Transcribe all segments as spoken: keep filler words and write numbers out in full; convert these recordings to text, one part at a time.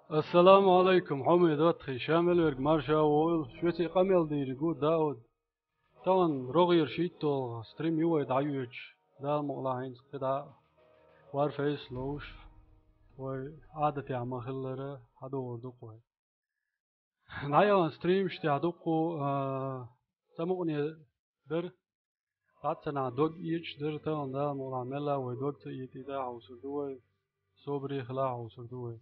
Ассаламу алайкум, хьоме доттагӀий, ша мел верг марша вогӀийла, шуьца къамел дийриг ву Дауд. Тахана рогӀера шийтталгӀа стрим ю вай дӀайоьдуш, Дала мукъалахь хӀинца кхидӀа варфейс ловш, вай Ӏадатехь ма-хиллара, хьадогӀур ду-кх вай. ДӀаяхана стримаш тӀехь дуккху, а, цӀа мукъане дара, цхьацца нах дог эцаш дара, тахана Дала мукъалахь мелла вай дог ца этӀийта хьовсур ду вай, собаре хила хьовсур ду вай.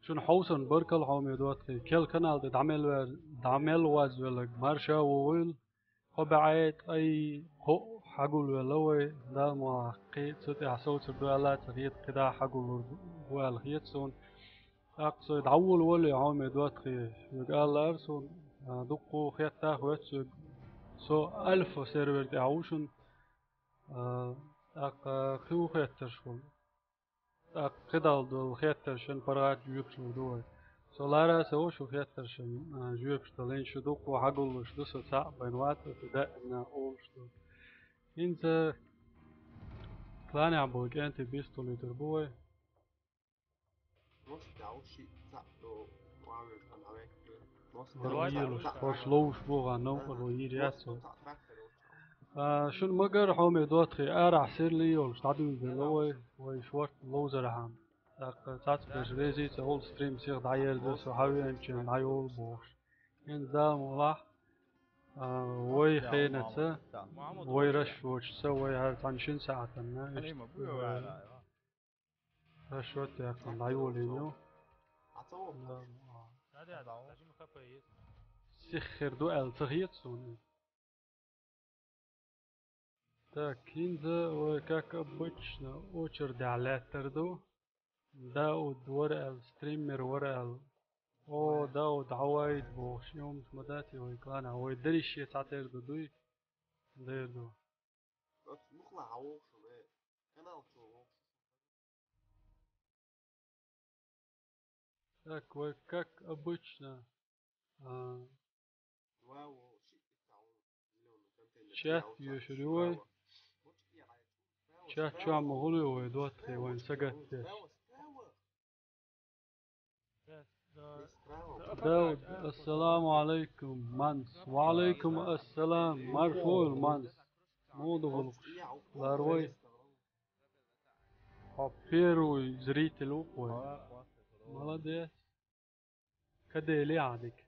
Шуна хьовсарна баркалла, хьоме доттагӀий, керла канал тӀе дӀа мел вер-, дӀа мел вазвелларг марша вогӀийла, кхо бӀе ткъе кхоъ хьагулвелла вай, Дала мукъалахь кхин а цу тӀехь совцур ду аьлла а ца хета, кхидӀа хьагуллур бу аьлла хета суна. ТӀаккха со дӀаволавале, хьоме доттагӀий, шуьга аллара суна, а, дуккхо хетта а хоьтту соьга. Со Альфа сервер тӀехь ву шуна, а, тӀаккха кхин ву хеттарш хуьлу. ТӀаккха кхидӀа долу хеттаршна паргӀат жоьпаш лур ду вай. Со лара а ца ву шун хеттаршна, а, жоьпаш далийна, шу дуккхо хьагуллуш ду, со цхьаъ бен вац, аса даимна олуш ду. ХӀинца кланехь болу кӀентий бистулуьйтур бу вай. Вара йийлуш, хӀорш ловш бу гӀан новкъарло йийр яц вай. А, шуна ма-гарра, хьоме доттагӀий, арахь сирла йолуш дӀадуьйладелла вай, вай шорта ловзархьама. ТӀаккха цхьацберш реза а ца хуьлу, стрим сиха дӀаерзо, со хьан веанчийн дӀайолу бохуш. ХӀинца Дала мукъалахь, а, вай хенаца, вай раш воцуш ца, вай хӀара цхьана шина сахьтана, иштта, а, Ша шот яьккхина дӀайолийна ю. Сих хир ду аьлла ца хета суна иза. Так, хӀинца вай, как обычно, очередехь лаьттар ду. Дауд вара аьлла, стример вара аьлла. О, Дауд, хьан вайта бохуш, и хӀуманаш ма дац и вай кланехь. Вай дерриш шен цхьатера ду дуй? Дера ду. Так, вай, как обычно, а, чат йоьшур ю вай. Чат чохь ма хуьлу вай, доттагӀий, вайн сагатдеш. Дауд, ассаламу алайкум, Манс. Ва алайкум ассалам, маршо йойла, Манс. Муха ду гӀуллакхаш? Лар вай. Хьо первый зритель ву-кх вай. Молодец. Кадели ахьа дика.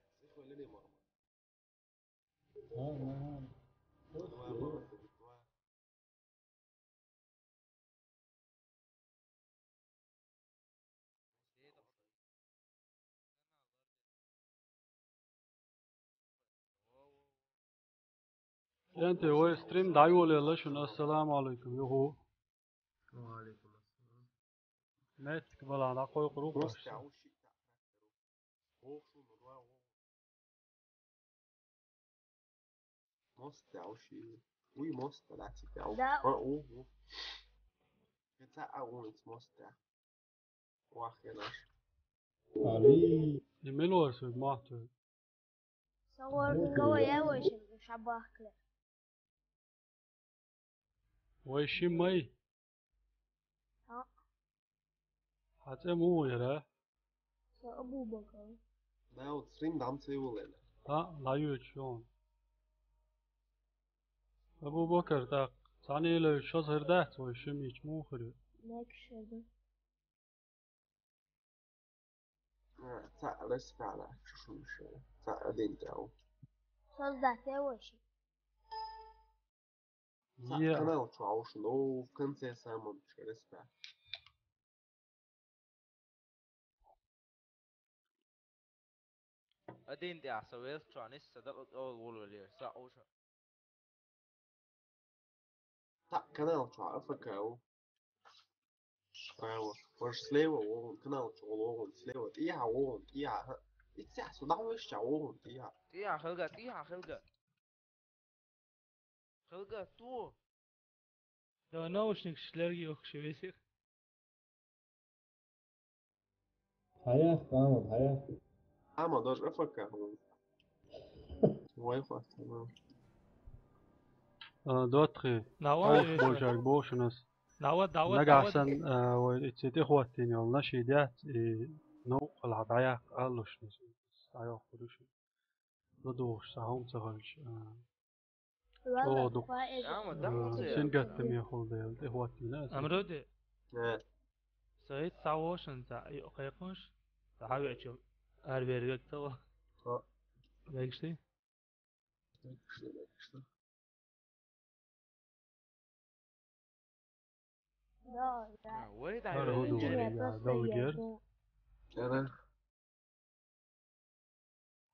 Энте вай стрим дӀайолаелла шуна. Ассаламу алайкум, юху. Ва алайкум ассалам. Меттиг балахь дӀакхойкхур ву-кх аш. Моста уж и. Уй, моста, да, тебя. Да. А, у, у. Это а у, моста. Вах, я наш. Али. И милуарс вуй мохь туй? Савар кого я вышел, шабахкля. Вай ши май? А. Хьан цӀе муха яра? Со Абу-Бакар. Да, вот стрим дам цевулена. А, лайочон. Абу-Бакар, так, цхьаьна лайоч шозгӀар дац вай шимича муха хир ю? Мекшер ду. А, цхьаъ лес фала, чушун шера. Цхьаъ один тяу. Создать я вай ши. Цхьаъ е. Канал чу хьовшина, о, в конце самом чу, респект. Один тӀехь со велччохь нисса дакъа тӀе волавелира, со Ӏуша. Цхьаъ канал чу АФК ву. Справа. Ваш слева вогӀун, канал чу вогӀун, слева. ТӀехьа вогӀун, тӀехьа. Иццехь со дӀавешча вогӀун, тӀехьа. ТӀехьа хилга, тӀехьа хилга. Хилга, ту. Да, наушникаш лерги охкуш весих. Хьаях, Ахьмад, хьаях. Ахьмад, даже АФК хьуна. Вай хваст, хьуна. А, Дотхи. Нава, Ох, весих. Божарг, бошунас. Дава, дава, Нагахь дава. Сан, а, вай ицци тӀехӀоттийна йолу нашид яц, и Новкъа дӀаяккха алалуш, дӀайоккхур ю шуна. ЛадугӀуш цхьа хӀума ца хилча, а, чӀогӀа дукха, а, сингаттаме хул дела, тӀехӀоттийна аса. Амруди. Э. Со итт схьавошан ца кхайкхуш, ца хьавеача арвер вегтала. Хо. Вегаш ти? Вегаш ти, вегаш ти. Да, да. А, вай да, ХӀара вай хӀу ду да. Вай, я, просто долгер. Ара.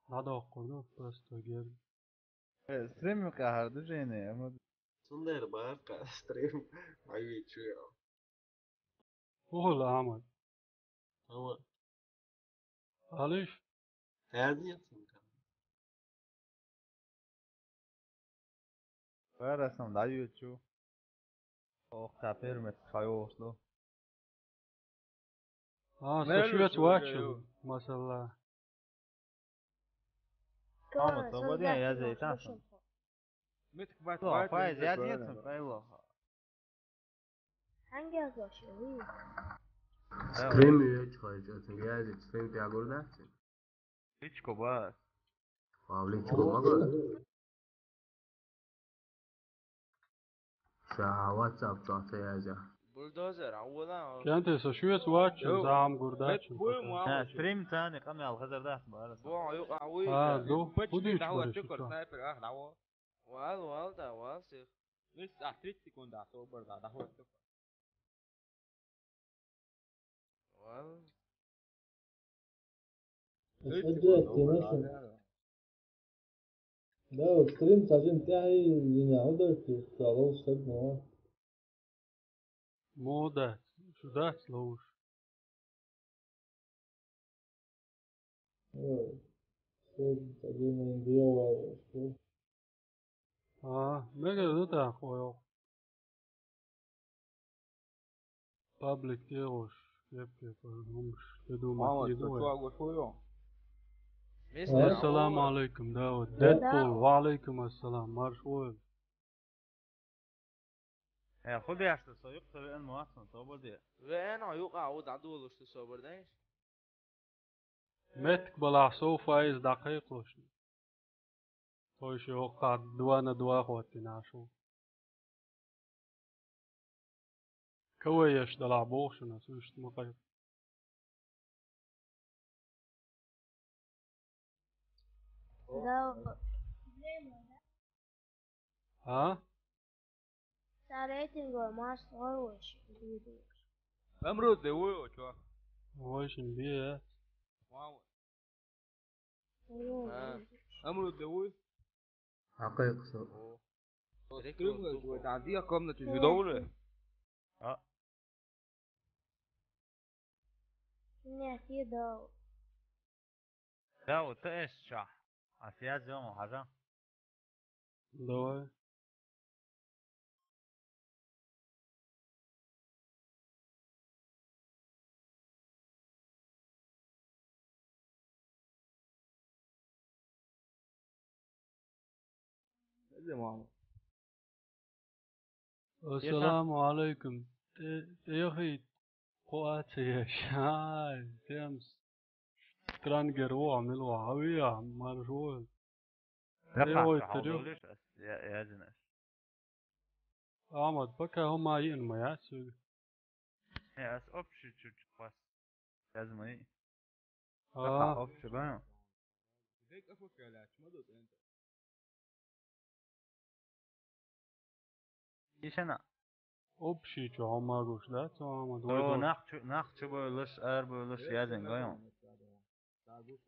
ДӀадоккхур ду, просто гер. Э, стрим юкъа хӀара движение, амма. Цундела бакъ стрим, ай, чу я. ХӀу хул, Ахьмад? Ава. Алиш? Хазият. Варасам дӀайоьчу. Ох, та пермет хьайоохлу. А, со шуьца ваччун, масала. Ама, со баден язъяйтан сан. Митк бат. Ло, вай, файз язъяйтан, файло. Хьанга язъяш, уй? Стрим ю, чхой, чхой, язъяйтан, стрим тӀа гур дац. Личко бац. Вау, личко ма гур. Ша, WhatsApp чохь ца язъяхь. Бульдозер, а вон а. Кенте, со шуьца ваччун, зама гур дац. Ха, стрим цани къамел хазар дац бара. Бо, юкъа, уй. А, ду, худиш бара шуьца. Снайпер, ах, даво. Вал, вал, да, вал сих. Мис, а, тридцать секунд, а, собар, да, да, вот. Вал. Садись, конечно. Да, вот стрим сажен тяхи, не надо, ты сказал, что, ну. Мода, сюда слушай. Ой, что за день дело, что? А, мегар ду тӀаккха оха. Паблик тӀе гӀуш, кеп-кеп, хӀумаш, тӀе ду ма, Мама, тӀе ду. Чё гуш хуё? Ассаламу алейкум, Дауд. Да. Дэдпул, ва алейкум ассалам, марш вуй. Э, хӀу деш ду, со юкъа ца веана ма вац хьуна, собар де. Веана, юкъа, хӀу дӀадолуш ду, собар дайш? Меттиг балахь сов файз дӀакхайкхалаш. Тхойша йоккхахь два на два хӀоттина шу. КВЕш далахь боху шуна, ас иштта ма кхайкха. Да. А? Цара рейтинго марш гӀо вуйш, дийдеш. Амруд де вуй, о, чо? Вайшин бе, а? Вау. О, а, вайшин. Амруд де вуй? Хьакхайкха со. О. Со стрим гой, там две комнаты же добрые. А? Нет, я дал. Да, вот ты ещё. А связь он, хажа. Давай. Хаза, мама. Ассаламу алейкум. Э, э, яхи, кху а ца еш. Ай, тем с-, странгер ву, а мила ву, а вия, марш ву. Э, ой, хьалдолиш, ас я-, язйина ас. Ахьмад, пока хӀума йиъна ма яц вуьга. Э, ас общий чуть-чуть хьоьсту. Язйина ма йиъ. А. Пока общий бан. Дек а фу калач, ма ду тӀента. Ишана. Общий чу хӀума гуш дац, Ахьмад, вай. О, доху. Нах чу, нах чу бойлуш, ара бойлуш, язйина гой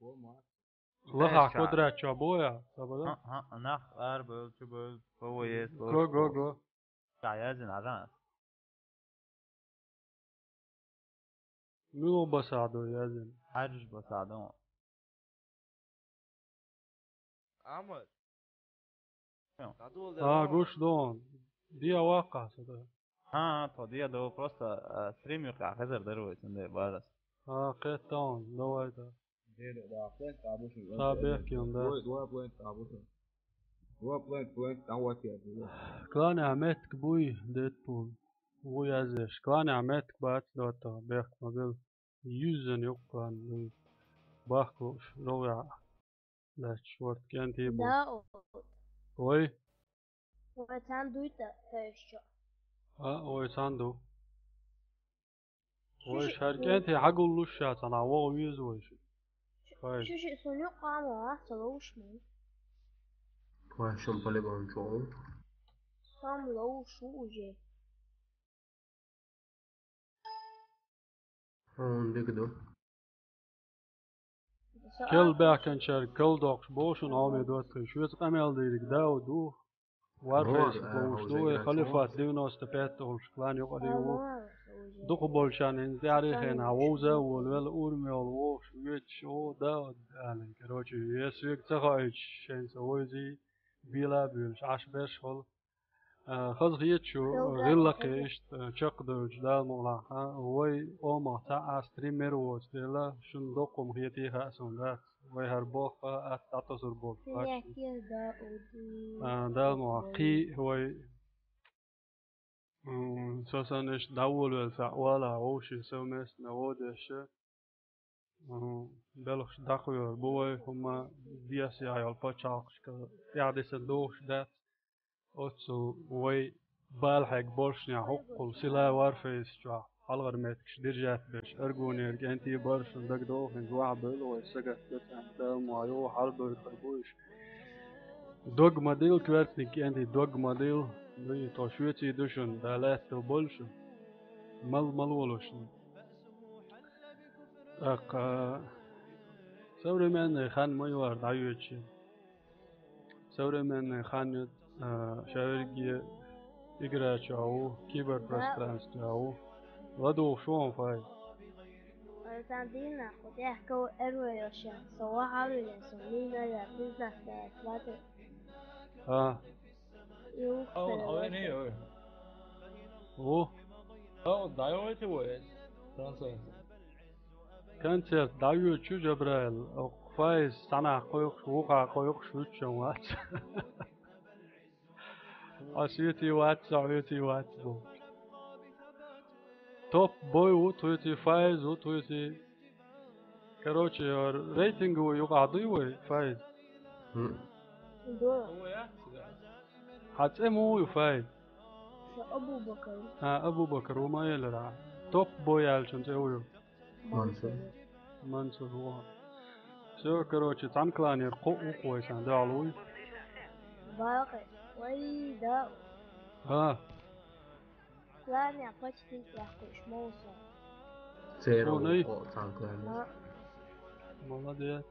хьуна. Лахахь квадрат чохь бу я, сабада? ХӀаъ, хӀаъ, нах ара бевлла, чу бевлла, фу ву еза, го, го, го. Ша язйина, хьажа. Муьлха басахь ду язйина? Хьаьжаш басахь ду. Ахьмад. Йо. ДӀадола. А, гуш ду. Диа ваккха аса ду. А, а, тхо диа ду, просто, а, стрим юкъахь хезар дара вай, цундела базас. А, кхетта он, давай да. Деда, да, плент, а, бушин. Ца бехке он, да. Два, два плент, а, бушин. Два плент, плент, а, вот я, да. Клане а меттиг буй, Дэдпул. Ву язъеш. Клане а меттиг бац, дота, бехк ма бил. Юьззина юккъан дуй. Бахка лууш, рогӀехь лаьтташ ворта кӀентий бу. Да, о. Ой. Вай цхьаьна дуй та, тайшчо. А, ой, цхьаьна ду. Вай шуьша хӀара кӀентий хьагуллуш ша цхьана, вогӀу веза вай шу. Вай. Шуьша суна юккъа ма вац, ца ловш ма. Вай шун по-любому чугӀу. Сам ловш ву уже. Хьуна дика ду. Кел баьхкинчаьрга кал доккхуш боху шуна, Ӏомедоцций. Шоьца къамел дийриг Дауд ву. Варфейс ловш ду вай, Халифат девяносто пять олуш клан юкъара ву. Дукха болчарна хӀинца тӀаьхьарий хенахь вовза а волавелла, урамехула вохуш, воьдуш, о, Дауд, аьлла. Короче, я соьга ца хоуьйтуш, шайна со вовзий, бела а боьлуш, Ӏаш берш а хуьлу. А, хаза хеташ ю, гӀиллакхе иштта чекхдевлча Дала мукъалахь, а, вай къомах цхьаъ а стример воцу дела, шуна доккха хӀума хетий хаьа суна дац. Вай хӀара боху, а, атта дӀатосур болу. А, Дала мукъалахь, кхин а вай, м, со санна иштта дӀаволавелла цхьаъ валахь, вовшийн совместно вон деш, Мгм. Белхаш дӀакхоьхьур бу вай, хӀумма десяхь йолу пачхьалкхашка тӀаьхьадисина духуш дац. Оццул вай бала хьегна болчарна хӀоккхул сила варфейс чохь хьалхара меттигаш держать беш, Аргунера кӀентий бара шуна дагадогӀу, хӀинца вахьа бевлла вай сагатта цӀена Дала ма йогӀу, хьалабевлла бу уьш. Дог ма дилла, коьртаниг кӀентий, дог ма дилла, дуй, тхо шоьций ду шуна, Дала лаьтта болу шуна. Мал ма лоло шуна. ТӀаккха современный хан ма ю хӀара дӀайоьдучу. Современный хан ю, а, ша верриге игра чохь ву, киберпространство чохь ву. ЛадугӀуш ву хьуна, Фаиз? Сан дийнахь, кху тӀехь ков эрве йо ша, со вахьа а вилла, со мийна а яц, бизнес а яц, лати. А. Юххе. Ау, хьо вений, ой. О. Ау, дӀайовхийти вай иза. Концерт. Концерт дӀайоьдучу, Жабраил. Оха Фаиз цхьанхьа кхойкхуш, вукхахь кхойкхуш, вуьтучун вац. Ас хьоьций вац, сан хьоьций вац бу. Топ бой ву тхоьций, Фаиз ву тхоьций. Короче, рейтинговый юкъахь дуй вай, Фаиз? Хм. Ду. Хьан цӀе муха ю, Фаиз? Сан Абу-Бакар. А, Абу-Бакар, ву ма элира. Топ бой аьллачун цӀе ву ю? Мансур. Мансур ву. Всё, короче, цхьана кланера кхоъ ву-кх вай, сан дуьхьал вуй? Бакъ, вай да. А. Кланехь почти тӀехкхуьуш ма ву со. Церан ву кхоъ цхьана кланехь. Ма. Молодец.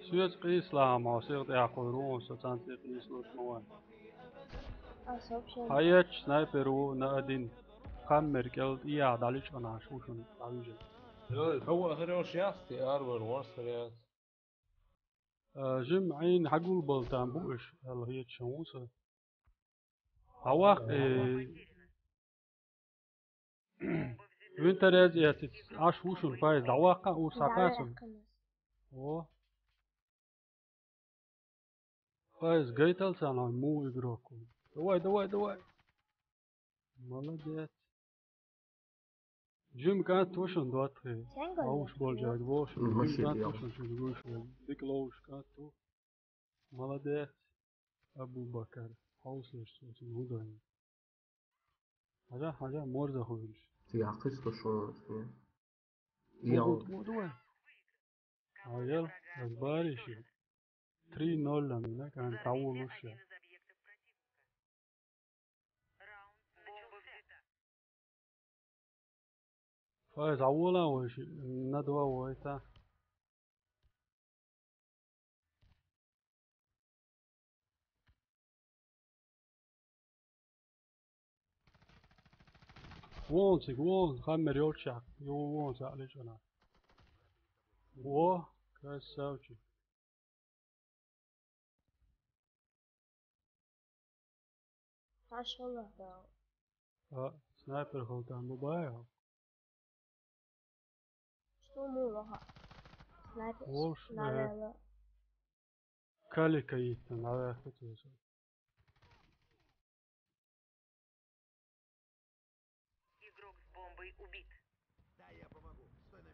Соьца къийсалахь хьо, сиха тӀехкхуьур ву хьуна, со цхьаьнца тӀе къийсалуш ма вац. А, сообщение. Хьан етташ снайпер ву на один. Кхаммер кӀел тӀехьа дӀаличкъанаш ву шуна дӀавижина. Йой, хӀаваъ хир йолуш яц те, арвар ворс хир яц. А, жима Ӏийна хьагулбала там бу уьш, аьлла хеташ ву сан. Хьан ваккха, э, винторез эцац, Ӏаш ву шуна, Фаиз, дӀаваккха а, ур схьакхаччалц. О. Фаиз, гайтал царна хьуна муха игрок ву. Давай, давай, давай. Молодец. Жима кӀант ву шуна, ДоттагӀий. Ловш болчаьрга боху шуна, жима кӀант ву шуна, шуна гуш верг. Дика ловш кӀант ву. Молодец, Абу-Бакар. Хьовсалаш цо шуна хӀун дан. Хьажа, хьажа, морза хуьлуш. Цигахь кхуьссуш ву шуна. Йо. Гуд, гуд вай. Аял, ас бариш. Три ноль ам ина, кан тавулуш я. Фаиз, авула вай ши, на два вай та. Вон цига, вон, хаммер йолччахь, ю вон цхьаъ лечкъана. Во, красавчик. Хьаш хӀаллак дагӀа. А, снайпер хӀаллак дан бу баьхьа. Что муха? Снайпер. Волш, э, навела. Калика йиттан, навела хӀуттуьйса. Игрок с бомбой убит. Да, я помогу. Стой на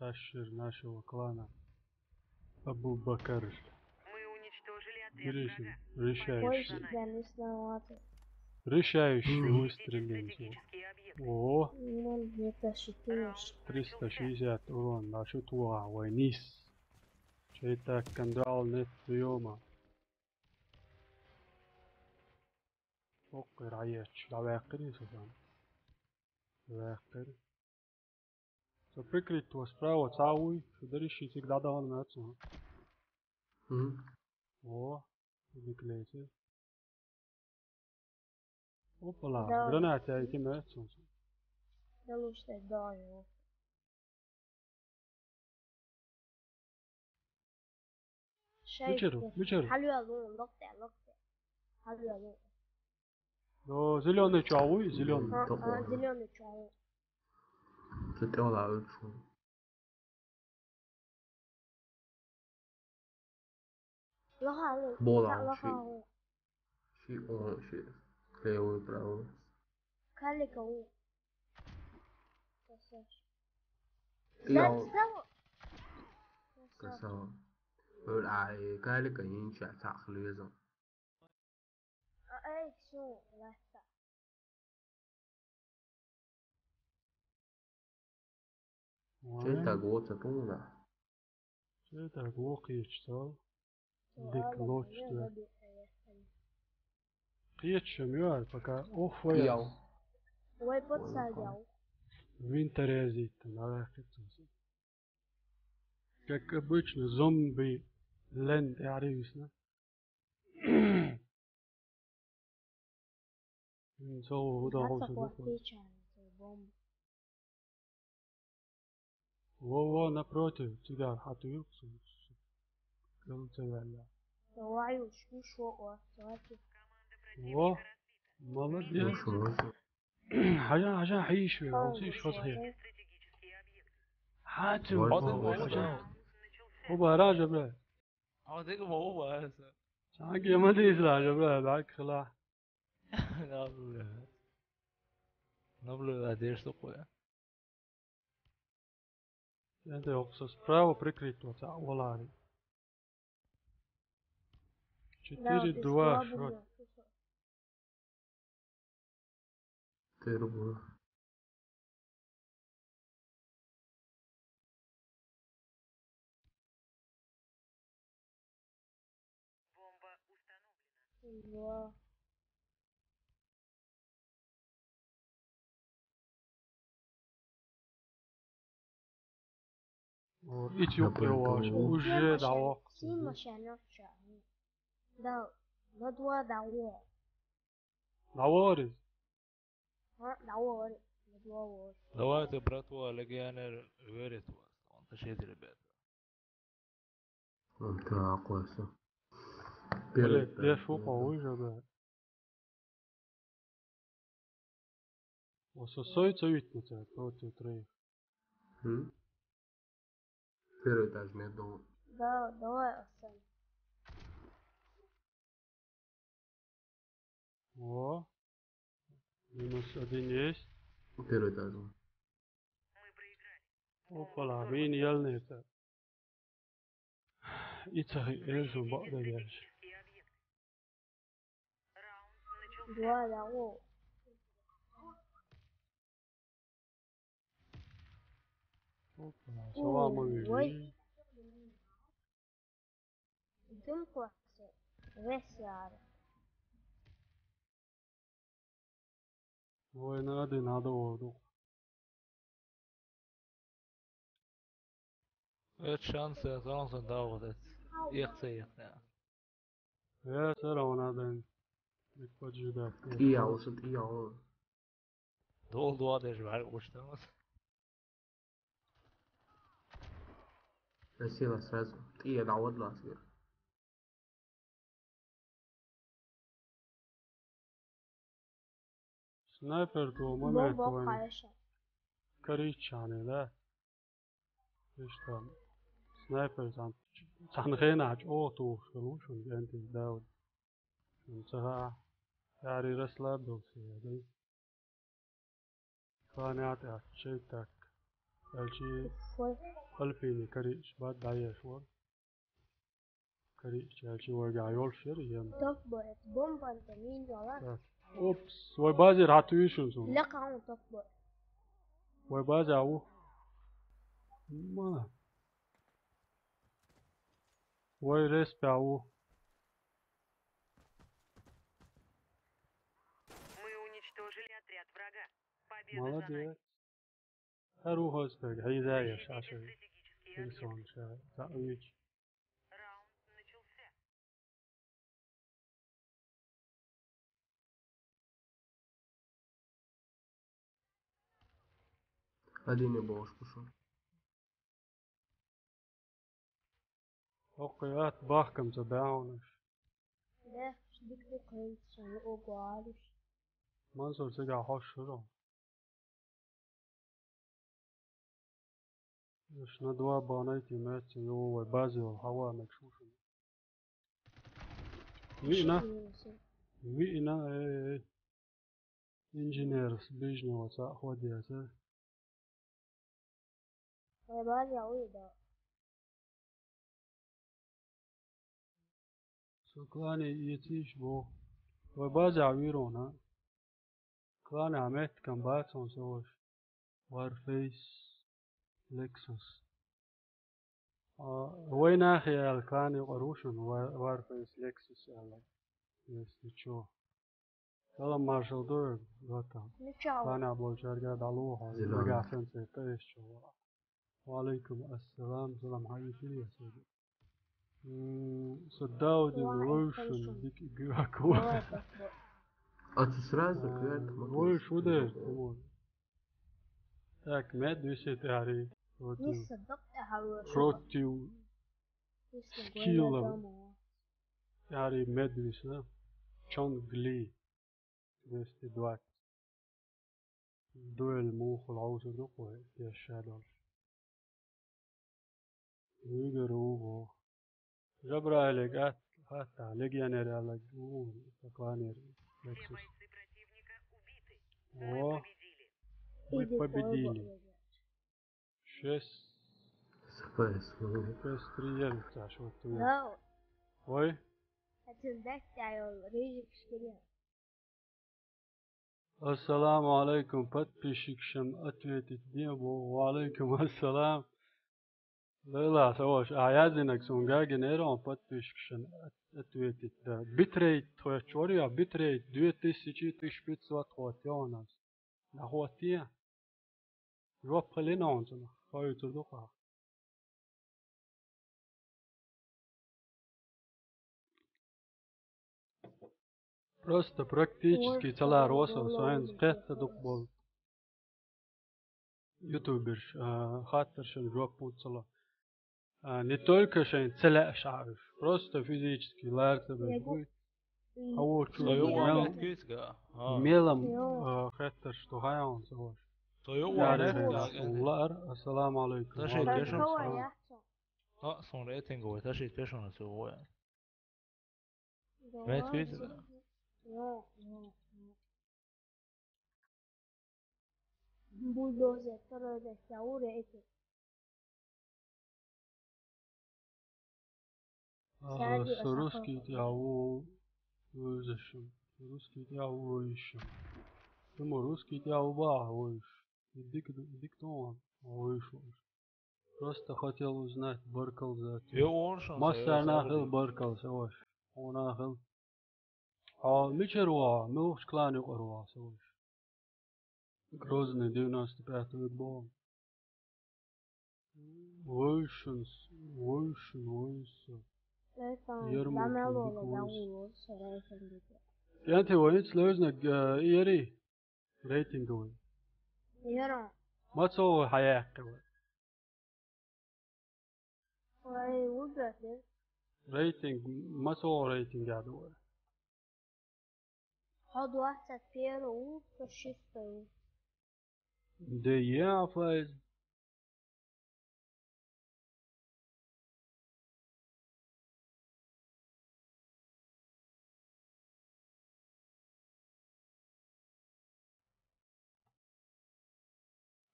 Старший нашего клана Абу-Бакар. Мы уничтожили отряд врага. Решающий. Больше я не снимаю. Решающий выстрел. О, ноль двести шестьдесят. Триста шестьдесят урон. Наши туа войнис. Чей-то контрол нет приема. Окей, раеш, давай кыры, Сасан. Давай кыры. Со прикрыть его справа, цауй, шудариши цик дадаган мацу. Мгм. О, иди клейте. Опала, да. Граната эти мацу. Да лучше дай, да, его. Мичэр, мичэр. Халуя лун, локте, локте. Халуя лун. Но зелёный чауй, зелёный. А, а, зелёный чауй. Зелёный чауй. Лоха лун. Бола, лоха лун. Ши, о, ши. Левый, правый. Калика лун. Красавчик. Красава. Красава. Өр ай, калика инча цахлы везон. А, эй, всё, ласта. Чей-то год, а помню, да? Чей-то год, я читал. Дык лоч, да. Кечем, я пока. Ох, вая. Яу. Вай подсадял. Винтерезит, надо. Как обычно, зомби ленд, я ревисна. Со удовольствие. Во, во, напротив тебя, хатуюк. Кыл тебя. Давай, уж, уж, о, о, давайте. Во, молодец. Хажан, хажан, хиш, хиш, хиш. Хату, хажан. Оба, ража, бля. А вот это оба, это. Санки, молодец, ража, бля, бак, хла. Наблюдать. Наблюдать, что такое? Это оксо справа прикрыть вот, а, валари. Четыре, два, счёт. Четыре, два. Бомба установлена. Два. О, ич юк лёваш, уже давок. Син машина ча. Да, на два давок. Даворис. А, даворис. На два вор. Давайте, братва, легионер верит в вас. Он тащит, ребята. Он так, Вася. Блядь, я шукал, выжил, да. Осо сой цовитница против троих. М? Первый этаж, меддом. Да, давай, Арсен. О, минус один есть. Первый этаж. Опала, мин ялнета. Ицахи эльсу бада герш. Два, да, о. Опа, салам алейкум. Ой. Дым классе. Весь яр. Ой, надо, надо воду. Эт шансы, сонсон давгъат эт. Иэхсэ иэхнэ. Э, сэр, он надо. Ик поджидать. Тия, усы тия, о. Дол дуа дэжэ вар уштамас. Красиво сразу. Тия, да, вот лас, вер. Снайпер дуо, момент дуо. Коричаны, да? Ишта. Снайпер сан. Сан хэнэ ач, о, ту, шулу, шун, энди, да, вот. Шун, цаха. Яри расслабился, я, да? Ханят, а, чей так? Эльчи. Фой. Альпини кариъча баьд дӀаеш вара. Кариъча аьлча вайгахь йолуш яра ен. Топ бу, это бомбанца мин йола. Так. Опс, вай базера хьатуьйшина суна. Лекха хьуна топ бу. Вай база ву. Ма. Вай респа ву. Мы уничтожили отряд врага. Победа за нами. Молодец. ХӀара ву хӀоза стаг, хьийза еш, Ӏашар. Хьийза сон ша, ца уьйчу. Раунд начался. Один и бошку шо. ХӀокху атта бахкам ца баьхьунаш. Бехаш дика ду кхайча, сан луъу гуалуш. Мансур цигахь хьош шура. Аш на два банай тимет, йо, вай база йолу хьаванаг шуша. Виъна? Виъна, э, э. Инженерас Ближнего цхьаъ хьо деза. Вай база уйда. Со клане эцийша боху. Вай база вийр ву хьуна. Кланехь меттигам бац хьуна со ваша. Warface, Lexus. А, вай нахе аьлла клане юкъара ву шуна, War-, Warface, Lexus аьлла. Если чё. Салам маршалла ду, Златан. Ну чё? Кланехь болчаьрга дӀалуха, Зелёный. Нагахь санна церта эшча вара. Ва алейкум ассалам, салам, хьан йитира я седа? М, со Дауди Ва алейкум вовшун салам. Дик гуаку. Давай, давай. А ты сразу, а, кверт, вовш ву дер, по-моему. Так, мед висит ари. Вот. Против скиллов. Ари мед висна. Чонг Ли. Двести двадцать. Дуэль муха ловзур ду кху, я шадолш. Вигар ву боху. Жабраилега атта, хатта, легионер аьллаг ву, поклонер. Все бойцы противника убиты. О, мы победили. Шесть. С П С, мгм. Шесть три ем, Саша, вот ты. Да. Ой. Хотел дать, а я рыжик, что ли? Ассаламу алейкум, подписчикшан ответить де бо. Ва алейкум ассалам. Лайла, саваш, а язынак сун гагинера он подписчикшан от-, ответить да. Битрейт тхоя чор я, битрейт две тысячи, тысяча пятьсот хват я у нас. Да хват я. Жоп хилина онцунах, хойцур ду кхаха. Просто практически ца ларо со, со хӀинца кхетта дукха болу. Ютуберш, а, хаттаршна жоп хӀунда ца ло. А, не только шайн ца лаьа ша уьш. Просто физически лар ца беш буй. Хьан вочу? Со юкъа мел-, меттиг изга. А. Мелам, а, хеттарш ду хьан ца ваш. Со юкъа меттиг изга. Лаар, ассаламу алейкум. Таши, тешон. А, сон рейтинг вай, таши, тешон со вай. Меттиг изга. Бульдозер, второй дойти, а уре эти. Ага, со русский тӀе а ву вевзаш. Со русский тӀе а ву вевзаш. Ту ма русский тӀе а ву бахьа вевзаш. И дик, дик тон ван вевзаш ву. Просто хотел узнать, баркал за. Массарна хила баркал, со ваш. Хьуна хила. Хьо мичара ву? Муьлхачу клан юкъара ву со ваш? Грозный девяносто пятого года. Войшинс, войшин, войшин. Ермолкин дика войшин. Кенти вайнц левзнаг, э, ери рейтинговый. Ера. Мацо хьаяккхи вай. Вай выбрать, да? Рейтинг, мацо рейтинг я ду вай. Хьо двадцать первый, со шестой. Да я файз.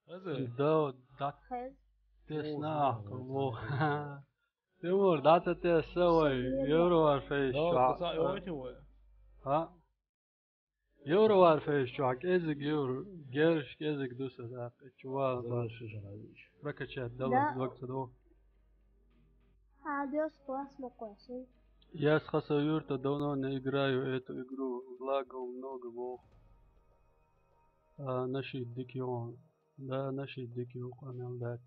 Хаза? Да, да. Хаз. Тесна ахка во. Тимур, дӀа ца тесса вай, Евро Варфейс чохь. Ха? Евро Варфейс чохь кӀезиг евро, герш кӀезиг ду сан даккха, чу вала баш. Прокачать дала, дог ца до. А, дёс класс ма кхоьссина. Я с Хасавюрта давно не играю эту игру, лагов много боху. А, нашид дика йогӀу. Да, нашид дика йогӀу, къамел дац.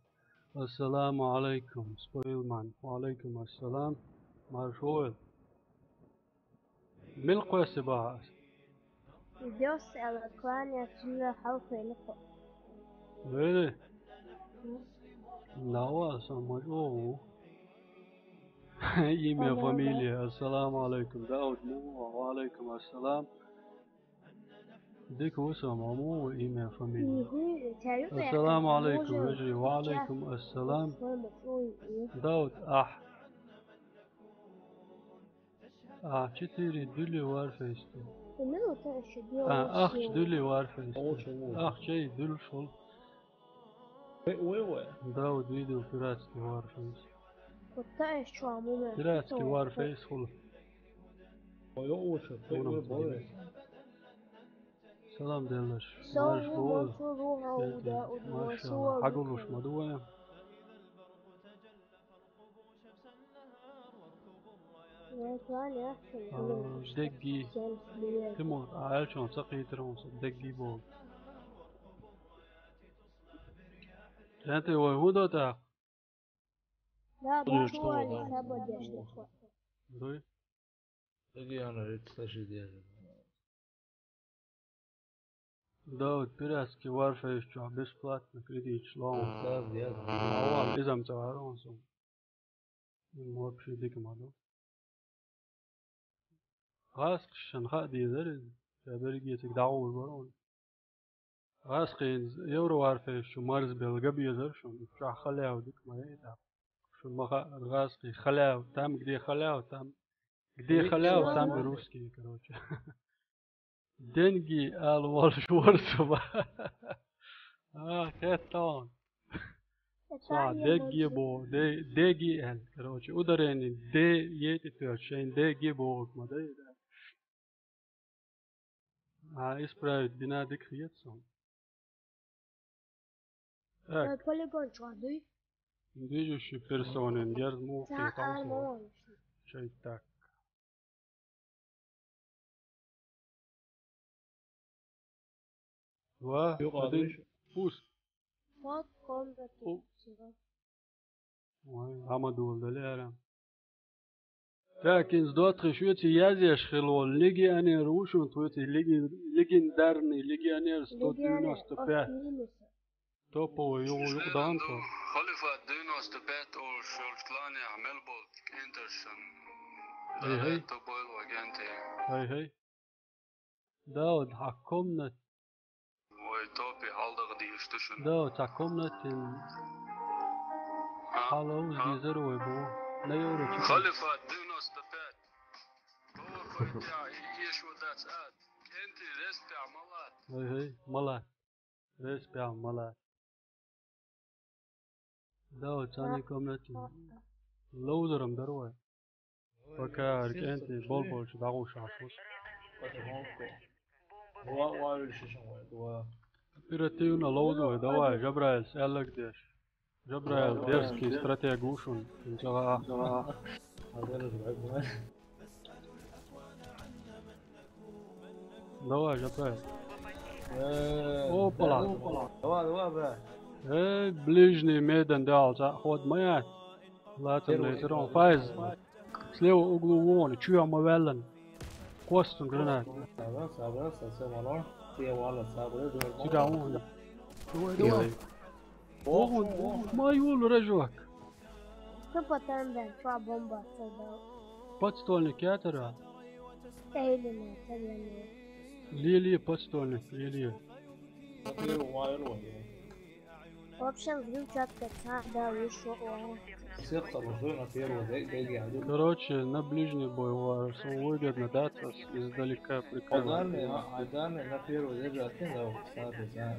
Ассаламу алайкум, Споилман. Ва алайкум ассалам. Маршо вайл. Мила кхоьссина баха ас? Дёс аьлла, кланяться, хьалхвели кхо. Вели? М. Нава, сан ма чӀогӀа ву. Имя, фамилия. Ассаламу алайкум. Дауд муха? Ва алайкум ассалам. Дика ву сан, ма муха ву имя, фамилия? Ассаламу алайкум, вежарий. Ва алайкум ассалам. Дауд, ахь. А, четыре дуьллий Варфейс. А, ахча дуьллий Варфейс. Ахча дуьллуш хуьлу. Дауд, видео пиратский Варфейс. Пиратский Варфейс хуьлу. Салам деллаш. Марш бу. Машалла, хьагулуш ма ду вайн. А, дегги. Тимур, а аьлча ца кхийтира хьуна со, дегги боху. КӀентий, вай хӀун до тӀаккха? Да, бу чу вале, саба деш. Дуй? Региона виц саши деш. Да, вот пиратский Варфейс чохь бесплатно кредиташ лоу. Да, я. Авал изам ца варон со. Им вообще дика ма ду. ГӀазкхашна хаа дезара иза. Ша берриге цига дӀагӀур бара вайн. ГӀазкхийн Евро Варфейс чу марзбелла ган безара шуна. Чохь халява дика ма яй тӀаккха. Шуна ма хаьара, гӀазкхийн халява, там, где халява, там. Где халява, там и русские, короче. Деньги ала волуш вара со. А, хеттон. Ца, дегги боху, де-, деги аьлла. Короче, ударение де е тӀе тоьхча, шайн деги бохург ма дай. А, исправить бина дика хета сон. Так. Э, полигон чохь дуй? Движущие персоны, дерз муха. Чай так. Два, один, пуск. Вот комната. Ой, Амадула дале ара. Так, хӀинца доттагӀий, шуьца язъеш хилла волу легионер ву шуна, тхоьца леги-, легендарный легионер сто девяносто пять. Топовый юкъа, юкъа дан тхо. Халифат девяносто пять олуш йолчу кланехь мел болу кӀентаршна. Ай-хай. Давай, тобойла вай кӀентий. Ай-хай. Дауд, хьан комнат. Вай топе хьалдагӀа дийш ду шуна. Дауд, хьан комнатин. А? Хьан ловза дезара вай бу. На йора чу. Халифат девяносто пять. Бовар хой бя, и еш ву дац ад. КӀентий респи Ӏа ма лат. Ай-хай, ма лат. Респи Ӏа ма лат. Да, вай царний комнате. Ловзарам дара вай. Пока кӀентий болболчу дӀагӀуш Ӏаш ву. Оперативно ловза вай, давай, Жабраил, аьлларг деш. Жабраил, дерзкий стратег ву шуна, хӀинца а. Давай, Жабраил. Э, опа-ла. Давай, давай, брат. Э, ближний медан дал, за ход моя. Лацам лезер он. Файз. Слева углу вон, чуя ма веллан. Костун гранат. Сабра, сабра, сабра, сабра. Сига вон. Давай, давай. Охун, охун, ма юлу, рожок. Кто потом, да, чё бомба создал? Подствольник ятара? Леле, подствольник, леле. В общем, взрывчатка, да, вышла. Короче, на ближний бой выгодно, да, то есть издалека прикрывать. Айдарный, а, айдарный на первый заряд, да, кстати, да.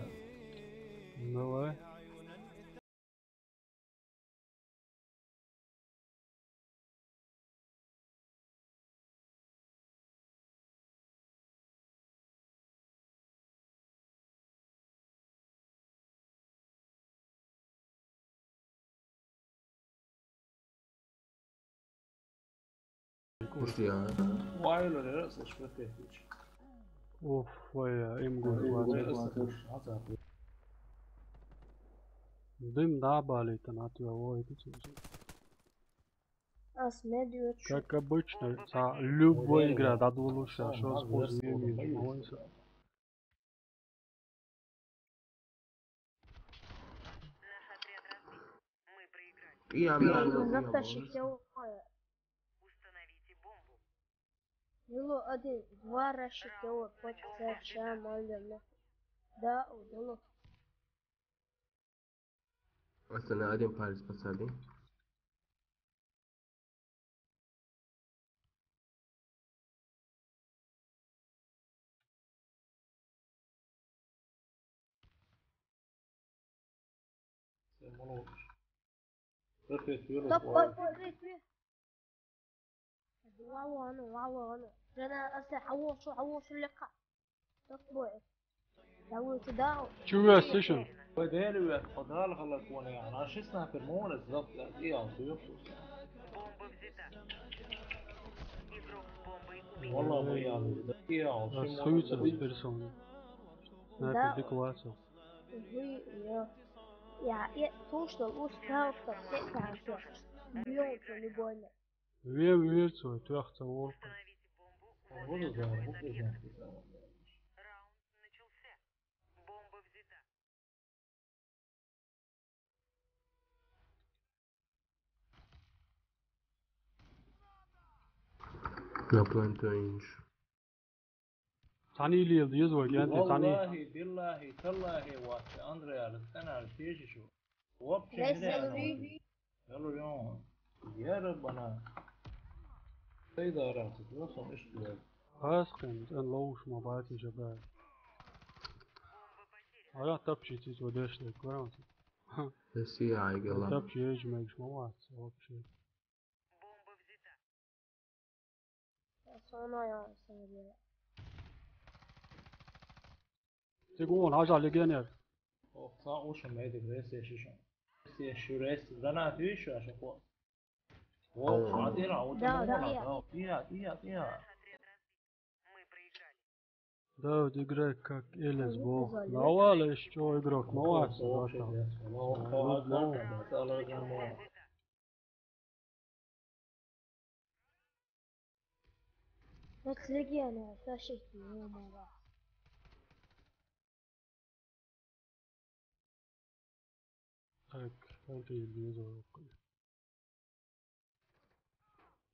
Давай. Пошли, а. Вайлер, раз, аж прокатываешь. Уф, ой, им гуд. Ой, ладно. Раз, аж, а, так. Дым да балит, а на твоего и ты чё? Ас медведь. Как обычно, са любой игра дадулуша, что с позицией. Пиа, миа, миа, миа, Наташа, миа. Чего? Было один, два раза чего, почти час, наверное. Да, удалось. Остальные один палец подсади. Стоп, ой, ой, ой, ой. Вау, ану, вау, ану. Жана, аса, хавошу, хавошу лекка. Стоп, ой. Давай сюда. Чего слышим? Подели, подал, халак, вон, я. Наши снайпер, молодец, да, да, и он, ты ёпта. Валла, мы, я, да, и он, расстаются с персоной. Снайпер, да. Декуацию. Вы, я, я, я слушал, устал, что все так. Бьём по-любому. Вер, вер, свой, тряхца, волка. Напоминаю. Цхьана йилла еза вай, генти, цхьана. Валлахи, биллахи, таллахи, вац, Андреа, цӀена тешаш ю. Вообще нереально. Ялур ю. Я Раббана. Сайда арахсат, васан иштуяр. Хаскен, цӀена ловш ма бати жаба. Ара тапчи циц вадеш лек, варанци. Эси айгала. Тапчи ежмегш ма вац, вообще. Сона я сабира. Тигун, хажа легионер. Ох, са уша медик, рес ешиша. Рес ешу, рес. Гранат ещё, а что? О, хатира, вот. Да, да, да. Тия, тия, тия. Да, вот играй как Элис Бог. Навал ещё игрок, молодцы, вообще, да, там. Вообще, да. Ну, ну. Вот легионер, защитник, о, мой бог. Так, это и без.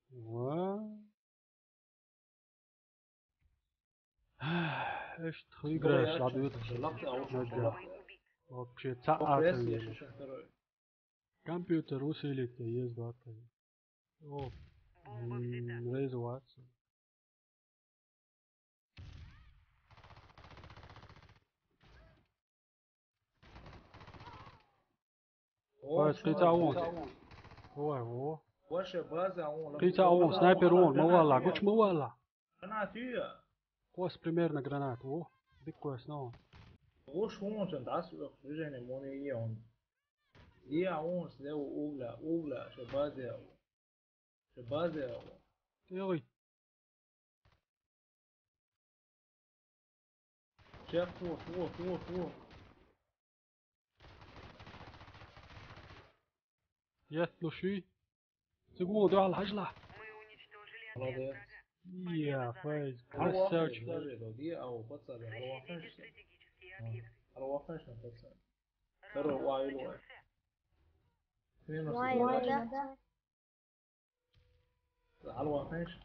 Ва. Эш, играешь, ладно. Вообще, ца-, а, компьютер усилить есть, да, так. О, м, Razer Watson. О, кхийца вон. Ой, о. Ваша база вон. Кхийца вон, снайпер вон, ма валла, гуч ма валла. Гранат ю. Кос примерно гранат, о. Дик кос, но. Гуш вон, чан дас, движение моне и он. И а вон, слева угла, угла, ше база. Ше база. Ой. Чек, вот, вот, вот, вот. Есть, ну ши. Секунду, ал, хажла. Молодец. Я, фейс. Красавчик. Даже это, где, а, вот, пацаны, а, вот, конечно. А, а, вот, конечно, пацаны. Здорово, ай, ай. Минус. Ай, ай, да. Алло, знаешь?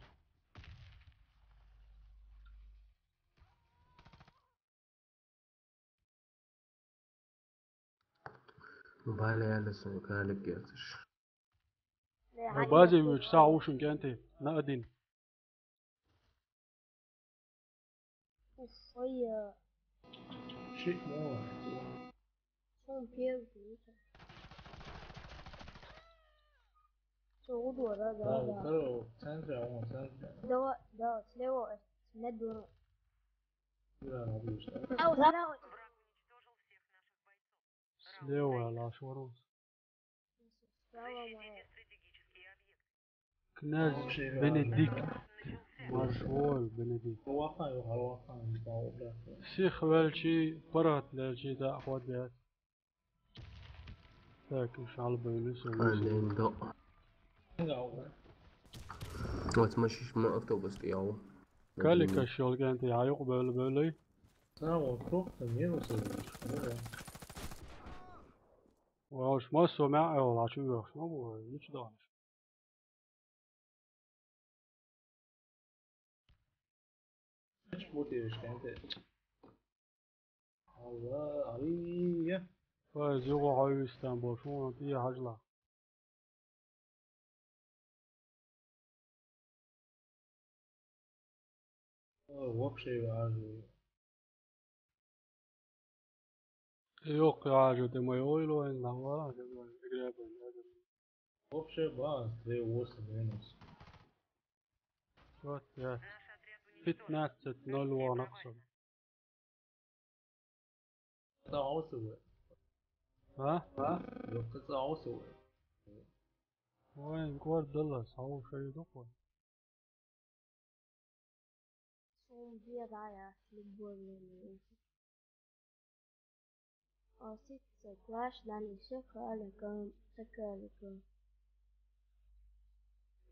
Баля, я не знаю, как это. База, вы часа ушин кенты на один. Уф, ой, э. Shit, more. Сон первый, конечно. Всё, удобно, да, да, да. Да, да. Здорово, в центре, а вон в центре. Давай, да, слева, э, наберу. Да, да, да. А, вот справа. Слева, Лаш Ворос. Слева, моя. Наз Бенедикт. Марш вол, Бенедикт. Сих велчи, паргӀат лелчи, да, хӀода яц. Так, уж хьалабевлли со. Ханен до. Оц машиш ма автобус тӀе яв. Калика шолгӀанти хьаюкъ бевлли бевлли. Ца, вот просто минус. Вауш, ма со мя эвла, а чу вахш, ма бу, нич дагӀаш. Чпутиеш кенте. Алла, алия. Вай, зугу хьайвистан бош, вон тӀе хьажла. Вообще важно. Йокъ, яжу, ты мой ойло, ин лава, играбан. Вообще баз, две восемь минус. Вот, я. Пятнадцать ноль вон аксом. Да, аусуэ. А? А? Йокъ, аусуэ. Ой, гор дала, сау шайдукъ. Сум бирая, любой время. Осица клаш, дан и всё, халиком, сакаликом.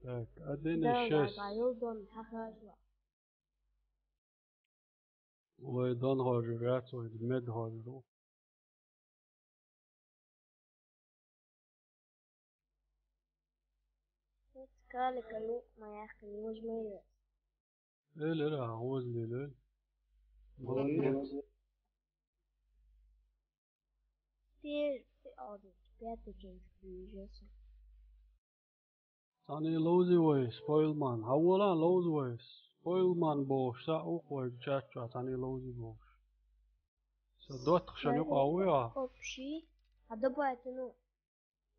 Так, один и шесть. Вай, дон хьажа, вай, мед хьажа. Калика, ну, моя хрень, возьми её. Эль, эль, а, возле, эль. Молодец. Теперь ты, а, вот, пятый день приезжался. Цхьана ловзи вай, Спойлман. Хьавола ловзи вай, Спойлман бохуш, са уху вай чат чохь цхьана ловзи бохуш. Са доттагӀа шан юкъа вуй а? Общий. А добавить, ну.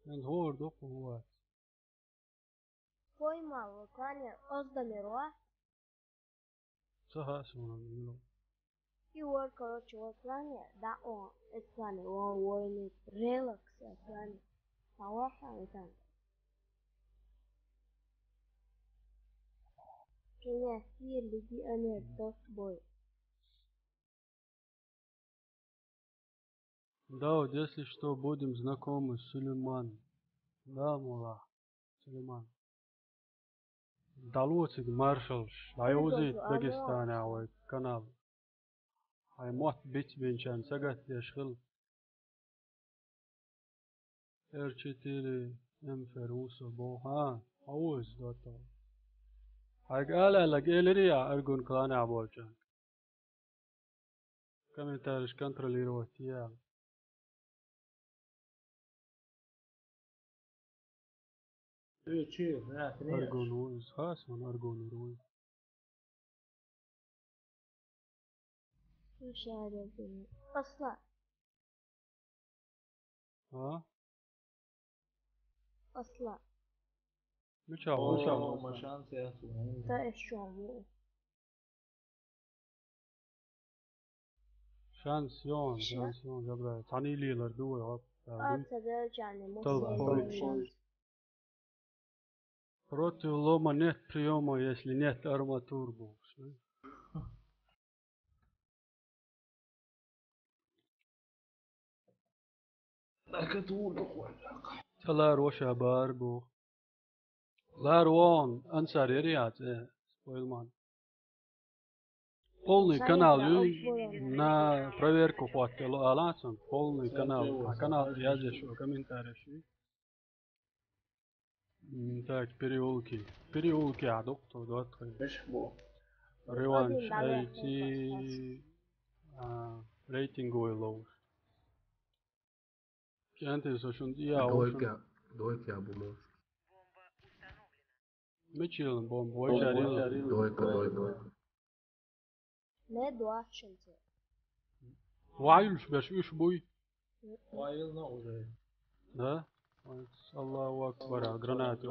Эн хӀора дукха вац. Спойлман, вай клане оздамир ва? Ца хаьа суна, мила. И вар, короче, вай клане, да, о, это клане, вон войны, релакс, это клане. Салаха, это. Меня все люди, они тот бой. Да, вот если что, будем знакомы, Сулейман. Да, мула, Сулейман. ДӀалоциг маршалш, дӀайовзийта Дагестанехь вай канал. Хьайн мотт бицбинчарна сагатдеш хила. Эр четыре М Ф Р ву со боху. Хьан? Хьо ву иза доттагӀа? Хьайга ала аьлларг элира я Аргун кланехь болчарна? Комментарийш контролировать е. Э, чи, нах, нах. Аргун ву иза, хас ван Аргун ву иза. Слушай, Аргун. Посла. А? Посла. Мича ву? О, ма шанс яц ву. Да, ещё ву. Шанс йон, шанс йон, Жабраил. Цхьаьна лелар ду вай, оп, а, ца делчарна, муслим. Против лома нет приёма, если нет арматур бохуш. Ца лара ваша бара боху. Лара вон ансар яри яц, э, Спойлман. Полный канал ю, на проверку хӀоттаело, алан сан, полный канал. А канал язъеш ву комментареш ю. М, так, переулки. Переулки а дукха тхо доттагӀий. Реванш, ай ти, а, рейтинговый ловуш. КӀентий со шун тӀе а ву шун. Дойка, дойка бу мо. Мичилан бомба, вай жарил. Дойка, дойка, дойка. Не дуаччалца. Вайулш беш уьш буй? Вайулна уже. Да? Аллаху акбар, а гранаты.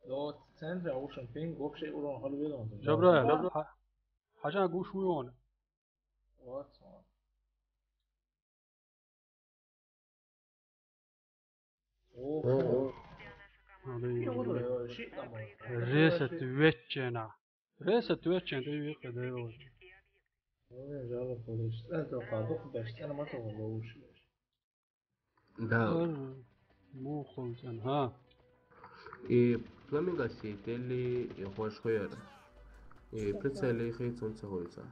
До центра ушан пинг вообще урон халвелон. Жабраил, хьа-, хьажа гуш вуй вон? Вот. Ресет веччена. Ресет веччена, тӀе векъа дера вач. Ой, жало ходиш. ЦӀена тоха, дукха беш, цӀена ма тоха ловуш. Да. Ар мухул цӀена, ха. И фламинго сетели, и хошхуяр. И прицели хи цунца хуйца.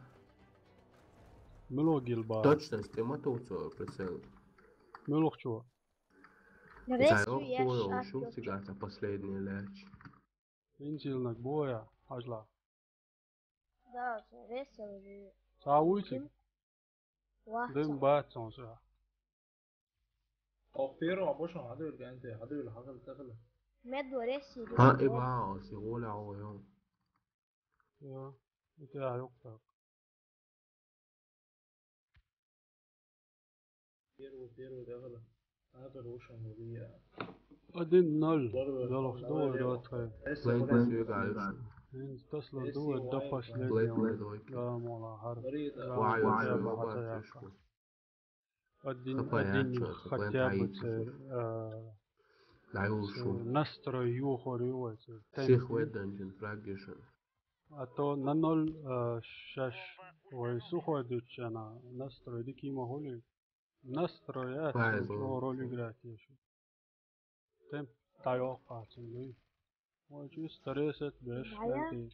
Милугил ба. Точно, стема товцо прицел. Милух чу. Ца Ресу ёх яш хуя, ар шу кёрчу. Сигаса последний ляч. Инчилнаг боя, ажла. Да, ресел же. Ца уйци? Вах. Дым ца. Бацон ша. О, первого обошёл, хадур гэнте, хадур хагыл тагыл. Меду ресел. Ха, же. И ба, о, си гола, о, ё. Ё, это я ёк так. Первый, первый, давай. Один ноль. Жалош, давай, давай. Блейд, блейд, блейд. Ин стасло, давай, до последнего. Да, мола, хар. Вай, вай, вай, вай. Один, один хотя бы, э, настрой юхор ювайцы. Сих ведь данжен фрагишен. А то на ноль, э, шаш, ой, сухой дучана, настрой дики махули. Настрой, э, роль играть ещё. Темп тайо пацан, ну. Ой, чисто ресет, беш, темпи.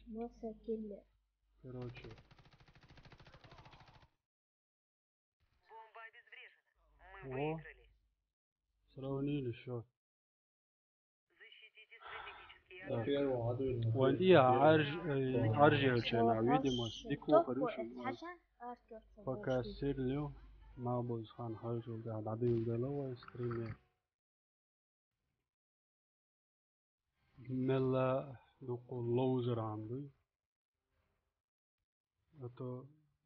Короче. О. Сравнили счёт. Так. Вон и арж-, э, аржевчена, видимо, дико хороший. Пока сирлю, мабуз хан хажул да, да дил да лава стриме. Мелла дуку лоузер анду. А то,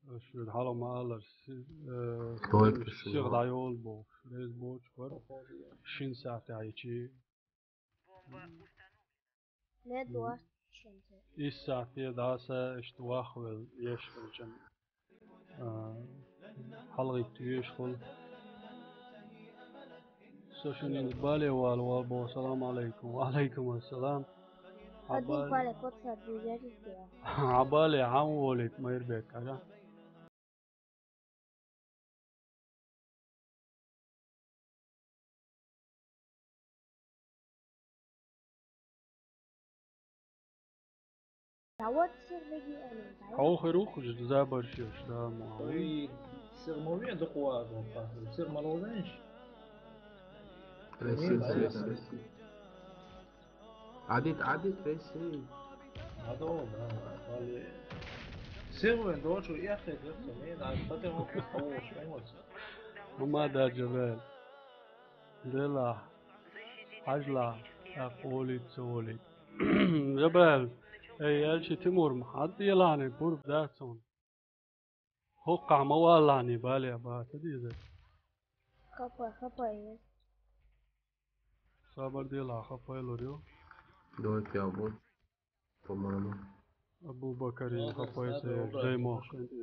э, шу хало ма алар, си-, э, только сир шу дайол бо, рез бо чур. Шин саат айчи. Не дуа шенте. Ис саат я даса, иш дуа хвел, еш хвел чен. А, халгы туеш хвел. Сошунин бале вал вал бо, салам алейкум. Ва алейкум ассалам. Один бале подсад дизерите. Абале хам волит майрбек, ага. Хавхирух забаршиш, да, ма. Ой, сир мове да къуа да, сир малозанш. Ресил, ресил. Адит, адит, ресил. Адо, да, вали. Сир вен дочу, я хе, да, не, на, пате хо, хо, шмот. Мама да Джабел. Дела. Хажла, я къолит, цолит. Джабел. Эй, элчи Тимур, хад елани, пур дацун. Хокка ма валлани бале ба, та дизе. Хапа, хапа, е. Сабар дела, хапа лорю. Дой пябу. По-моему. Абу Бакари, хапа, се, Джеймо,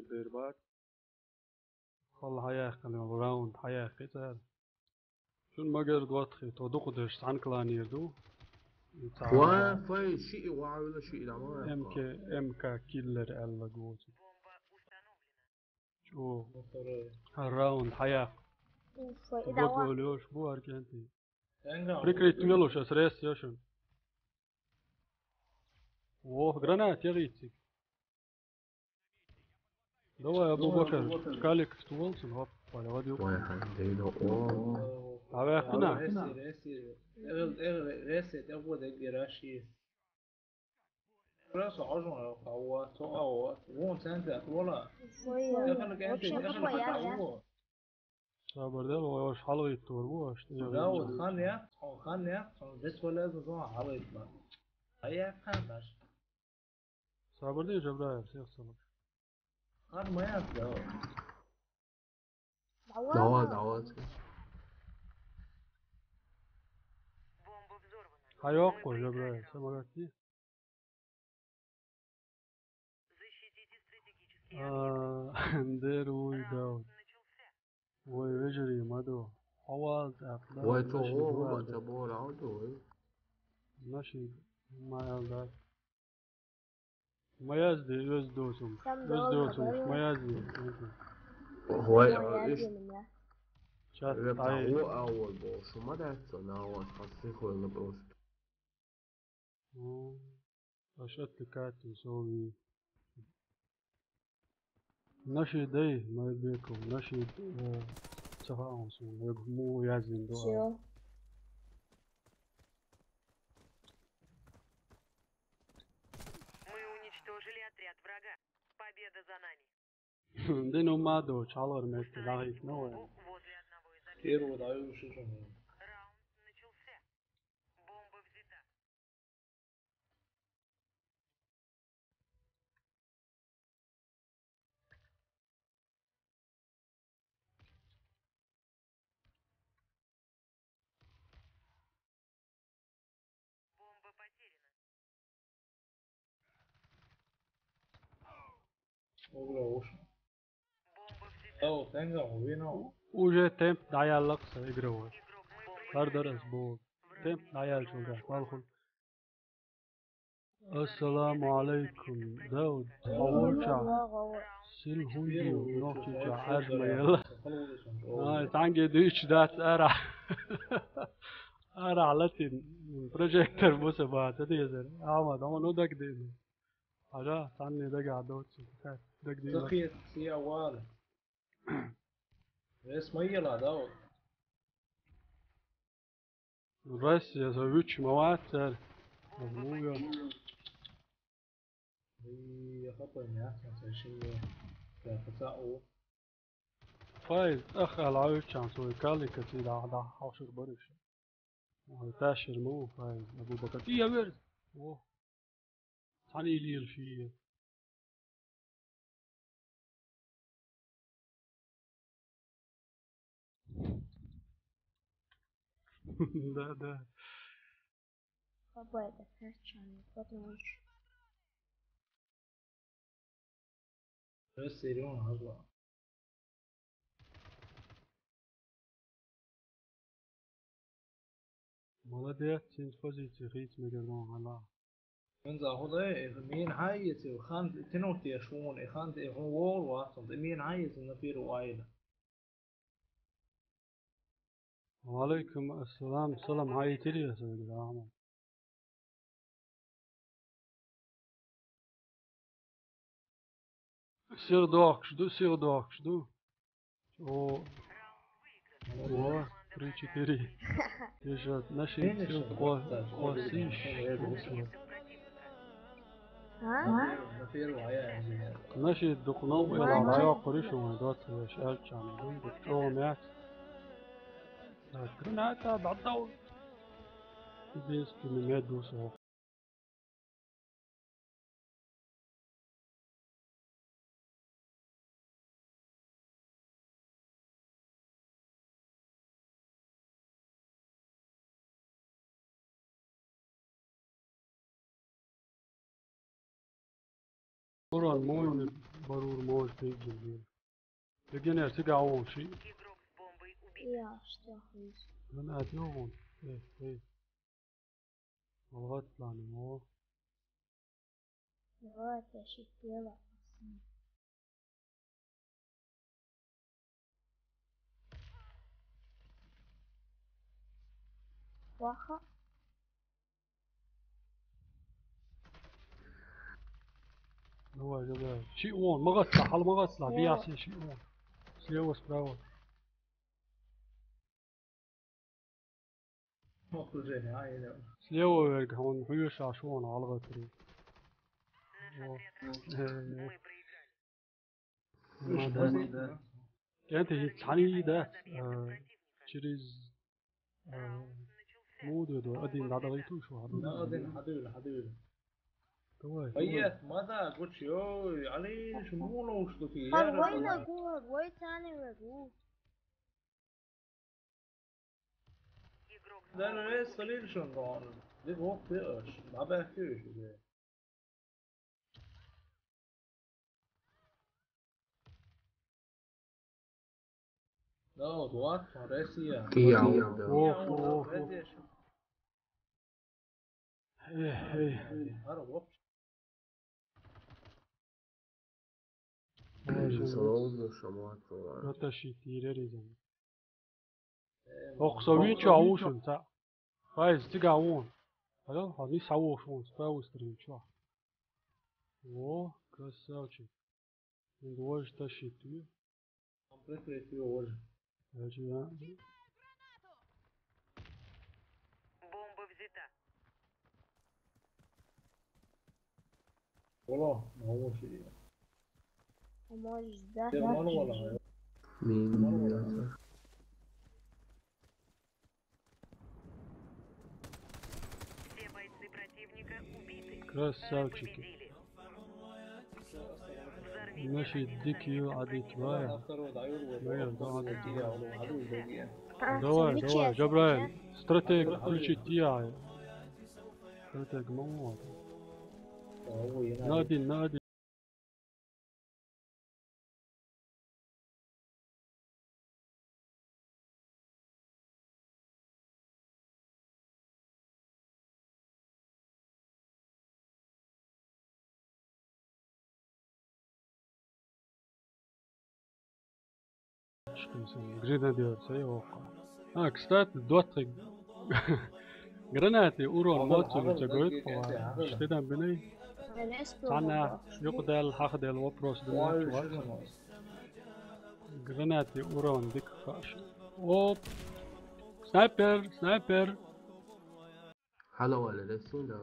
Бербак. Хал хаяхкан, раунд хаяхкан, се. Шун магар дуатхи, то дукъдеш цхьан кланир ду. Ва, фай, шиъ ва вила шиъ да ма. М К, М К киллер аьлла гоцу. Чу. Раунд хаяк. Уф, и да ва. Бо лёш, бу аркенти. Прикрыть велуш, ас рес яшун. О, гранат, я гицик. Давай, Абу Бакар, калик стволсун, хоп, палевадил. Ой, ха, дейно, о. Авяхтуна. Реси, реси, реси, реси, реси, реси, реси. Просто ожон, ава, то, ава, вон центр, вон. Ой, вообще, какой я, я. Сабар дел, ой, ош халгы иттор бу, ош. Да, вот хан я, хан я, бесполезно, зон халгы итма. А я хан наш. Сабыр дей, Жабраев, всех целых. Хан моя, да. Давай, давай. Хайок, Жабраев, самолёт не. А, Дер уйдал. Ой, вежери, маду. Авал, так, да. Ой, то, о, о, чабо, раудо, ой. Наши Ма яздеш. Ма язде, оьзда доцум. Оьзда доцум, ма язде. Ой, ой, ишт. Чат ай. О, а вот, бо, шума дац, на вас, хасси хойла просто. М, аш отвлекать, сови. Наши дай, Майбеков, наши, э, цаха онсун, э, му язин дуа. Всё. Мы уничтожили отряд врага. Победа за нами. Дин умадо, чалор месте, да, их новое. Бомбу возле одного из объектов. Первый даю шишему. Раунд начался. Бомба взята. Бомба потеряна. Уже темп дӀаяьллакх са игровой. Хар дарас бу. Темп дӀаяьлча угра, балхул. Ассаламу алейкум, Дауд. Хьо волча. Сил хӀунда ю, нохчийча Ӏаьржа ма елла. Ай, цхьанге дуьйцуш дац ара. Ара латин. Прожектор буса бац, дезар. Ахмад, хьуна дагадеъна. Хьажа, цхьанне дагахь доцу. Дагадеъна. Захет, сия вала. Вес ма ела, Дауд. Россия, со вуьч ма вац цара. Муга. Ой, я хапай, мясо, совершенно. Я пацан, о. Файз, ах, ала вуьчан, со калика ци да, да, хавшур барыш. Ой, ташир му, Файз, Абу Бакар. И я вер. О. Цхьана илийла шиъ. Да, да. Победа, Херсон, потому что Россия, Рион, Азла. Молодец, цуьнца позици хийца мегар ван хьала. Венза хӀу дай, и мина хьан йици, хан тинух теш вон, и хан тӀе хӀун вогӀу вац, и мина хьан йици на пир вайна. Ва алейкум ассалам, салам, хьан йитири я сан, Ахмад? Сиха дохкуш ду, сиха дохкуш ду. О, о, три-четыре. Ешат, наши сил кво-, кво сиш. А? Наши дукха новкъа йоккхури шуна, доцу веш аьлча, дукха чӀогӀа меца. Граната дӀадал. Единственный мед ду со. Буран мойн барур мойн тегин. Дегенер цига вон ши. Я, что хуй. Гранат йогун. Эй, эй. Алгъатлан, о. Давай, тащи тело. Ваха. Давай, давай. Ши он, магасла, хьал магасла, биаси ши он. Слева, справа. Слева верг, хьуна хьоьжуш вон хьалгӀатри. О. Э, э. Ма да. КӀентий хӀинца цхьаьна йий дац, э, через, э, муха доьду, один дӀадахийта шу хьан. Да, один хьадуьйла, хьадуьйла. Давай, давай. Ай, ма да, гучи, ой, Ӏалин, шу муха ловш ду хи, яра. Вай на гур, вай цани вай гур. Дан вес салил шун дон. Ди вок пеш. Ма бехкеш де. Да, вот, вот, Россия. Тия. Ох, ох, ох. Эх, эй. Боже, салон, шамат, салон. Наташи тиреризм. Ох, со вин чу авушун, ца. Файз, цига авун. Алло, хани савушун, справа стрим чу. О, красавчик. Ин двоечка щит. Прикрытие уже. Короче, да. Бомба взята. Ола, наушники. А можешь, да? Ты вон, вон, вон. Мин, мин, мин. Все бойцы противника убиты. Красавчики. Победили. Наши дикие адитвая. Давай, давай, Джабраил. Стратег включить я. Стратег мало. На один, на один. Гренадер, сай оха. А, кстати, доттыг. Гранаты урон моцу чагойт. Штедан биней. Цана юкъдал, хакъдал вопрос биней. Гранаты урон дик хаш. Оп. Снайпер, снайпер. Хала вале, ресун да.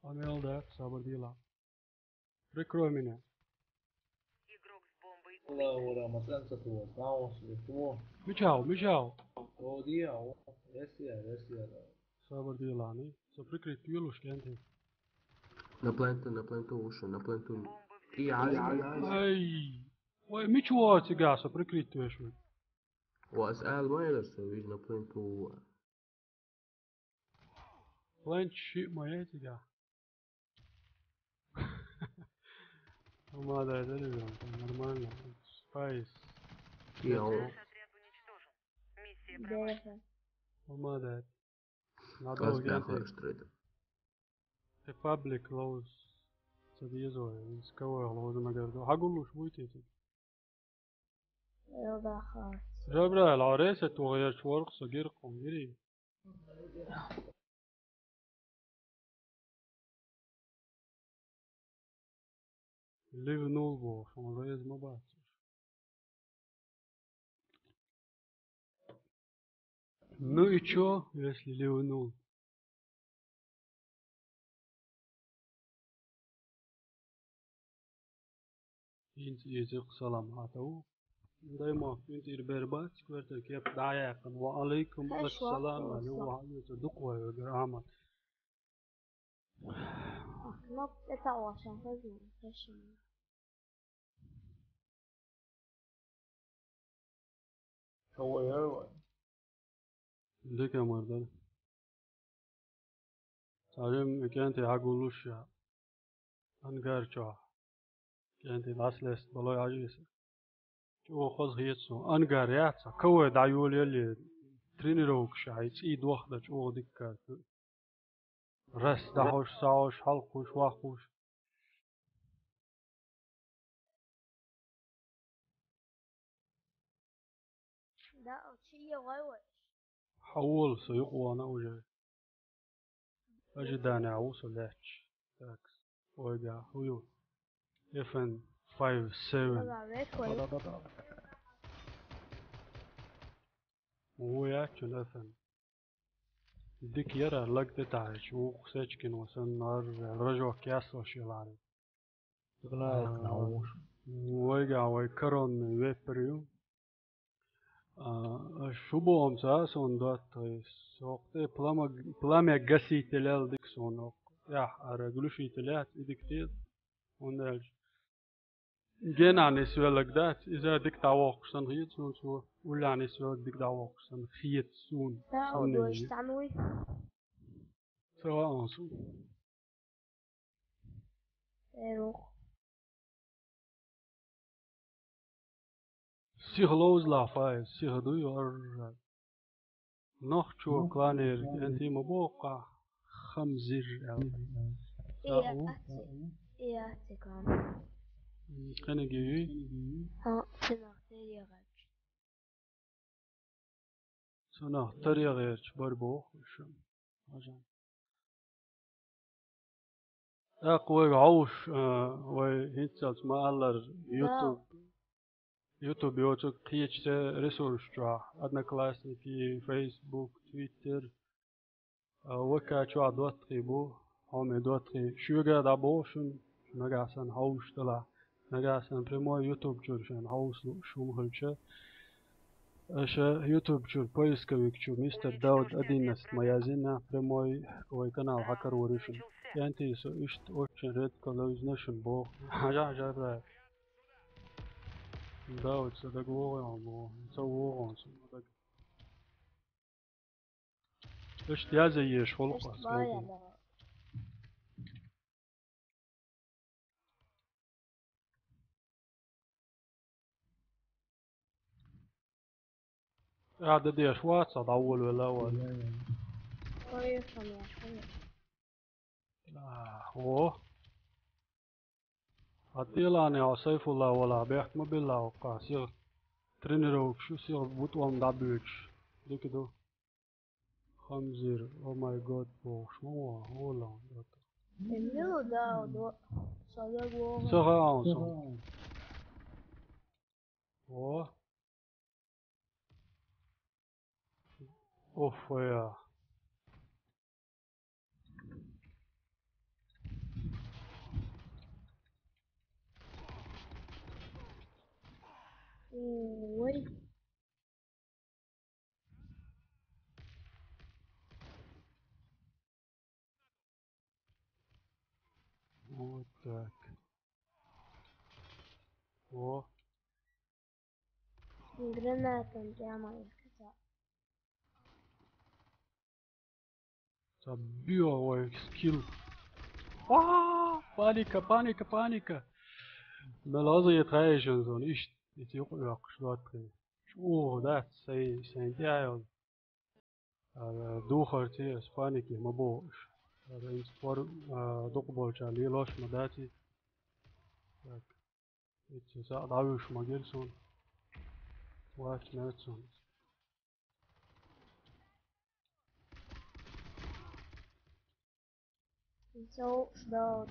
Амел да, сабр дила. Прикрой меня. Игрок с бомбой Аллаху убит. Рамадан сатуо, наус лихуо. Мичау, мичау. О, диа, о, ресия, ресия, да. Сабр дилани. Со прикрыть юлуш кенти. На пленту, на пленту ушу, на пленту. Бомба взята. И, ай, ай, ай. Ай. Ой, мичуо цига, со прикрыть юлуш. Вас ал майер, со виж на пленту. План чё моя тебя? Помада, да, ребята, нормально. Спайс. Йоу. Наш отряд уничтожен. Миссия провалена. Помада. Надо. Republic Lows. Садизо, из кого Lows, наверное. Хагулуш будет эти. Элдаха. Жабраил, аресе тугъер чворх согир къунгири. Ливнул бо, шон рез ма бац. Ну и чё, если ливнул? Инц изик салам хатау. Дайма, инц ир бербац, квертер кеп дая кан. Ва алейкум ассалам, ва алейкум ассалам. Дуква грамат. Ну, это очень важно, очень. Дика мардан. Салим, кенти хагулуш я. Ангар чо. Кенти лас лес балой ажиса. Чо хоз хиет сун. Ангар яца. Кавай да юлели тренировка ша. Ици дохда чо дикка. Рас дахуш, сауш, халкуш, вахуш. Да, чи я вай вай. Хаул, со юкъуана уже. Ожидание, а усо ляч. Так, ойга, хую. F N five seven. Да, да, да, да. Уя, чун F N. Дик яра лаг детач, ух сечкин васан нар рожок ясо шилари. Глайк науш. Вайга вай коронный вепрю. А, шубом са сон дат, то есть, сокъ те пламя, пламя гасителял дик сон окъ. Я, ара глушителя, идик те, он дальше. Генани свелагдат, иза дик давокъ сан хиет сон су, уляни свелаг дик давокъ сан хиет сун. Да, удой стануй. Сава он сун. Эрох. Сих лоуз лафай, сих дуй ор. Нох чуо кланер, энти ма бока. Хамзир. Са у? Иац. Иац кан. Кхенеги юй? Ха, цинах терегъач. Цунах тарегъерч бар бохуш. Ажа. ТӀаккха вайга хьовш, а, вай хӀинццалц ма аллара, YouTube, YouTube йоцург кхечу церан ресурс чохь, Одноклассники, Facebook, Twitter, а, ВК чохь доттагӀий бу, хьоме доттагӀий. Шуьга а дӀабоху шуна, нагахь санна хьовш делахь, нагахь санна прямой YouTube чуьра шайна хьовса лууш хӀума хилча, аша YouTube чуьра поисковик чу мистер Дауд одиннадцать ма яздина, прямой вай канал хьакаро вара шуна. КӀентий со иштта очень редко ловзина шуна боху. Хьажа, хьажа, Дауд, со дага вогӀу боху. Со вогӀу, со дага. Иштта язъеш хуьлу. Иштта хьо, вай, ма яла. Ӏада деш вац, дӀаволавелла вац. Ой, хан яш, хан яш. А, о. Хьан тӀелани хьо Сайфулла вала бехк ма билла хӀокху, сиха тренировкаш ю, сиха бутӀом дӀабоьдуш. Дика ду. Хамзир, о май год, бохуш ма вон, вон лан. Эмил, да, до, садак вон. Ца хаьа со. О. Оф, я. Ой. Вот так. О. Гранатом прямо из кота. Ца био вай скилл. А, паника, паника, паника. Мел аза я тхаьжжан зон, ишт, ити юкъа оьккхуш доттагӀий. Чу дац, сай, сайн тӀе айал. Ара, духарти ас паники ма бохуш. Ара, инца пор, а, дукха болча лелош ма даци. Так. Итца саъ дӀавуьйш ма гира суна. Вац меца суна. Иза уш даут.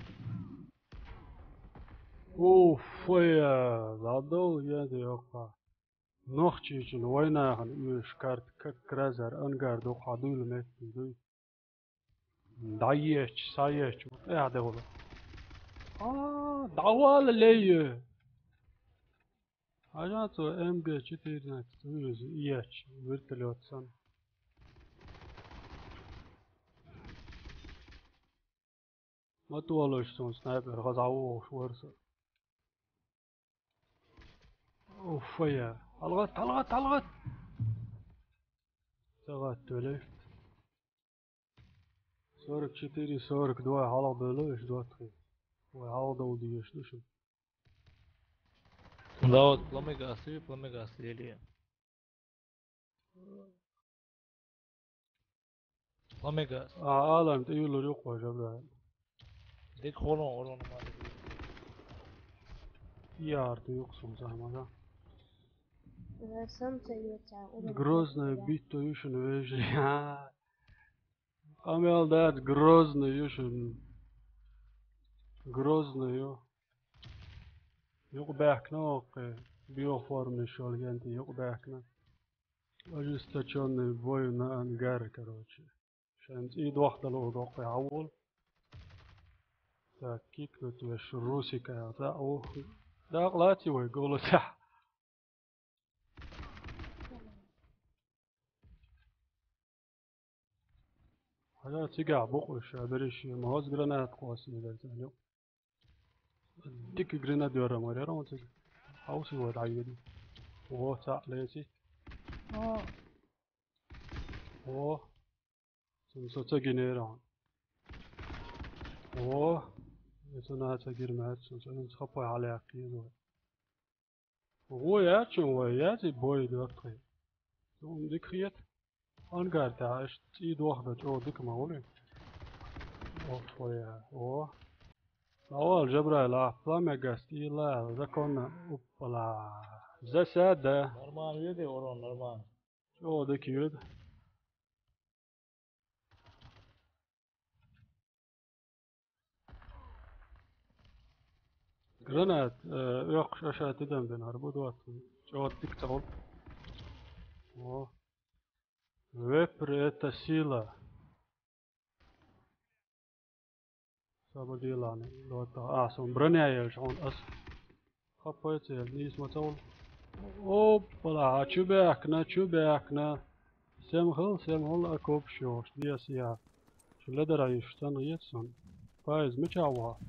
Уф, я, задал, я, я, я. Нохчийчун вайнахана уьш карт как раз ар ангар дукха дуйла меттиг дуй. ДӀаеча, схьаеча, тӀаьхьа девала. А, дӀавала лейе. Хьажа цо М Г четырнадцать вуьйза еча, вертолет санна. Ма толуш цунна снайпер, хаза вогӀуш вара со. Уф, я. ХьалагӀатта, хьалагӀатта, хьалагӀатта! Ца гӀатта велира. Сорок четыре, сорок два хьалагӀа бевлла, иштта доттагӀий. Вай хьалагӀа довла дезаш ду шуна. Да вот, пламегас, пламегас, Лилия. Омега. А, Алан, тӀе юьллур ю кхо жабра. Дика холон, орон ма дика. Яр ду юкъ сум замана. Э, сам ца ю ца, урон. Грозная битва ю шуна вежа. А. Къамел дац, Грозный ю шуна. Грозный ю. Юкъ баьхкина оккхе. Био форма шолгенти юкъ баьхкина. Ожесточённый бой на ангаре, короче. Шайн цӀий дохдала у доккхе хьавол. Так, кикнуть веш Русика, да, у. Дакъа лаци вай, голос. Хьажа цигахь букъуш, а берриш, ма хӀоз гранат кхосса дезара цӀа. Дика гранат дора, ма яра он цига. Хьовсий вай дӀайоьду. О, цхьаъ леци. О. О. Цунна со ца гинера. О. Цунна ца гира маьцна, цунна ца хаппай хьалаяккхийла вай. ГӀо яьчун вай, язи бой дохкий. Цунна дика хета. Ангар тӀехь иштта цӀий дохдан чӀогӀа дика ма хуьлий. Оф, ой, о. Давай, Джабраил, а, пламя газ, и ла, законно, упала. Засада. Нормально, види, урон, нормально. Чё, дык, вид? Гранат, э, ёх, шаша тидам бен, арбуд ват. Чё, дык, цаул. О. Вепр — это сила. Саба дилани, дота. А, сон броня елш, он ас. Хаппай цел, нийсма цаул. Оппала, а чу бяхна, чу бяхна. Сем хыл, сем хыл, а коп шош, диас я. Шу ледара иш, цан ецсон. Пайз, мычава.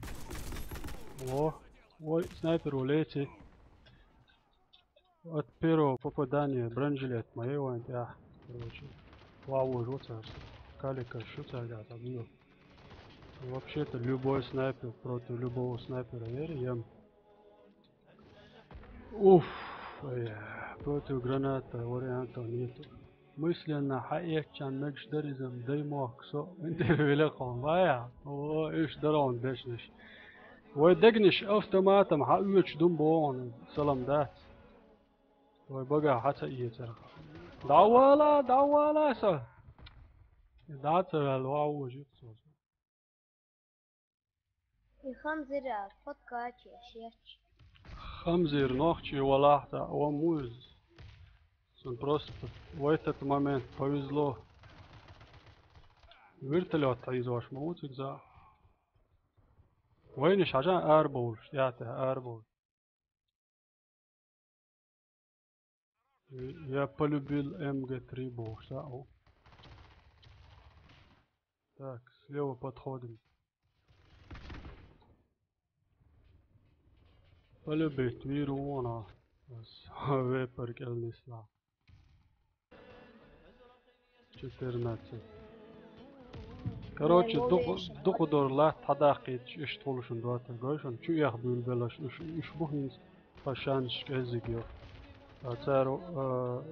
О, ой, снайпер улети. От первого попадания бронежилет моей вон, я, короче, вау, уже вот сейчас. Калика, что тебя, да, там, ну. Вообще-то любой снайпер против любого снайпера, верь, ем. Уф, э, против граната вариантов нету. Мысленно хьаэччан мегаш даризам даймохк со интервью лекхом. Вая, о, иш дарон дешниш. Вай дегниш автоматом хьаоьч дум богон салам дац. Вай бага хьаца иецар. Давала, давала са. Даца вал ва ужик со. И хамзира подкаче шеч. Хамзир нохчи валахта, ва муз. Сон просто в этот момент повезло. Вертолёт из ваш муцик за. Вайниш хьажа арбовлуш, ята арбовлуш. Я полюбил М Г три бокса. О. Так, слева подходим. Полюбить виру вона. Вепер кельнисла. Четырнадцать. Короче, дукъ-, дукъудор латт хьадаккхийта, иштта хулушун дота гойшун, чу эх буьйлбелаш, уьш, уьш бу хӀинца тха шанс кӀеззиг йо. А цара, а,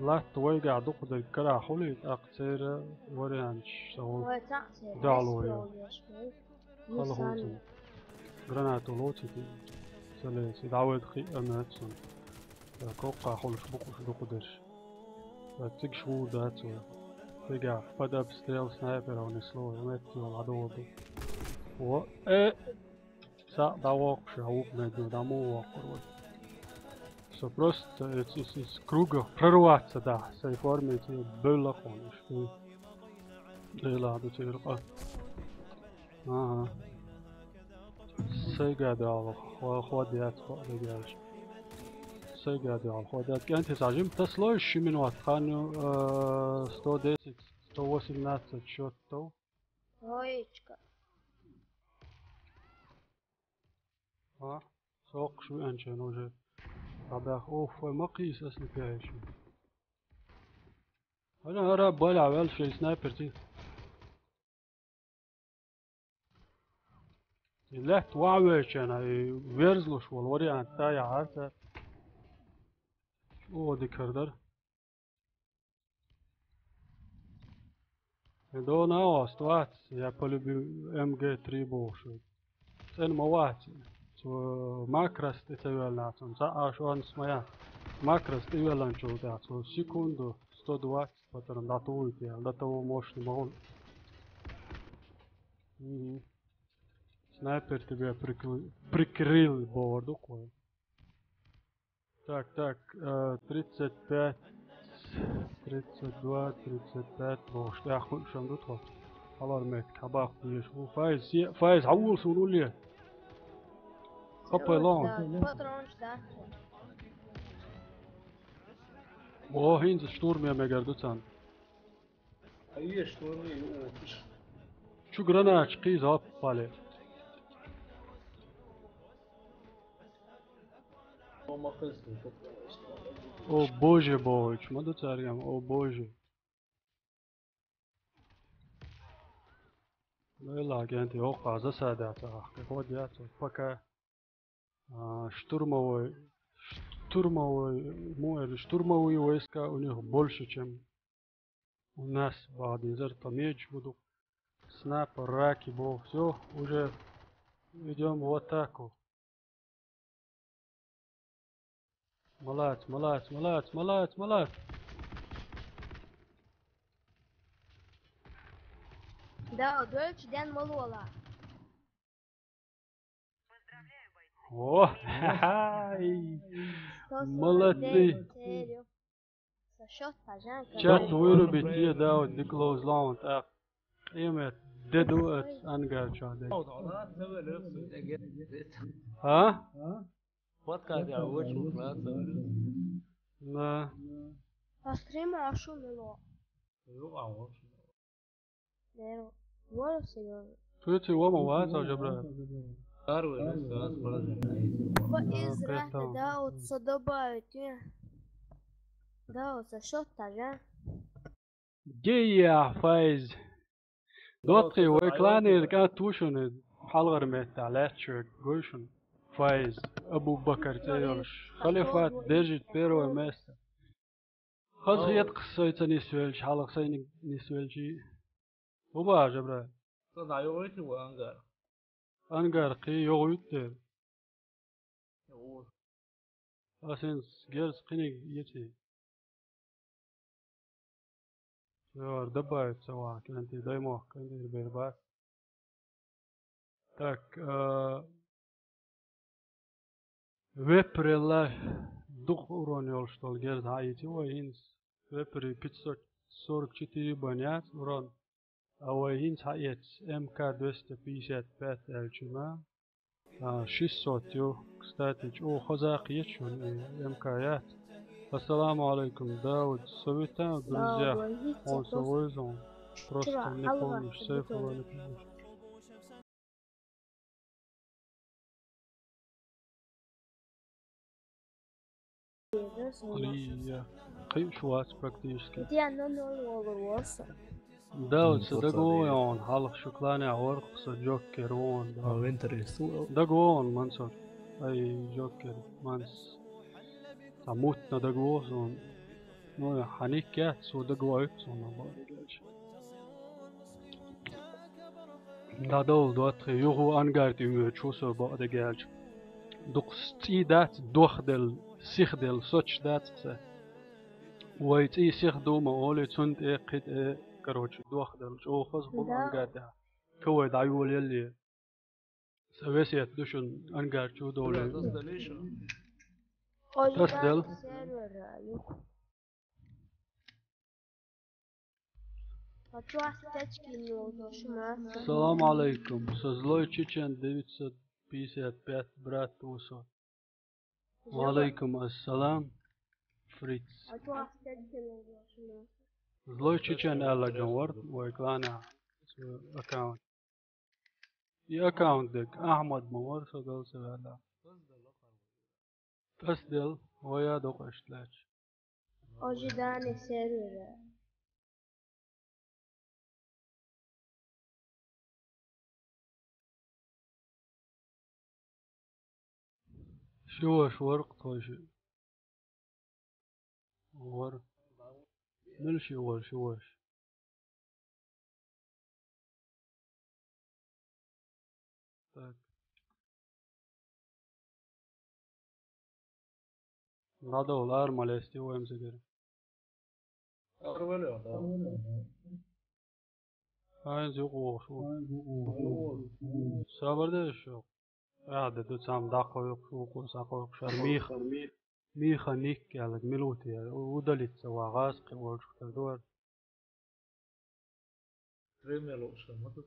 латт вайгахь дукъудерг карахь хулий, тӀаккха церан варианташ ца хул. Вай цхьаъ церан дало йо. Хала хӀунцун. Гранату лоций, ца леси, дӀавайда кхиъ а моьтту суна. Ца коккхахь хулуш бу-кх уьш дукхадерш. Ца цига шура дац вай. Цигахь под обстрел снайперов несло, метте йолу ӀадогӀу ду. Во, э! Цхьаъ дӀавоккхуш, а вукху меттиг дӀа муха воккхур вай? Со просто эц-, эц-, эц кругах прорваться дахь, сайн форме цӀе бевлла хьуна иштта. Делахь ду церан къа. Ага. Сайга дуьхьал хо-, хо дац, хо дегаш. Сайга дуьхьал хо дац. КӀентий схьа жима тасалой ши минот хан ю, э, сто десять, сто восемнадцать счёт тов. Троечка. А? Соккхуш веанчун уже. Дабаха, оф, вай ма кхийса ас лепаьйша. Хьажа, хӀара балехь ваьлла шайн снайпер ца. И лаьтта ваьхьавечана, и верзалуш волу вариант тӀе яхьара цара. О, дика хӀара дара. Дона а ост вац, я полюбил М Г три бохуш. ЦӀена ма вац. Цо макрос тӀе ца йоьллина, цунна цхьа а шонс ма яц. Макрос тӀе йоьллинчул тӀаьхьа цо секунду сто двадцать патрон дӀатухуьйту, я, до того мощный ма хуьлу. Мгм. Снайпер тебя прикры-, прикрыл, бохур ду-кх вай. Так, так, э, тридцать пять, тридцать два, тридцать пять бохуш, тӀаьхьа кхуьуш ду тхо. Хьалар меттиг хьабаккха дезаш ву. Файз, се-, Файз, хьан вула суна улле? Капай лон. Да, патронаш дац. О, хӀинца штурме мегар ду царна. Чу гранач кхийза гӀоппале. О боже, бохуьйтуш ма ду цаьрга, о боже. Вела, агенти, оккха засада ца ахка. Ходят, пока. А, штурмовой, штурмовой, муэр, штурмовые войска у них больше, чем у нас, вадизар, там меч буду. Снайпер, раки, бог. Всё, уже идём в атаку. Молодец, молодец, молодец, молодец, молодец. Да, удачи, Дэн Малуала. О, молодцы. Со счёт пожалуйста. Чат вырубить, е, да, вот, дика ловза лаунт, а. Имет, деду эт, ангар чё, деду. А? Подкаст я очень классно. Да. По стриму а шо мело? Дэр, вон серьёзно. Туйти вама вац, а, жабра. Дарвы, да, сразу положим. По А, из прям там. Да, вот со добавить, э. Да, вот со счёт пожалуйста. Гея Файз. Дотхи, вай кланер кан тушуны. Халгар метта ляччик гойшун. Файз, Абу Бакар цӀе йолуш. Халифат держит первое место. Хаза хеташ сай ца нисвелча, хьалха сайниг нисвелчий. ХӀун баха, жабра? Ца дӀайогӀуьйту вай ангар? Ангар кхин йогӀуьйту дера. Ас хӀинца герз кхиниг йиций. Йор, добавить ца ваха, кӀанти, дай мохк, кӀанти, бер бац. Так, а, вепрелла дукха урон йолуш долу герз хьаийци вай хӀинца. Вепри пятьсот сорок четыре бан яц урон. А вай хӀинца хьаэцча, М К двести пятьдесят пять аьлча ма. А, шестьсот ю. Кстати, чӀогӀа хаза кхеташ ву, и М К яц. Ассаламу алейкум, Дауд. Совета, друзья. Он со войзон. Просто не помнишь, сейф его не помнишь. Алия. Кхин шу вац практически. Где оно ноль волу волса? Да, вот со дагавон, хьалха шу клане а ворху со Джокер вон, да. А, в интерес. Дагавон, Мансур. Ай, Джокер, Манс. Цхьа мутна дагавон сон. Ну, я хьаник яц, со дагавойту сон, бакъдерг аьлча. ДӀадовла, Дотхи, юха ангар тӀе воьдуш ву со, бакъдерг аьлча. Дукха цӀий дац, дохделла, сихделла, соцуш дац аса. Вай цӀий сиха ду ма олий, цунна тӀе кхин тӀе, короче, дохделла, чӀогӀа хаза хуьлу ангар тӀехь. Кхин вай дӀайолаелле. Сан весет ду шуна, ангар чу довлий. Тасдел. Салам алейкум. Со Злой Чечен девятьсот пятьдесят пять, брат, ву со. Ва алейкум ассалам, Фриц. Злой Чечен аьлла жан вара вай клана аккаунт. И аккаунт дерг Ахмад ма вара, со галсаваьлла. Тасдел, вай а докъашт лаьча. Ожидание сервера. Ши ваша вара-кх тхойша. Вара. Мила ши вара, ши ваша? Так. ДӀадовла, ара ма лестий вайн цигара. Ара вале, да. ХӀинца юкъа вогӀуш ву. Сабар де шу. Ада ду цхьамма дӀакхойкхуш, вукхо схьакхойкхуш, ара Миха. Миха ник аьлларг мила ву те? Удалить ца вагӀа, кхин волчух тера ду ара. Премьер лучше, ма тут.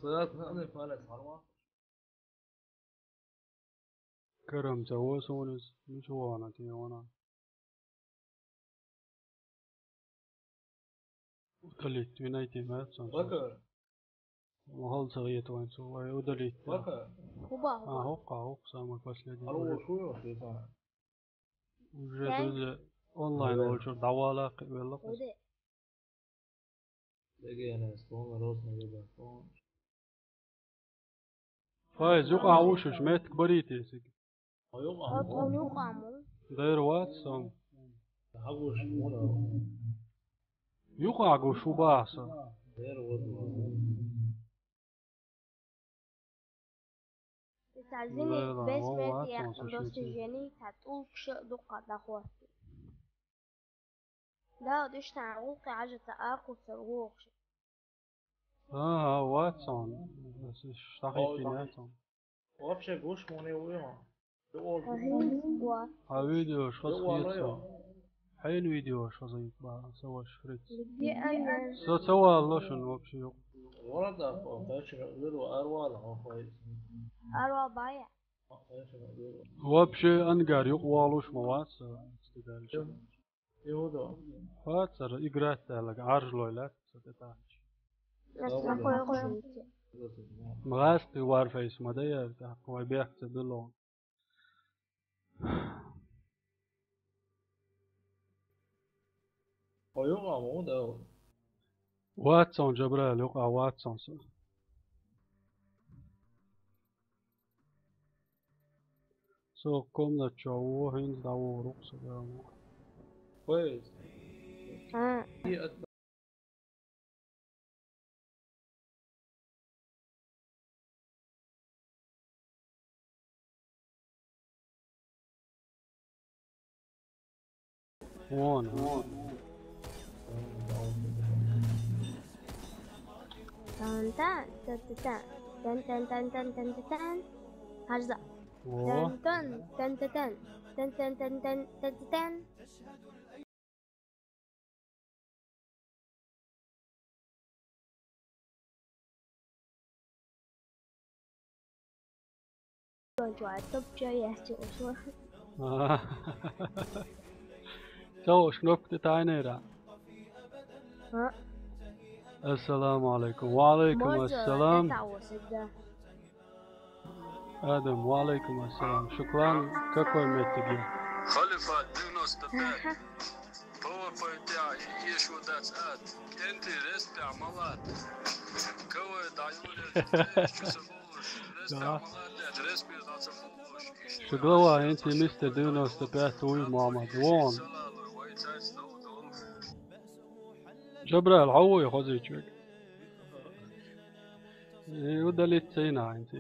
Сразу надо палец, нормально. Карам ца вон суна иза, мича вахана те вана. Удалить винайтем аьлла цунна. Бака. Ма хала ца гӀета вайн цо, вай удалить. Бака. ХӀуба, а, хӀуба. ХӀокха, хӀокха самый последний. Алло, уже. Шу ю, ты сам. Уже, уже онлайн волчуьра дӀавала кхиъвелла кхуза. Уде. Дегенес, тхуна росна вега, тхуна. Файз, юкъахь ву шу, меттиг барийта цига. Хьо юкъахь ву? Хьо юкъахь ву? Дера вац со. Хьо ву шу, ву. Юкъа гуш ву баха со. Цхьа зини лела, бес вон метр вац вон со шуьйцу. Достижени цхьа тӀулг ша дукха дӀахӀотта. Да, дишна гӀуллакхе хьажа ца акхуссар вохуш. Ага, вац вон. Аса шта хӀиттина яц вон. Вообще гуш муни вуй хьо? Ага, ва. Хьан видеош хаза хеташ. Хьайн видеош хаза хеташ баха, со ваша фриц. Где она? Со ца валло шуна вообще юкъа. Вала да, по, кайшира, виру, арвала, хо, хой. Арвала бая. Вообще ангар юкъа валуш ма вац, э, стигалча. Хацара играть даллага Ӏаржлой лаьтта со тӀе тахча. Ма гӀаьсти Warface ма дай яра тӀаккха, вай бехк ца билла. Хьо юкъа ма ву, да? Вац вон, Джабраил, юкъа вац вон со. Со комнат чу ву, хӀинца дӀавогӀур ву со, да, ма. Хой. А. Вон, вон. Тан-тан, тан-тан-тан, тан-тан-тан-тан-тан-тан. Хьажа. Во. Тан-тан, тан-тан-тан, тан-тан-тан-тан-тан-тан. Ца уьш кнопка тӀе тайнера. А? Ассаламу алейкум. Ва алейкум ассалам. Адам, ва алейкум ассалам. Шуклан, какой меттиг я? Халифа девяносто пять. Ага. Пава пайтя, и еш вот дац ад. Кенти респя малат. Кавай да юле, респя малат, респя дац. Шу глава, энти мистер девяносто пять, уй, Мухаммад. Вон. Джабраил, хьо вуй хоза чуьг? Э, удалить ца йина хӀинца.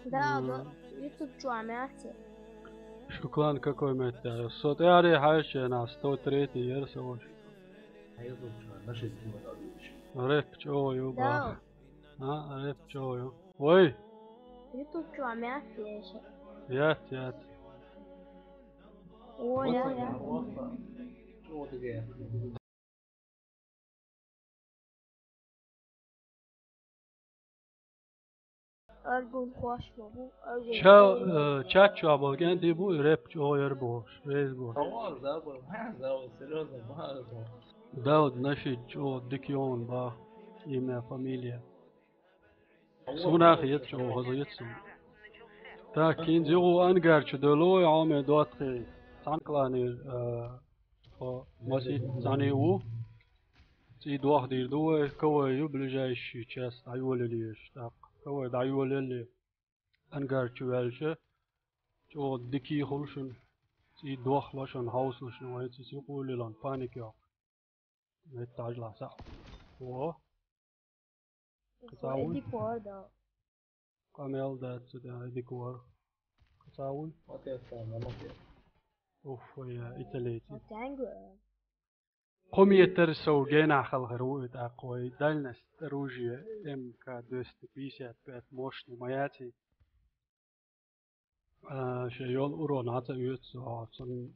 Да, да, YouTube чу а мягче. Шуклан, какой меттиг? Со тӀаьхьаре хьаьжча, сто третий яра со ваша. Рэп чӀогӀа ю, бах. А, рэп чӀогӀа ю. Вай! YouTube чу а мягче. Яц, яц. О, я, я. Аргун хваш ма бу, аргун. Ча-, э, чат чу а балган ди бу, рэп чӀогӀа яр бохуш, рейз бохуш. Давай, забыл, ма, забыл, серьёзно, ма, забыл. Дауд Нашид чӀогӀа дика йогӀун бах, имя, фамилия. Суна хеташ, оха хаза ецу. Так, хӀинца юха ангар чу долу, хьо ме доттагӀий. Цхьана клане, а, хьо масийтта цхьаьна ву. ЦӀий дохадийр ду вай, кавай ю ближайший час дӀайолалуш. Так, кавай дӀайолале. Ангар чу ваьлча, чӀогӀа дика хуьлу шуна. ЦӀий дохло шуна, хьовсалаш шуна, вай цица юкъа лилан, паник йоккху. Меттахьажлахь сахь. О. Кхин цхьа вуй? Эдикор да. Къамел дац цу тӀехь, Эдикор. Кхин цхьа вуй? Матес, ма матес. Уф, я, италийцы. Кхо метр сов генахь халхар ву и тӀаккха вай дальность оружия М К двести пятьдесят пять мощный ма яций. А, шен йолу урон Ӏа ца оьцу, а, цунна,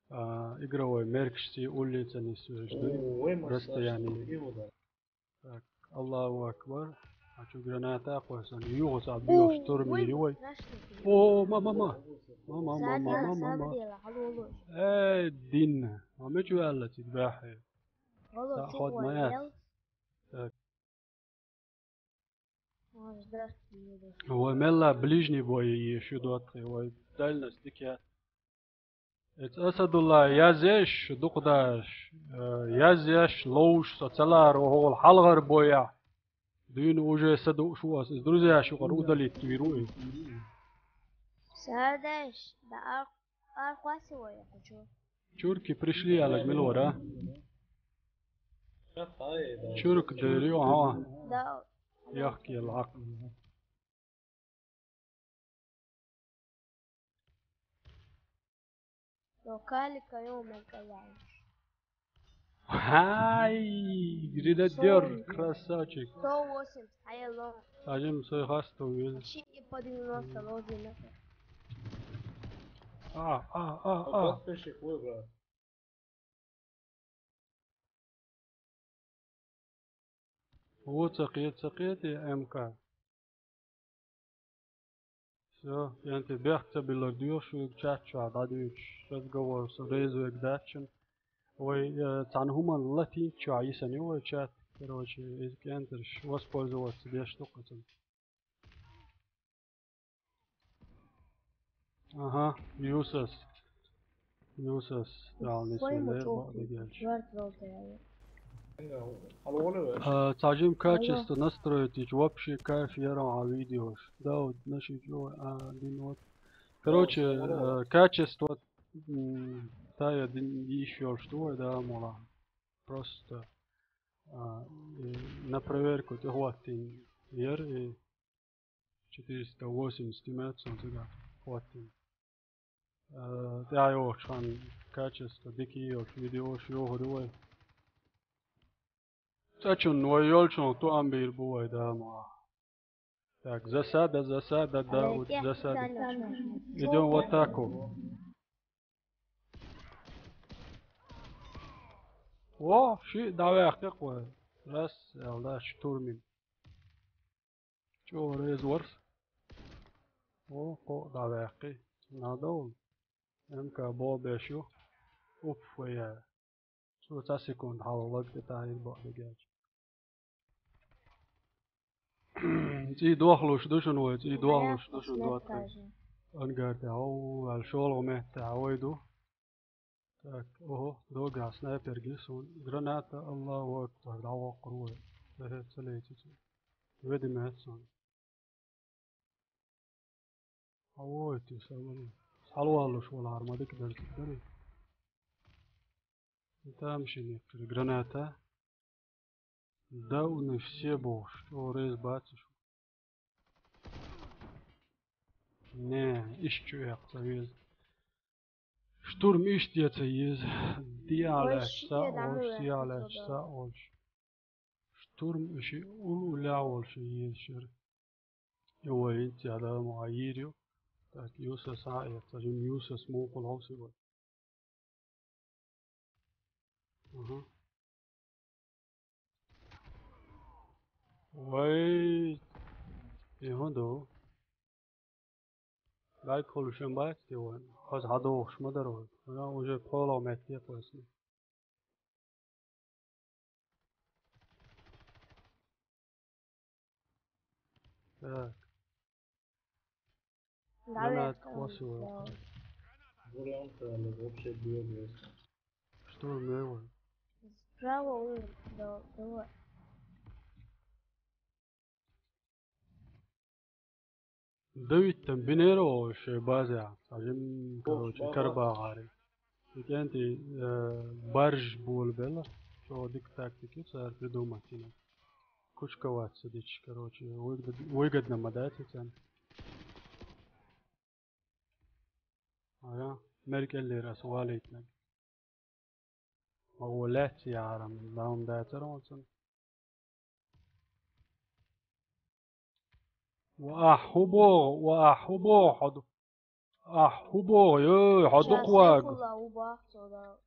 а, игровой меркашций улле ца нисвеш дуй. Ой, расстояние. Так, Аллаху акбар. А чу граната а кхойсан. Юха ца биош турми ю вай. О, ма, ма, ма. Ма, ма, ма, ма, ма, ма, ма. Эй, дин. А мича ваьлла цига баьхье? Ца хьод ма яц. Так. Вай мелла ближний бой еш ю доттагӀий, вай дальность дика яц. Эца Асадулла язъеш, дукха даш, э, язъеш, ловш, со ца ларо хӀокхул хьалхар бойахь. Дуьйна уже са дууш ву ас, иза друзьяш юкъара удалить вийр ву иза. Садеш, да Архуаси вая кучу. Чурки пришли, алаг милора. Чурк дери, ага. Да. Яхки лак. Локали кайо мекалай. Ай, гренадер, красавчик. Сто восемь, ай ло. Сажим сой хасто вил. Почти по девяносто ло дина. А, а, а, а. Пешек выбрал. Ву ца кхета, ца кхета, М К. Всё, янти бехк ца биллар дуьйш, шуьга чат чохь дӀадуьйцуш, разговор со реза вега дац шуна. Вай, э, цхьана хӀуманна латинчохь йисина ю вай чат. Короче, иза кӀентарш воспользоваться деш ду кху цунах. Ага, Юсас. Юсас, Далла нисвелла, бакъдерг аьлча. А, цхьа жима качество настроить йича вообще кайф яра а видеош. Да, вот, значит, чё, а, один вот. Короче, э, качество, м, тая дин йиш йолуш ду вай, да, мола. Просто, а, и на проверку тӀехӀоттийна яра и четыреста восемьдесят имеется, он цигахь хӀоттийна. Э, тӀаьхьа йогӀучу ханна качество дика йолчу видеош йохур ю вай. Цкъачунна вай йолчунах тоам бийр бу вай, да, ма. Так, засада, засада, да, вот засада. Идём в атаку. Во, шиъ дӀаваьккхи кхо. Раз, аьлла, штурмин. ЧӀогӀа реза вара. О, кхо а дӀаваьккхи. Надо. М К бобеш ю. Уф, я. Цо цхьа секунда хьалха лаг тӀе тахьийра бакъдерг аьлча. ЦӀий дохлуш ду шуна вай, цӀий дохлуш ду шуна доцу. Ангар тӀехь, о, аьлла шолгӀа метта тӀехь вай ду. Так, ого, догахь снайпер гира суна. Граната, Аллаху акбар, дӀавоккхур вай. Эхе, ца леци цо. Веди меца суна. Хьан вохуьйту сан вале? Схьалаваллуш валахьара ма дика дара цига дарий. И тамашийна яьккхира граната. Да уна все бохуш, чӀогӀа реза бац уьш. Не, иштта чу эккха ца веза. Штурм иштта е ца еза. Диалеш са олуш, сиалеш са олуш. Штурм ши уллехь волуш еза шира. И вай хӀинца яда ма йийр ю. Так, Юсас а эца, жим Юсас мукъа ловси вай. Ага. Вай, и хӀун ду? Лайк хуьлуш ма бац те вайн. Хаза хьадогӀуш ма дара вай. Вайн уже пхоьалгӀа метте кхоьссина. Так. Гранат квасу. Вариант, э, вообще биогез. Что, Мева? Справа он, да, давай. Давид там бинера шайн база, а жим, короче, карбагӀари. И кӀентий, э, барж болабелла, чӀогӀа дика тактика ю цара придумать йина. Кучка вац ца дича, короче, выгод-, выгодно ма дац и царна. Ага, мер кӀеллера аса валийтинарг. Ма гӀо лаьцна яхьарам, даун дацара оцун. Ва ахь хӀун боху, ва ахь хӀун боху, хьо ду-, ахь хӀун боху, ё, хьо дукха ваг? Сайфулла ву боху цо, да.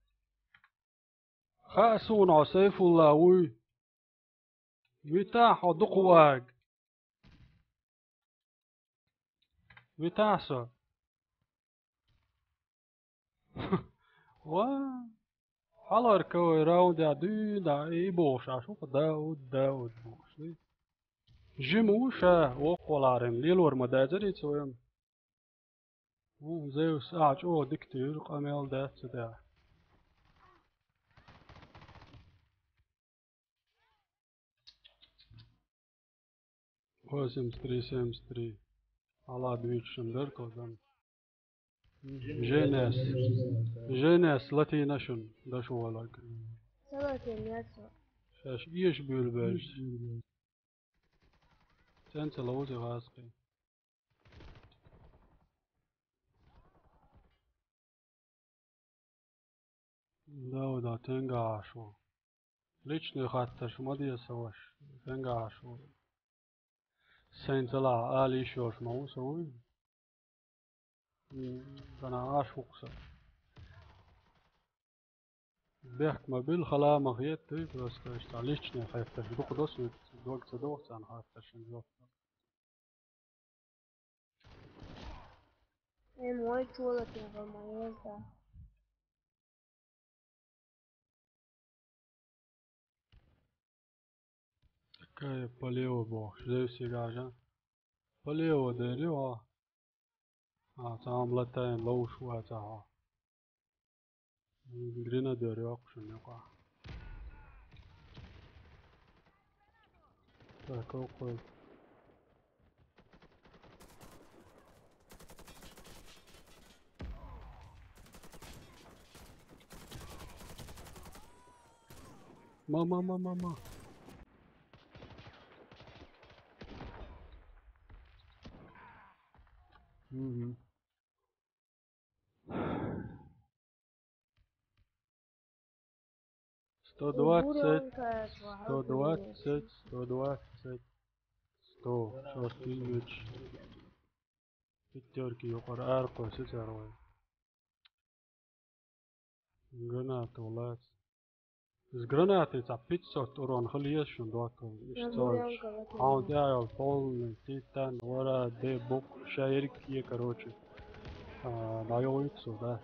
Хаьа суна хьо Сайфулла вуй. Витахь хьо дукха ваг. Витахь со. Ва. Хьалар кавай раундя дуьйна, и бохуш, а шуха Дауд, Дауд бохуш. Жима ву ша, воккхаваларин, лелор ма дазарий цо вайна. ХӀун, Зевс, ахьа чӀогӀа дика туьйра, къамел дац ца тӀехь. Восемьдесят три, семьдесят три. Хьала дуьйцуш ма дара кхузахь. Женес. Женес, латийна шун, даш волаг. Салатин яцо. Шаш иеш бюлбеш. Ценца лаузи гаске. Да, да, тенгашу. Личный хатташ ма деза ваша, тенгашу. Сен цала али шош ма усуй. Гана аш хукса. Бехк ма бил, хала ма хет, ты просто что личный хатташ дух дос, дог ца дох, цан хатташ жок. Эй, мой чулок, я вам езда. Какая полево бо, что все гажа? Полево дерё. А, там латаем лоу шуа, а. Гренадер йокъ шуна йокъа. Так, окей. Ма, ма, ма, ма, ма. Мгм. Сто двадцать, сто двадцать, сто двадцать, сто. Шорт имидж. Пятерки юкъар арко сетарвай. Гранату лац. Из гранаты ца пятьсот урон хал еза шун докал. Иш цолш. Хаунд ял полный титан, вара де бук шайрик е, короче. А, даёвый псу, да.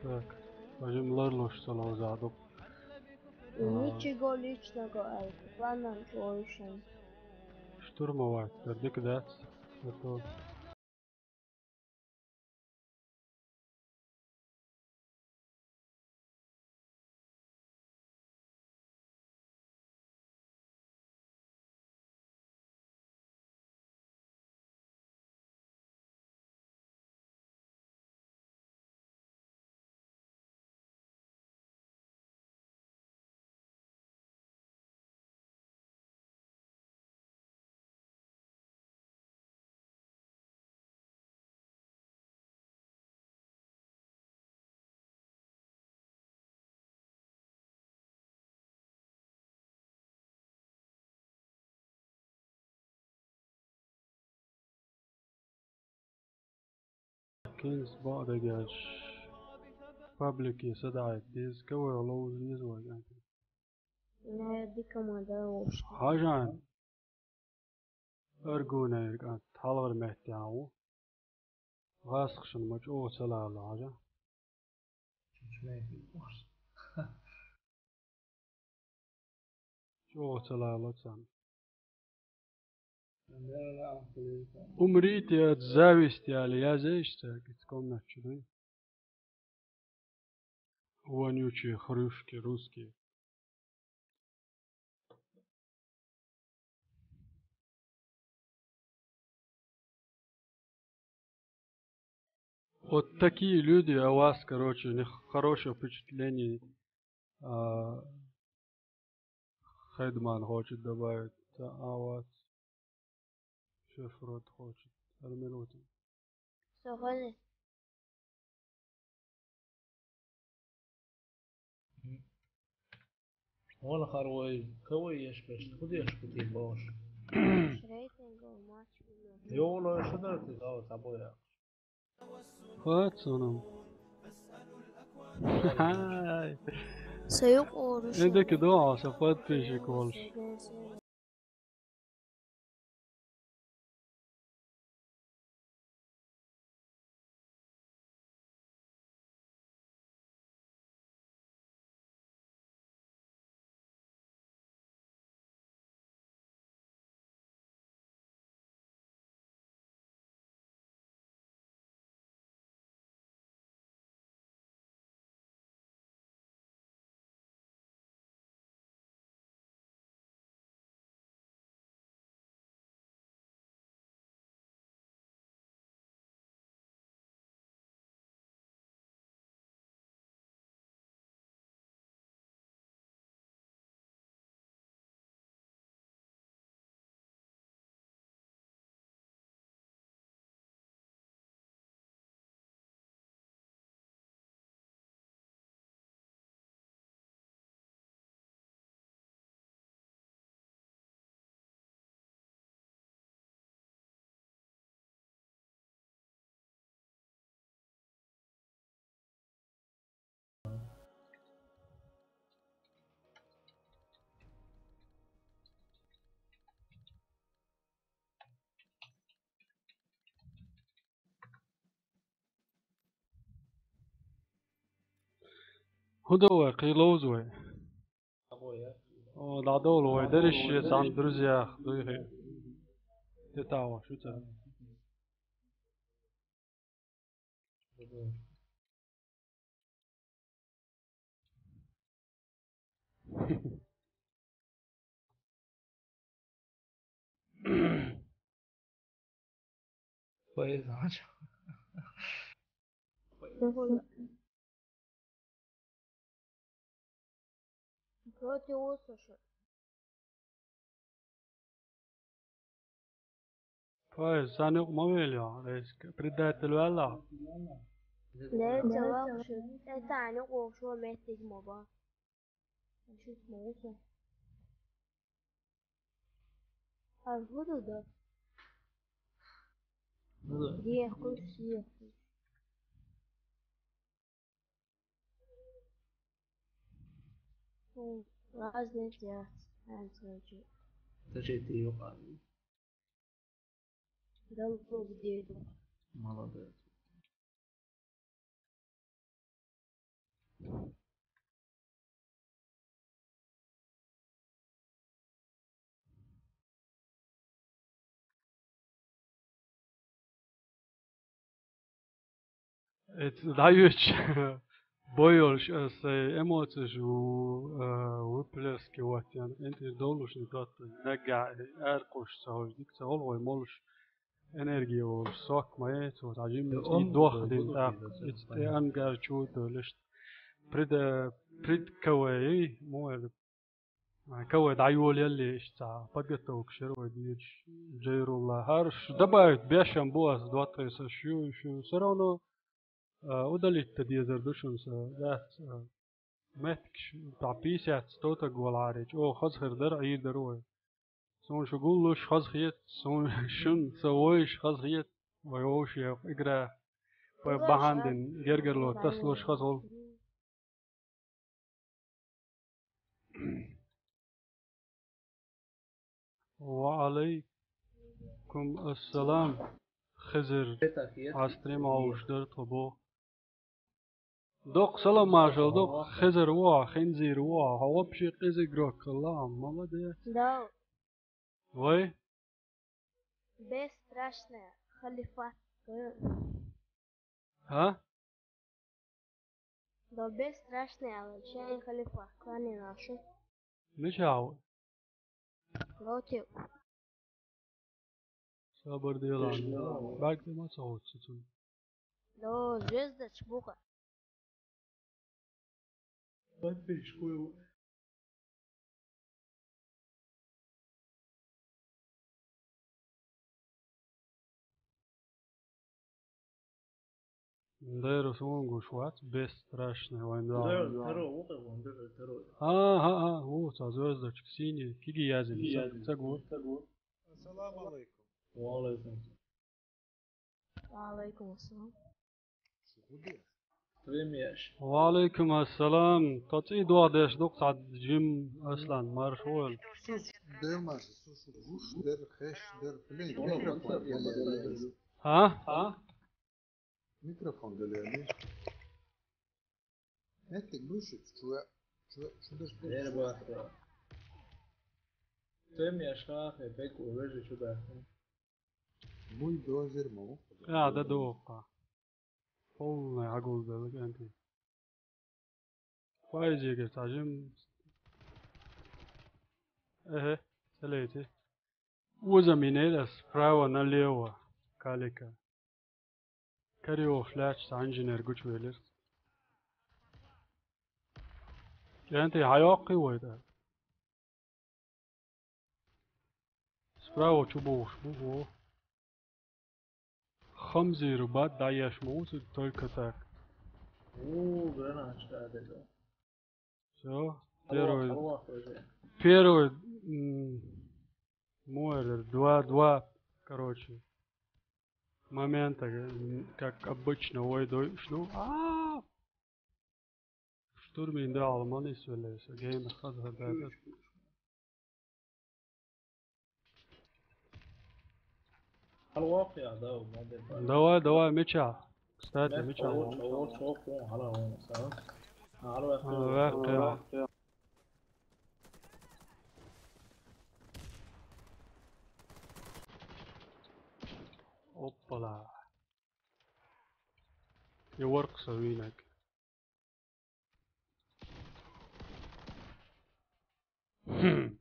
Так, возьмём ларлош салазадук. Ничего личного, Альфа, планом слышен. Штурмовать, вердикт дац. Это Кинс баъдагаш паблики садайт диз, кавай лоуз диз вай. Не, дика ма да уж. Хажан. Аргуна ирка талгар меттяу. Гасхшын ма чо салала хажа. Чо салала цан. Умрите от зависти, али я зэш, так, комнат чудой. Вонючие хрюшки русские. Вот такие люди о вас, короче, у них хорошее впечатление. А, Хедман хочет добавить о вас. Шефрод хочет. Армирутин. Сохали. Вон харвай, кавай еш пеш, худ еш кутин бош. Рейтинг матч. Йола шадар ти гава табоя. Хатсунам. Хай. Са юкъ ору. Эдакий доагӀа, са подписчик волуш. ХӀун до вай, кхин ловза вай? О, дӀадовла вай, дерриш шен цхьана друзьях дуй хи. ТетагӀа шу ца. Поэзия. Против услышит. Пай, сан юкъа ма велла, вайска предатель ваьлла. Лерца вахча, тӀе царна юкъа воккхачо меттиг ма ба. Шуьца ма ву со. Хьажа хӀун ду дан? Дехкуш, дехкуш. Разница яц, хӀанз хӀанчи. Даже это юкъа. Да, где это? Молодец. Эцу дӀайоьдуш бой йолуш аса эмоцеш ву, а, выплескивать ян, кӀентий довлуш дан тотта, наггахь, аьркхуш ца хьожу, дика ца хьолу вай молуш, энерги волуш, сок ма яц, вот, а жимма и дох дин тӀаккха, ицу тӀе ангар чу долуш, пред-, предковый, мо КВ дӀайолаялле иштта цхьа подготовкаш яра вай дийраш. Джейрулла. ХӀара шу добавить беш-м бу ас доттагӀий сан шу, шу всё равно, а, удалить дан дезар ду шуна сан, дац, а, меттигаш, тӀаккха пятьдесят стотаг валахьара, чӀогӀа хаза хир дара, Ӏийр дара вай. Суна шу гуллуш хаза хета, суна шуна сан вовзаш хаза хета, вай вовшех игра. Вай бахьана дина гергарло тасалуш хаза хуьлу. Ва алейкум ассалам, Хизир. Астри мауш дар тхо бо. Доккха салам маршал, доккха Хизир ву, Хинзир ву, хьо вообще кӀезиг рок хилла, молодец. Да. Вай? Бесстрашная халифа. А? До бесстрашный алчай халифа, кланен ашу. Мича ву? Против. Сабар делан. Бак де ма ца хоццу цун. До звездочка бука. Подписчик ву. Дера суна гуш вац, бесстрашный вайн да. Дера, таро, вукъа вон, дера, таро. А, а, а, ву, ца звездочка, синий, киги язим, киги язим, ца гур. Ассаламу алейкум. Ва алейкум. Ва алейкум ассалам. Шу хӀун деш? Примеш. Ва алейкум ассалам. Тоци дугӀа деш ду цхьа жим Аслан, марш вол. Дер марш, слушай, гуш дер, хеш дер, блин, микрофон. А? А? Микрофон галерли. Эти гуш, чуя, чуя, чуя. Дер бахта. Примеш хахе, бек увежи чуда. Бульдозер мо. А, да, дока. Полная агулда легенды. Поэзия, говорит, сажим. Эхе, целейте. Уза минеда справа налево. Калика. Карио фляч, инженер гуч велер. Кенте хайоқи войда. Справа чу богуш бу, во. Хамзиру бат даеш мусу только так. У, гранаточка, да. Всё. Первый. Первый, м, муэр, два, два, короче. Момента, м, как обычно, ой, дой, что? А! Штурмин да, алманы сёлэйсэ, геймер хаза да. Давай, давай, меча. Кстати, меча. Оппала. И ворк савинак. Хм.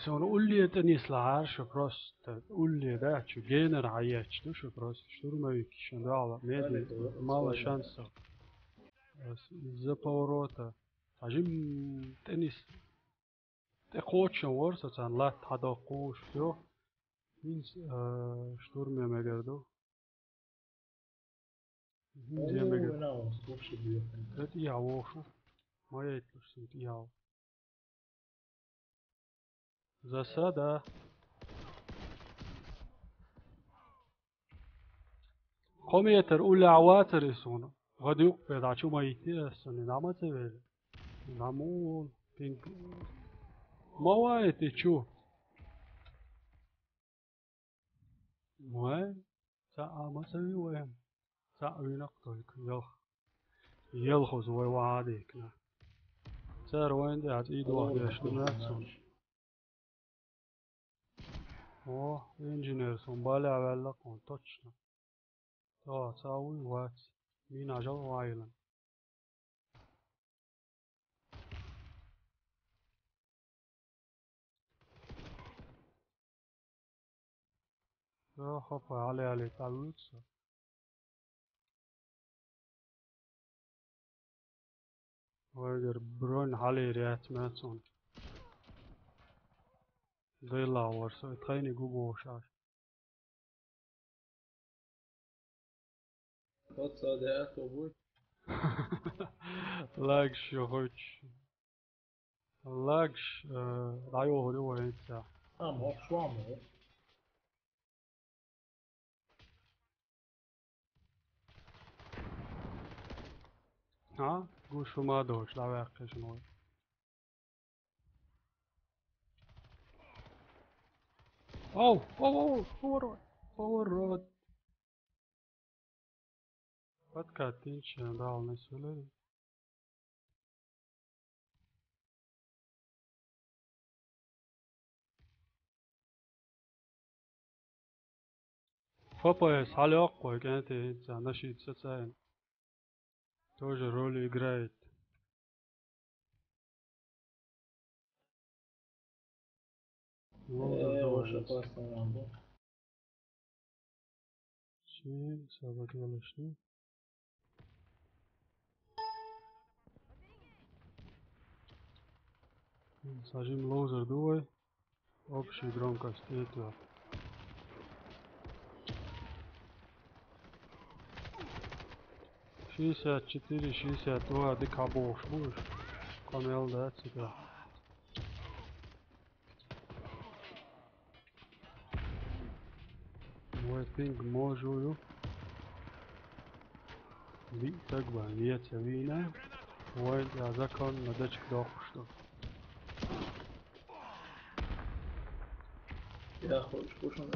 Сон улле теннис лаарш просто. Улле, да, чу генер хаяч, ну что просто. Штурмовик, шандала, меди, мало шансов. Из-за поворота. Сажим теннис. Тэ кочон ворса цан лат хадо куш, всё. Минс, э, штурме мегерду. Мгм, я мегер. Эт я вошу. Моя это что я. Засада. Кометр улаватыр исуна. Гадюк педачу майти эсуни. Нама цевели. Намул. Пинг. Мавай ты чу. Вай, са амасави вай. Са уйнак только, ёх. Ёлхоз вай ваадыкна. Сэр вайнде ат идуа яшты мэтсон. О, инженер сон баля аваллак он, точно. Та, са уй вац. Мин ажал вайлан. Хопа, али, али, талуца. Вайгер бронь али ряд мэтсон. Дыла ворса, тайни губо шаш. Тот саде это будет. Лагш, я хочу. Лагш, э, дай его говорю, вариант. А, мог шваму. А? Гушума дочь, давай, конечно, мой. Оу, оу, оу, поворот, поворот. Подкатинча, да, у нас вылез. Ф П С, алёк, кой, кэнтэ, за, наши цэцэн. Тоже роль играет. Э, вообще классно нам был. Чи, собак ялышны. Сажим лоузер дуой. Общая громкость этого. Шестьдесят четыре, шестьдесят два, дыка бокс будешь? Камел, да, цыка. Мой пинг можу. Биъ стаг бан веца вийна, вай я законна дачка доккхуш ду. Я хочу кушать.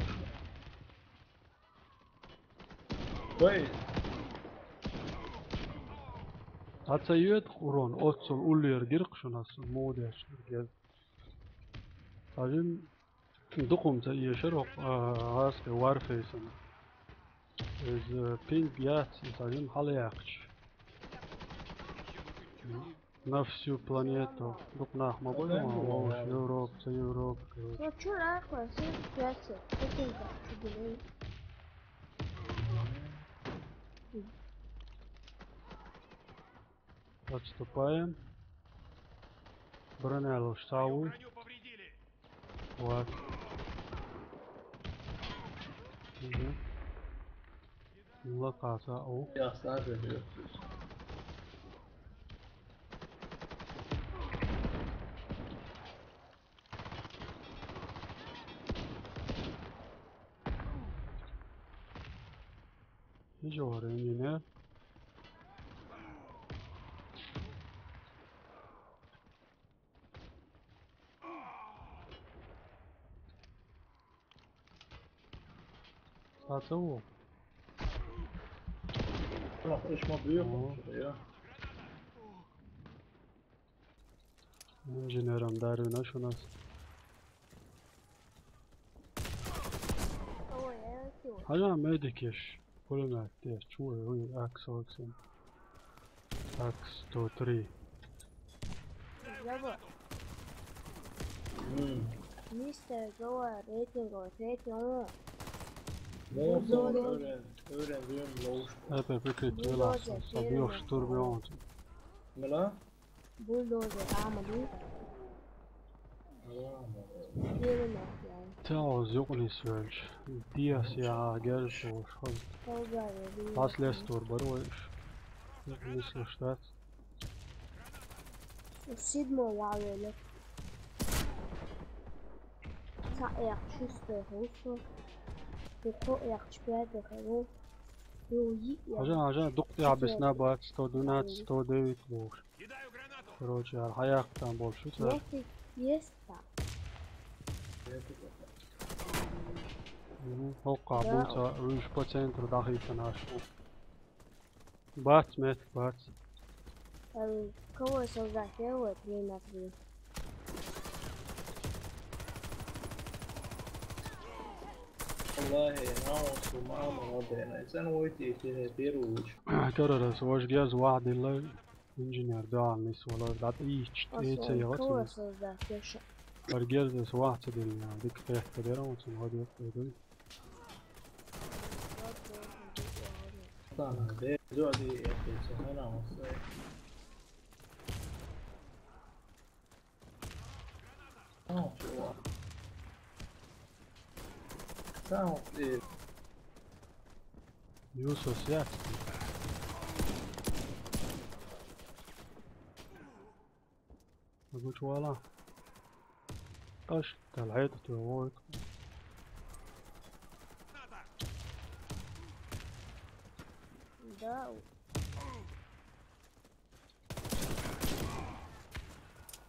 Вай! Ца йоьду урон, оццул уллера гиркху шуна аса муха деш герз. Цхьа жим дукха хӀума ца эшар хӀокху, а, гӀазкхи Warface-ана. Иза пинг яц, иза цхьа жим хьалаяьккхича. На всю планету. Дукха нах ма бу, ма вовш, Европа, ца Европа, короче. Ну чё, нахуй, всё пятьдесят, это да, чё делаем? Отступаем. Броня лучше сау. Вот. Угу. Лакаса, о. Я сразу. Ничего, не. Сацаву. Ох, иш ма бу, я. Инженером дарвина шунас. Хьажа медикеш, пулемет деш, чу вуй, акс, акс. Акс сто три. Мистер Джоа рейтинговый третий он. Эппа пикрит велахь, со беш тур беонца. Мила? Бульдозер, а, ма ду. ТегӀаза юкъа нисвелча, дехьа яхьа герз волуш хаза. Хьас лестор бара вай уьш. Юкъа нислуш дац. Седьмой ваьлла. Цхьаъ яьккхича шестой хуьлу со. Кхо яьккхича пятый хуьлу. Хьажа, хьажа, дукха тӀехь бисна бац, сто двенадцать, сто девять бохуш. Короче, хьан яхкан болуш ю цара. Есть, есть там. Мгм, хӀокхахь бу ца, уьш по центру дӀахийтина аш бу. Бац, меттиг бац. Эм, кого создать первый, три на три. Валлахи, наумас ву ма ма ладена. Сан вайтий тине первый луч. Карарас, ваш герз вахдилла. Инженер дуьхьал нисвалар, дӀатӀаийцча, тӀе ца яхац. Хьара герзас ваха ца диллина, дика хетта дера оцун гӀо декъе дуй. Юсус яц. Гучувала. Аш, талхьайту ту войт. Да.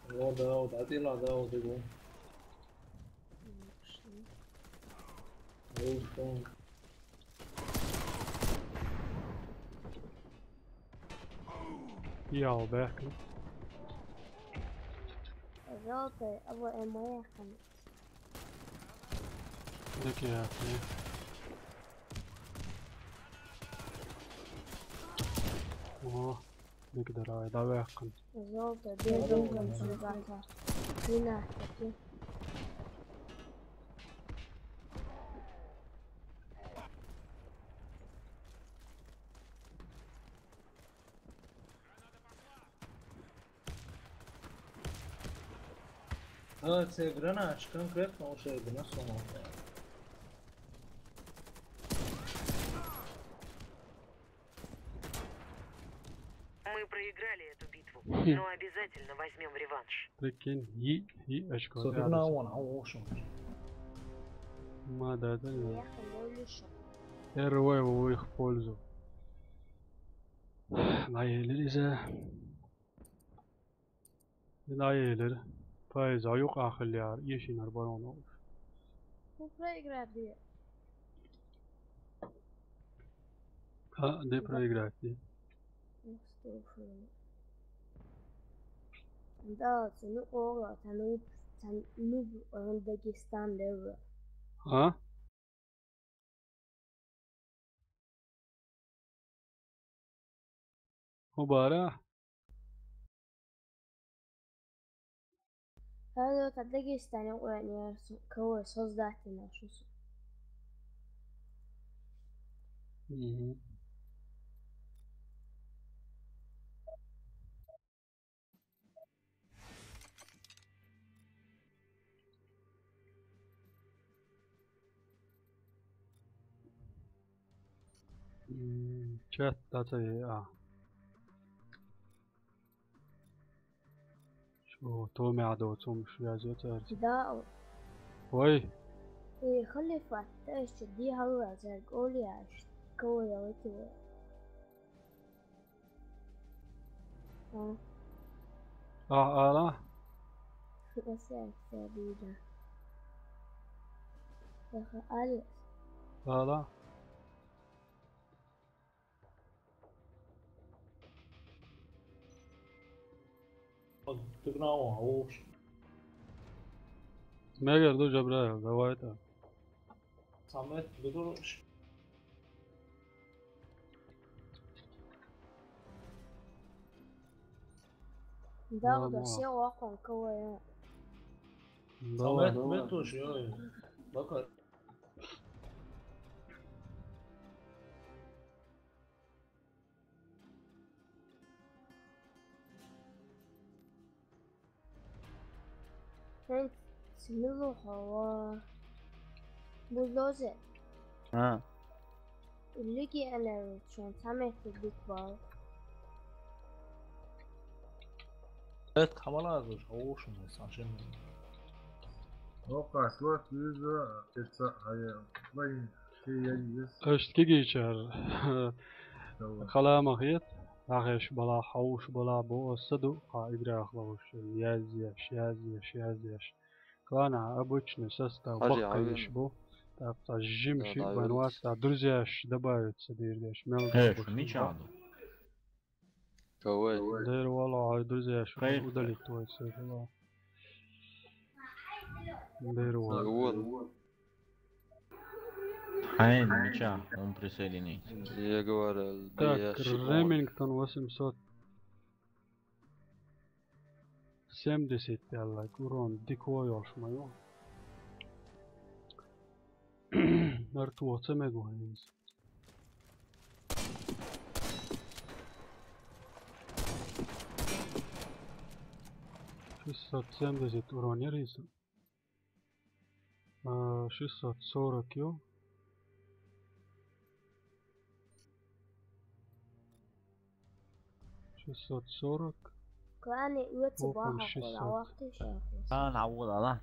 О, да, вот, а ты ладно, вот, иду. Ял бехкан. Золотой, а вот и моя хана. Дикий ахи. О, дика дарай, давай ахкан. Золото, бежим, консультанта. Не на, такие. А, це гранаташ конкретно уже виносимо. Мы проиграли эту битву, но обязательно возьмем реванш. Прикинь, и, и очко. Супер на он, а ошо. Ма да, да, да. Эр вай в их пользу. ДӀаелира иза. ДӀаелира. Пайза юкъахъ хилла яра, эшийнара барон олуш. Ху проиграть де. А, де проиграть де. Устуфу. Да, цуну ола, тану, тану, он Дагестан лева. А? Ху бара? Хьало, та Дагестане къоьнера су-, кого создать дина шу су. Мгм. М, чат дӀа ца яа. Шу томехь доцу хӀумаш язйо цаьрца. Да. Вай. И халифат, тӀаьшча дехьал вазар, кӀоле аш, кого ялативо. А. А, ала? Аса, аса, бида. Яха, али. Ала? Дигнава, уш. Мегар ду, Жабраил, давай та. Самет, дигуш. Да, Мама. Да, все окон, кого я. Давай. Самет, давай. Метуш, ё. Бака. Эн симилу хава. Бульдозер. А. Лиги энерджон, самет бит бал. Эт хамалазуш, оушун, сашен. Ока, сва, физа, эца, ая, вайн. Аша кегийчара хала ма хета, нахеш балахь, хьовш балахь бу аса ду, хьан играх ловш, язъеш, язъеш, язъеш. Клана обычный состав баккхайш бу. ТӀаккха жим ши бан вац, та друзьяш добавиться дийр деш, мел Эш, мича ду? Давай. Дер вала, хьай друзьяш удалить вай церла. Дер вала. Хьайн мича, он присоединить. Я говорю, так, Ремингтон восемьсот семьдесят аьлла, урон дика йолуш ма ю. Нарт воца мегу хьайнца. Шестьсот семьдесят урон яра иза. А, шестьсот сорок ю. Шестьсот сорок. Клане оцу бахьа шестьсот. Клан авула, да?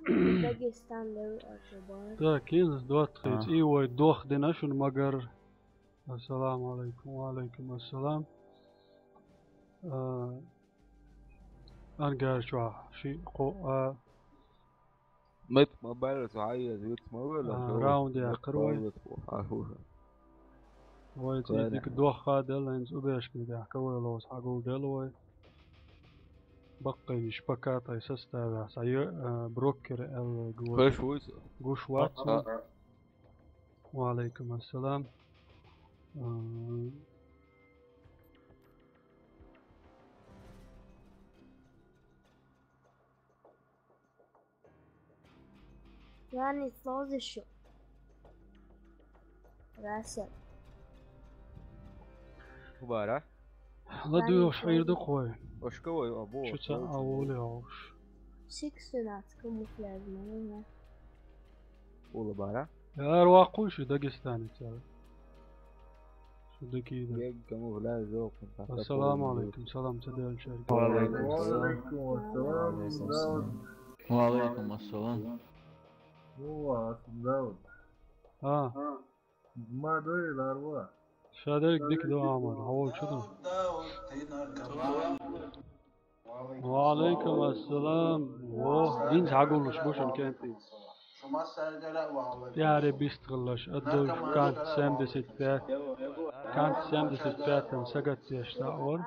Дагестан левый ачу бахьа. Так, кхин а доттагӀий, и вай дох дина шуна магар. Ассаламу алейкум, ва алейкум ассалам. А, Ангар чохь ши кхо а. Мет ма баьлла, со хьан еза, виц ма велла, а, раунд яьккхира вай. Вай цӀе дика дохха делла, хӀинца убешкина тӀехь кавай ловза хьагулделла вай. Баккхайнаш пока тхайн составехь, сан йо-, а, брокер аьлла гуш. Хаш вуй со? Гуш вац. А, а. Ва алейкум ассалам. А, Ранец лозишу. Расел. Хубара? Ладуйош хьийр ду кхой. Ошка вай, або. Шу ца авули ош. Six семнадцать камуфляж, наверное. Улабара? Яр ваккхуй шу дагестанец яр. Шу дакийда. Ассаламу алейкум, салам ца делчаьрга. Ва алейкум ассалам. Ва алейкум ассалам. Ва алейкум ассалам. Ва алейкум ассалам. А. Ма дой ларва. Шадерг дика ду, Ахьмад, хьо волчу ду. Ва алейкум ассалам. Во, динца хьагуллуш бу шун кентий. Тӏаьхьаре бистхилалаш, отдых, кант семьдесят пять. Кант семьдесят пять-м сагатдеш дӀаора.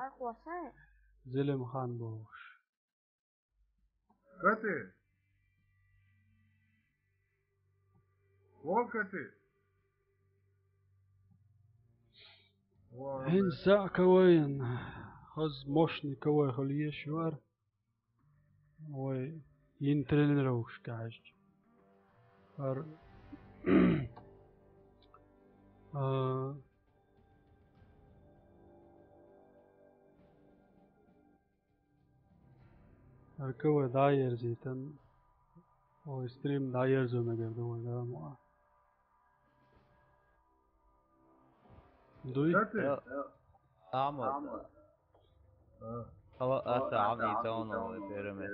Зелимхан бохуш. Кати! О, Кати! ХӀинца а КВН, хаза мощный КВН хила езаш вара. Вай йина тренировкашка хьаьжча. ХӀара, а, ХӀара КВН дӀаерзийтина. Ой, стрим дӀаерзо мегар ду вай, да, ма. Дуй? Ахьмад. Ала аса Ахьмад цауна вай береме.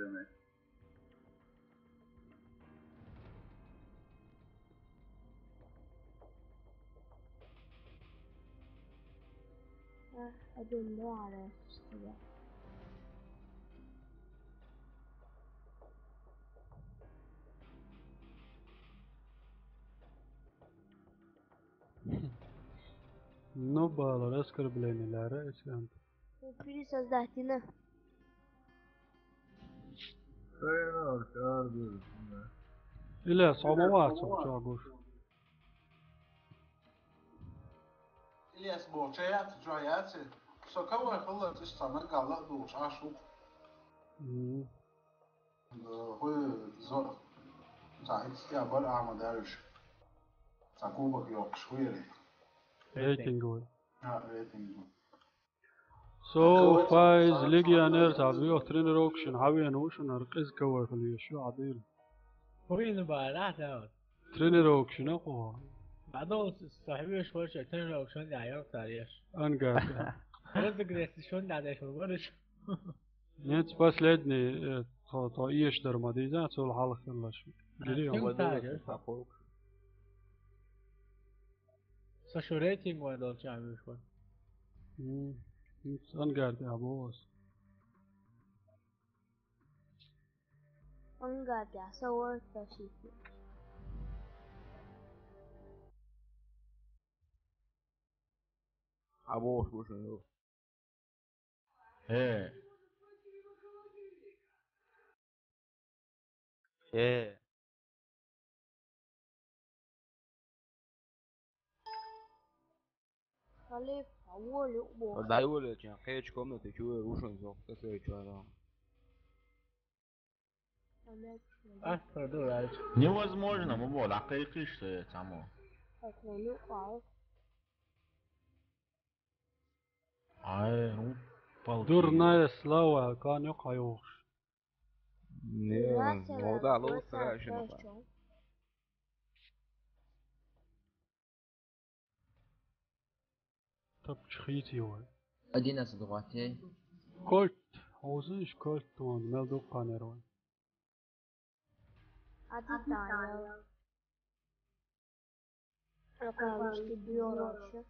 Ну, балар, оскорбление лаьрра эциган. Пересоздать йина. Илес, хьо ма вац хьо чӀогуш. Илес боху, ча яц, чо яц. Со КВН хилла, цӀис цхьа наггал а духуш, Ӏаш ву-кх. Мгм. Э, хӀу зо-, цхьа итт стя бара Ахьмад аьллаш. Цхьа кубок йоккхуш, хӀу яри? Рейтинговый. А, рейтинговый. Со Файз, легионер, цхьа боьха тренировкашна хьавена ву шуна, хӀара къиза КВН хила езаш ю, Ӏадийла. ХӀу йина бара, да? Тренировкашна кхо. ДӀадовла, со хьоьжуш вара, тренировкашна дӀа йола цара еш. Ангар. Разогревш шуна дӀадеш вара, вараш. Нец последний, э, тхо, тхо эшдар ма дийза, цул хьалха хилалаш. Гири. Сан шу рейтинг ван долчу а вуьш ван. М, ангар тӀехь боху ас. Ангар тӀехь са вар ташийти. А бохуш бу шуна ю. Э. Э. Халиф, а воли бо. Да, воли, чан, кхечу комнате чуьра вушан зо, касой чуьра. Ас продолжать. Невозможно, мы бол, а кайкиш се само. Ай, ну, палки. Дурная слава, кан юкъа юхуш. Не, ну да, лоу страшно. Тапчу хийца йой. Одиннадцать гӀоттий. Кольт. Хьоза иш кольт тхуна, мел дукха кханер вай. Адитаев. Акалышки биорача.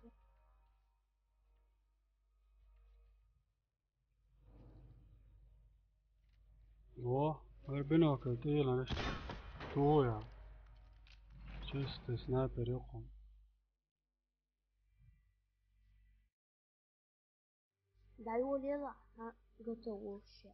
Во, хӀара бинокль тӀе йилла иштта. ТугӀу я. Чисто снайпер юкъа. ДӀайолаелахь, хьан готовушья.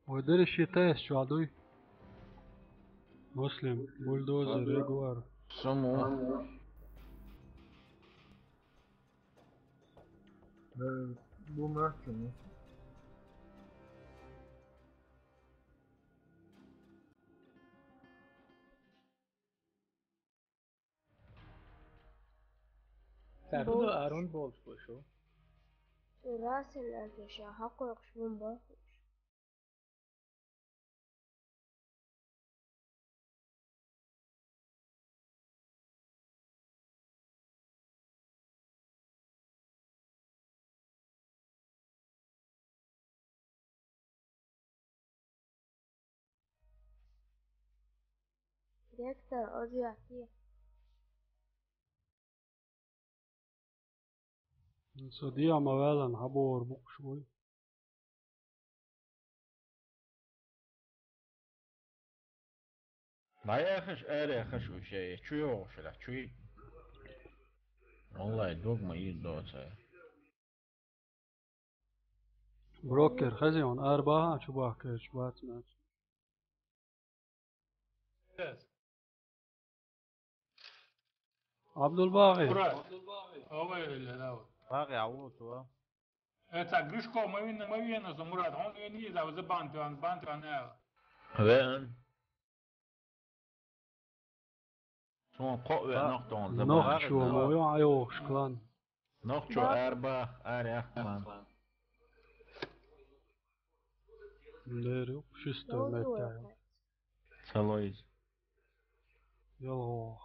Вай дерриш ши тайс чохь дуй? Муслим, бульдозер, Ягуар. Саму. Э, бу махкина. Сарду Бу- Арун болуш бу шу. Расин антеша хакъокъуш бумба. Ректор, ожиати. Со диама валан хабор букш вой. Ма яхаш, аре яхаш уьш я, чу йогӀуш ла, чу. Валлай, дог ма йир доца. Брокер, хазион, арбаха, чу бахкаш, бац, бац. Абдулбагъи. Мурат. Ова эле, да. Багъи, аву, ту. Э, так, Гришко, ма вина, ма вина, со, Мурат, он вини, да, за бантуан, бантуан, э. Вен. Сон кхо ве Ба-, нох тон, за нох бантуан. Чуо, мо ё, айо, шклан. Нох чуо, Да. Арба, аря, клан. Леру, шестой метр. Салоиз. Ялгох.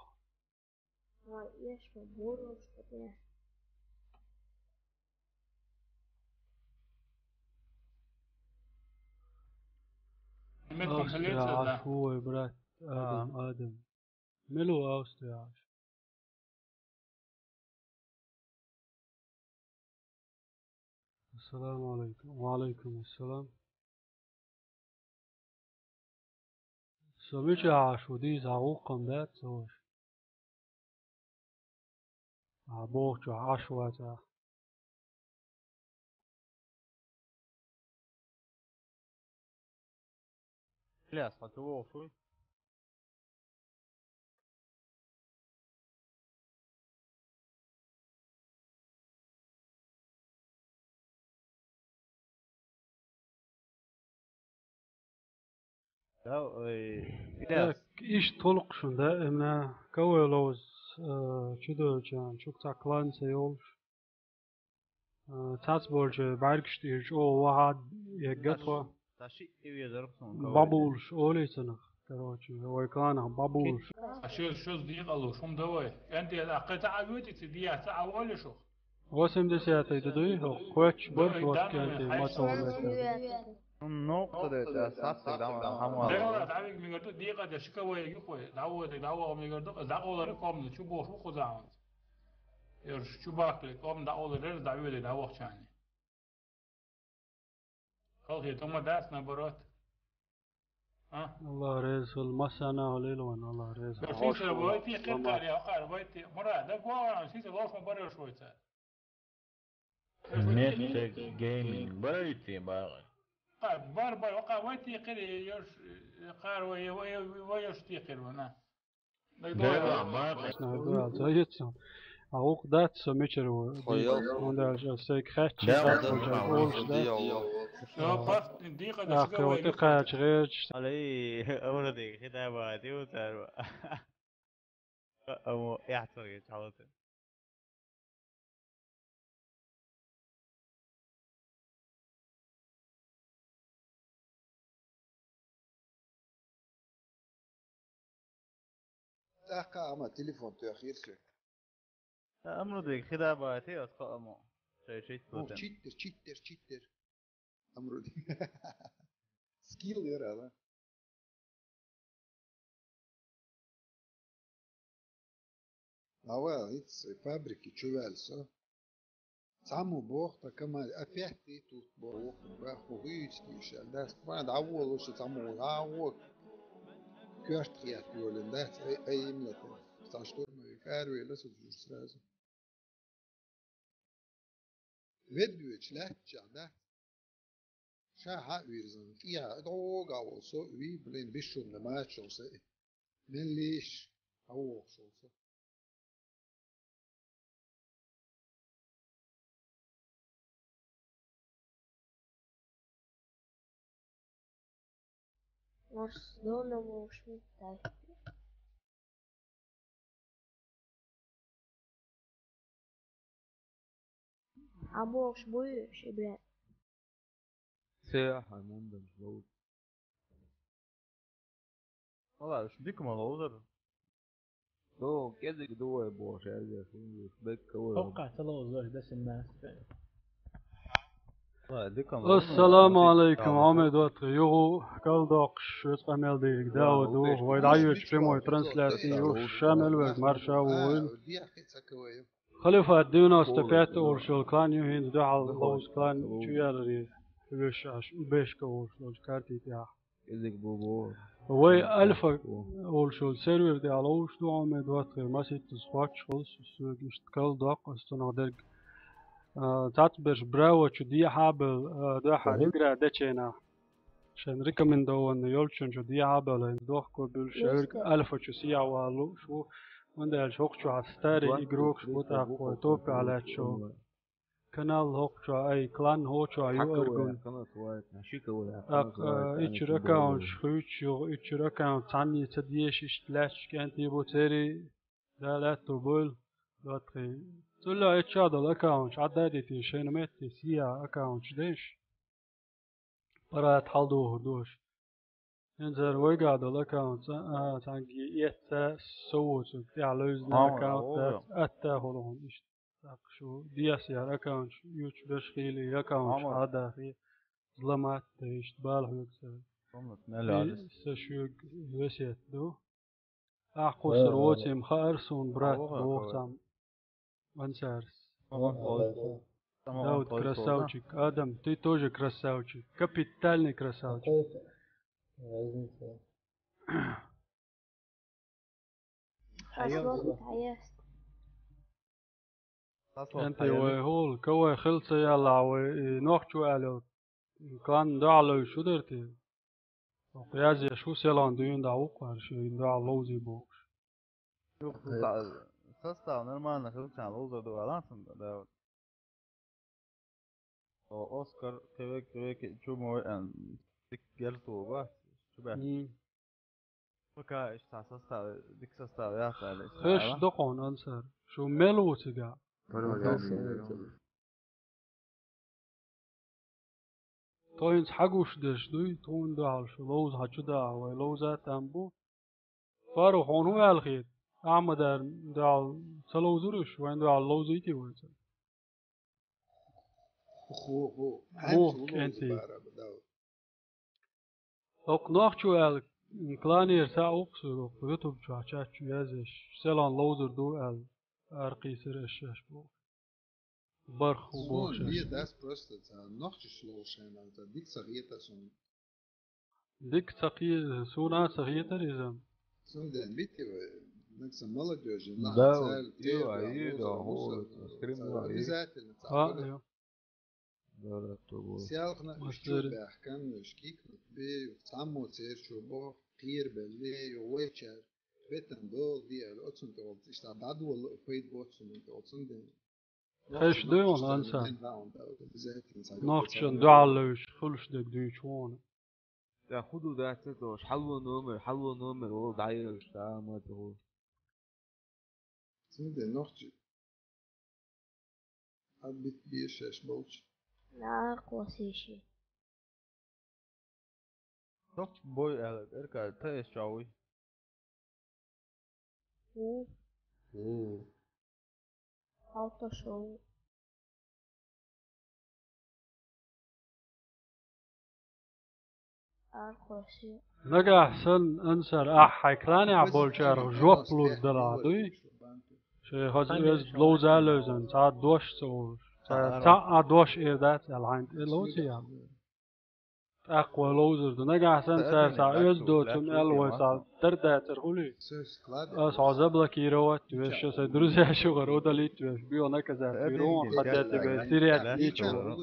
Ва ешка бурушка те. Мет Австрия, консолеция, да. Аш, ой, брат. Адам, А. Адам. Мелу Австрия, аш. Ассаламу алейкум. Ва алейкум ассалам. Со мича Ӏаш ву дийца гӀуллакхам дац ца вуш? А бохучу Ӏаш вац ахь. Ильяс, хьо чу вогӀуш вуй? Да, ой, Ильяс. Так, иштта гӀуллакх шун даима, кавай ловз, э, чудолчан, чук цхьа клан ца йолуш. Э, цац болчу бӀаьргаш тӀера чӀогӀа вахьа егга тхо. Та шиъ тӀевезарх суна говрий. Бабулаш олий цунах, короче, вай кланах бабулаш. А шо, шо декъалуш, хӀума дан вай. КӀентий, а кхин цхьа а воьдий ца дехьа, цхьа а волий шух? Восемьдесятый ду дуй, хӀокху кхоьччу барт вот кӀентий, ма товлар. Хьуна новкъа ца дайта, ас сацциг дӀа-, хьамал. Дехьа дӀавига мегар ду, декъа деш, ши кавай юххой, дӀавода, дӀавоха мегар ду, дӀакъовлар комнат чу бохуш ву кхузахь хьуна. Ерш чу бахкале, кӀом дӀаолур яра, дӀавоьдий, дӀавахчарний. Халхе, тома дац, наоборот. А? Аллах реза хуьлда, массанхьа лелаван, Аллах реза. Ерш сийсара вайти, кхин къаьркъа, кхара вайти. Мурад, да гугӀана, сийсара лош ма бара ерш вайца. Меттиг гейминг, бара вайти, багӀа. Кхара, бар, бар, кхара вайти, кхире, ерш, кхара вай, вай, вай, вай ерш ти кхир вана. Снайпер, а, ца йицу. А гӀуллакх дац со мичара ву. Хьо ял. Хьуна аьлча, сайга хаьттича, да, дац, да, вай да, олуш да, дац. Всё, пас, дикъа да, а, шуьга кхин вай тӀе кхача гӀерташ. Али, Амрудига хи да бахьа, диву цара. Амма яхьцаргӀа чхьалуца. ТӀаккха амма телефон тоьхира соьга. Амрудига хи да бахьа те, ас кхаъ амма. Шай читтер, читтер, читтер. Амрудига. Скилл яра, ала? Ава, хӀинца фабрики чу ваьлла со. Цхьаммо боху, тхан команде опять тӀе тутт боху, вокху баху, хӀуьйцу тийшал дац, ма дӀаволуш, цхьаммо дӀагӀо. Коьрта хетта йолийна дац, ай, ай, имлата. Цхьа штурмовик аравелла со жуьжу сразу. Веддоьчу лаьттачехь дац. Ша хьа а вирзина, кӀехьа дӀогахь волу со а вий, блин, бишшунна мачалла са и. Меллиш, хьан вохуш волу со. Может, дома волчмит тай. А бокш буй шибре. Се ахай мундан лоуз. Вала, уж дика ма лоузар. До, кезиг дуой бокш, эрге, шундуш, бек кавой. Хокка талоуз лош дасин нас. Вала, дика ма лоузар. Ассаламу алейкум, Ахмед Ватхи. Югу калдокш, вец къамел дириг Дауд, вай дайоч прямой трансляции, юш шамел век марша войн. Халифат девяносто пять олшул клан ю, хӀинца дуьхьал лоуз клан чу яьларе, вешаш, бешка олшул карти тӀехь. Кезиг бу бу. Вай Альфа олшул сервер тӀехь лоуш ду, Ахмед Ватхи, маситтас хоч хулс, соьга иштта калдокх, ас цунах дерг. А, цхьацца берш Браво чу дехьа а бел, а, дуьхьа игра дечена. Шайн рекомендованный йолчун чу дехьа а бел, хӀинца дохко буьллуш, эрг Альфа чу сехьа валуш ву, вандалш хӀокху чохь старый игрокаш бу тӀаккха вай топе лаьтташ йолу. Канал хӀокху чохь, ай, клан хӀокху чохь ю аргун. ТӀаккха, а, иччуьра аккаунташ хуьйцуш юха, иччуьра аккаунт цхьанне ца дезаш иштта лаьтташ кӀентий бу церий, да лаьтто бойла, Ватхи. Цуьллехь иччохь долу аккаунташ Ӏаддадитий шайна метте сехьа аккаунташ деш. Парат хьалдохур ду аша. ХӀинца хӀара вайгахь долу аккаунт, а, цхьаьнгге эцца со воцург, тӀехь левзина аккаунт дац, атта хуьлу хьуна иштта. ТӀаккха шу десяр аккаунт ю, берш хилий аккаунт Ӏадахий, взломать дан иштта бала хьоьгу цара. И са шуьга весет ду. Ахь кхуссур воцийла хаьара суна, брат, боху цхьамма. Ансарс. Дауд, красавчик. Адам, ты тоже красавчик. Капитальный красавчик. Разница. Хьаест. КӀентий вай хӀула, ка вай хила ца ялахь, вай и нохчо аьлла йолу клан дуьхьал левзаш шу дара те? Хьо кху язъеш ву, селхана дуьйна дӀа ву кху аьлла, шайна дуьхьал ловзий бохуш. Юха состав нормально хилчахьана ловзар ду аьлла цунна, да, вот. О, Оскар, кхевек, кхевек, чу мо, эм, дика герз лугу, чу баьхкича. Пока иштта состав, дика состав яц аьлла, иштта хезаш ду хьуна, Ансар. Шу мел ву цигахь? Тхо хӀинца хьагуш дерш дуй, тхуна дуьхьал шу ловза хьан чу даха, вай ловза там бу. Фару, хьуна хӀун аьлла хета? Ахьмадарна дуьхьал ца ловзур уьш, вайн дуьхьал ловзуьйтий вай царна? Ву, кӀентий. ХӀокху нохчо аьлла, кланера схьа а ву-кх со, хӀокху YouTube чохь чат чу язъеш, селхана ловзур ду аьлла, аракхийсира ас шаьш бохуш. Барх ву бохуш ас. Ле дац просто, цхьа нохчаш ловзуш хьайна, цхьа дика ца хета суна. Дика ца кхе-, суна а ца хетара иза. Цундела битти вай, нагахь санна молодёжь, нах цаьрга терго, а, мусор, мусор, стрим, цхьа обязательно цхьа хӀа, хуьлу. Селхана уьш чу баьхкина, уьш кикна бе, цхьаммо церан чу боху, кхерабеллий, вайчара бетан долу де аьлла, оцунна тӀе волу иштта дӀадолу, пайда боцу цунна тӀе волу, цундела. Хезаш дуй хьуна, Ансар? Нохчашна дуьхьал левзаш, хуьлуш дерг дуьйцу хьуна. Ша хӀун ду дац ца догӀуш, хьалво номер, хьалво номер, ола дӀаелаш, ша ма догӀу. Цундела нохчий. Хьан бит бе шаьш болчу? Нахь кхосийши. Нохчий бой аьлла, эрка, та эс чохь вуй? Ву. Ву. Хьалта шоу. Архоси. Нагахь санна, Ансар, ахь хьайн кланехь болчарах жоп лур далахь дуй? Шайн хаза оьзда ловза а левзина, цхьа а дош ца олуш. Цхьа, цхьа а дош эр дац аьлла, хьайна тӀе ловзий аьлла. ТӀаккха вай ловзар ду. Нагахь санна цара цхьа оьзда доцург аьлла, вай цхьа дар дацар хуьлий? Ас хьо заблокировать веш, сайн друзья шугара удалить веш, био наказать вир вон, хотя тебе терять нечего.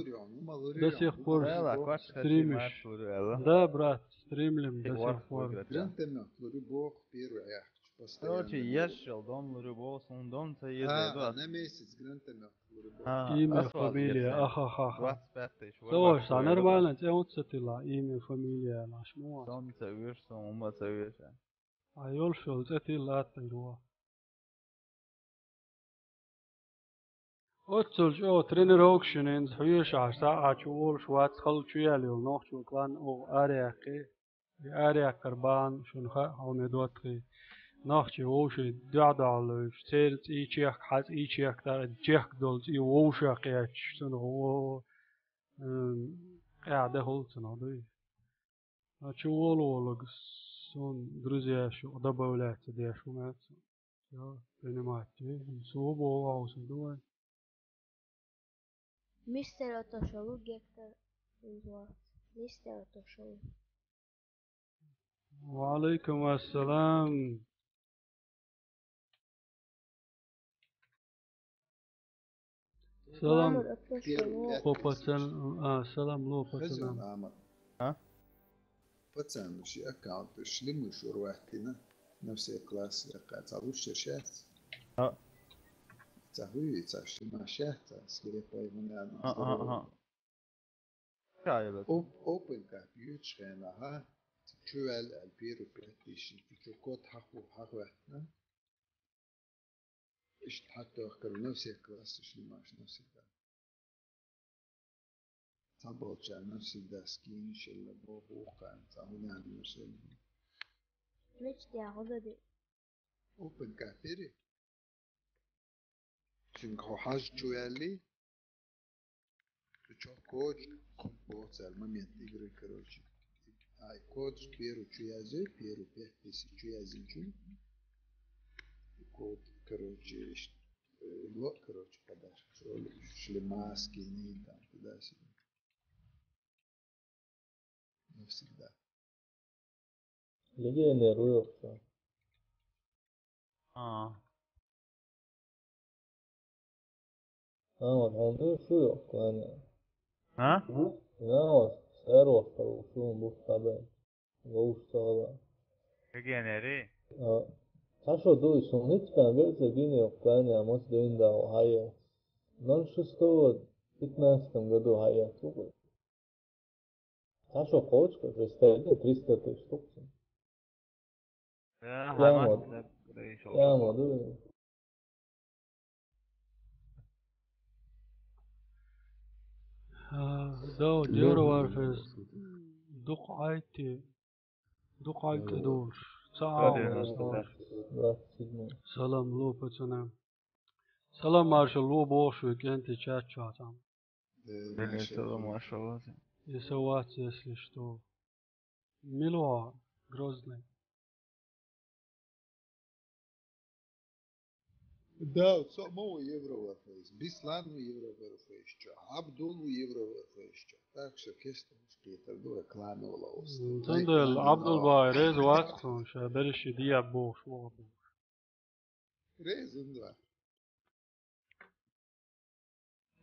До сих пор стримишь? Да, брат, стримлим до сих пор. Короче, еш йолу дом лур ю боху, суна дом ца еза. А, на месяц грантами лур ю боху. А, имя, фамилия, аха-ха-ха. Двадцать пятый. Слушай, а нормально, цӀе хӀунда ца тилла, имя, фамилия, лаш ма вац. Дом ца вуьйш, суна хӀумма ца вуьйш. А йолуш йолу цӀе тилла атта ю. Оццул чӀогӀа тренировкаш йина хӀинца хьоьжуш Ӏаш, схьа а чу волуш вац, хала чу яьлла йолу нохчо клан оха араяккхи. И араяккхар бахьана шуна хаьа хьуна доттагӀий. Нохчий вовшийн дуьхьа-дуьхьал левзаш, церан цӀий чехка, хьан цӀий чехка, чехка долу цӀий вовшах кхеташ, цунах во, м, къаьхьа дан хуьлу цунах, дуй. А чу волу-волург суна друзьяш юкъа добавлять ца деш хӀума яц. Всё, принимать де. Суо боху хьовсур ду вай. Мистер Атошалу Гектор вац. Мистер Атошалу. Ва алейкум ассалам. Салам. Первый пятый. Ло пацан, а, салам, ло пацанам. А? Пацан, ши аккаунт, ши лимуш урвахкина, на все классы, яккха, ца луш шершац. А. Ца хуй, ца шима шац, ца слепой мунан. А, а, а. Оп-, опен как ючхена, ха? Чувел аль первый пятый, ши чу код хаху, хахвахна. Иштта хьатохкар на всех классаш лимаш навсегда. Цхьаболчарна навсегда скинаш елла боху, вукхарна цхьа хӀун ян йоьшелла. Мича тӀехь хӀун дан де? Опен капери. Цуьнга хьо хьажа чу ваьлли. Чо кодаш, боху цара, момент игры, короче. Ай, кодаш первый чу язъе, первый пять тысяч чу язйинчун. И код, короче, ш-, э, ло, короче, подарок. Что ли, шлемаски, не там, туда-сюда. Навсегда. Легионер вуй оккха. А. А, вот, он ты шуй оккха, Аня. А? Я вот, сэр, вот, шуй, бух табе. Лоуш сала. Легионери? А. Хорошо, дуй, суннитка, бельца гине оккха, Аня, мос дойн да, хая. Ноль шестого пятнадцатом году хая, слухай. Хорошо, кочка, представь, триста тысяч штук. Да, прямо, прямо, да. А, да, вот Евро Warface. Дукха айти. Дукха айти долуш. Ца а. Салам, ло, пацанам. Салам, маршал, ло, бохуш ву кӀентий чат чохь цхьаьна. Э, салам, маршалла. И со вац, если что. Мило, Грозный. Да, со ма ву Евро Warface. Бислан ву Евро Warface чохь. Абдул ву Евро Warface чохь. Так что кестамаш кхетар ду, клановала оста. М, тандел Абдул бай, рез вац, ша береши диаб бохуш, вогӀу бохуш. Резун два.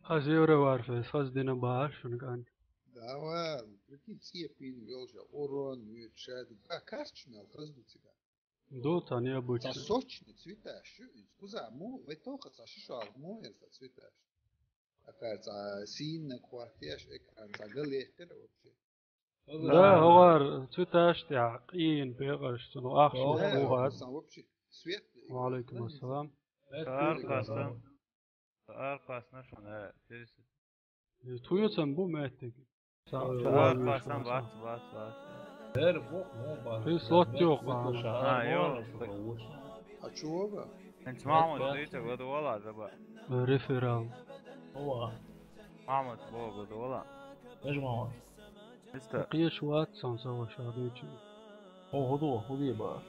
Хаза Евро Warface, хаза дина бахьаш шуна кӀант. Давай, прикинь, цепин, велжа, урон, вид, шад. А карточный хаза ду циган. Ду, та необычный. Ца сочный цветаш, шу, куза, му, вай тоха, ца шишал, му, я ца цветаш. А карточный синна квартеш, экран, ца галехтер вообще. Да, хӀогӀар цуьташ тӀехь къийна пекъарш цунах ахча. Да, ву хӀара. Сан вообще свет. Ва алейкум ассалам. Аркхасан. Аркхасна шуна, э, тирса. Э, туьйцам бу меттиг. Аркхасан бац, бац, бац. Хи слот йоху. А, йо. А чего? Энц Махмуд дийца году вала заба. Реферал. Ова. Махмуд бо году вала. Эш Махмуд. Иста. Кхечу вац сан ца ваша дийчи. О, худо, худо ба.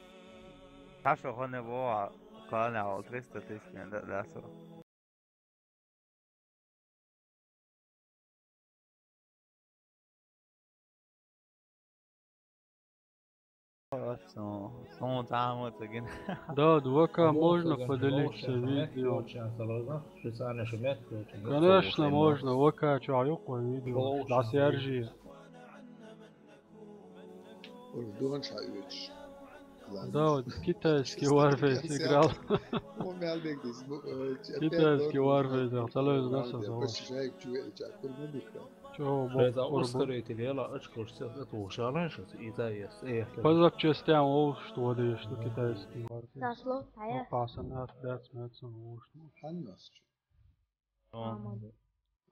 Таша хане бо, кана ол триста тысяч мен да, да, со. Сон, сон цхьа а ма ца гина. Да, в ВК можно поделиться видео? Конечно, можно. В ВК чохь ю кхо видео. ДӀасаяржий. Уьш догӀун ша оьцуш. Да, вот китайский Warface играл. Китайский Warface, ах, цалоз наса зовут. Чё, бо-, за ускоритель, яла очко, что это ушалаш, и да, есть, э, Позак частям ол, что воды, что китайский Warface. Сошло, а я Опасно, от пять минут, что. Ханнас чё? Ава,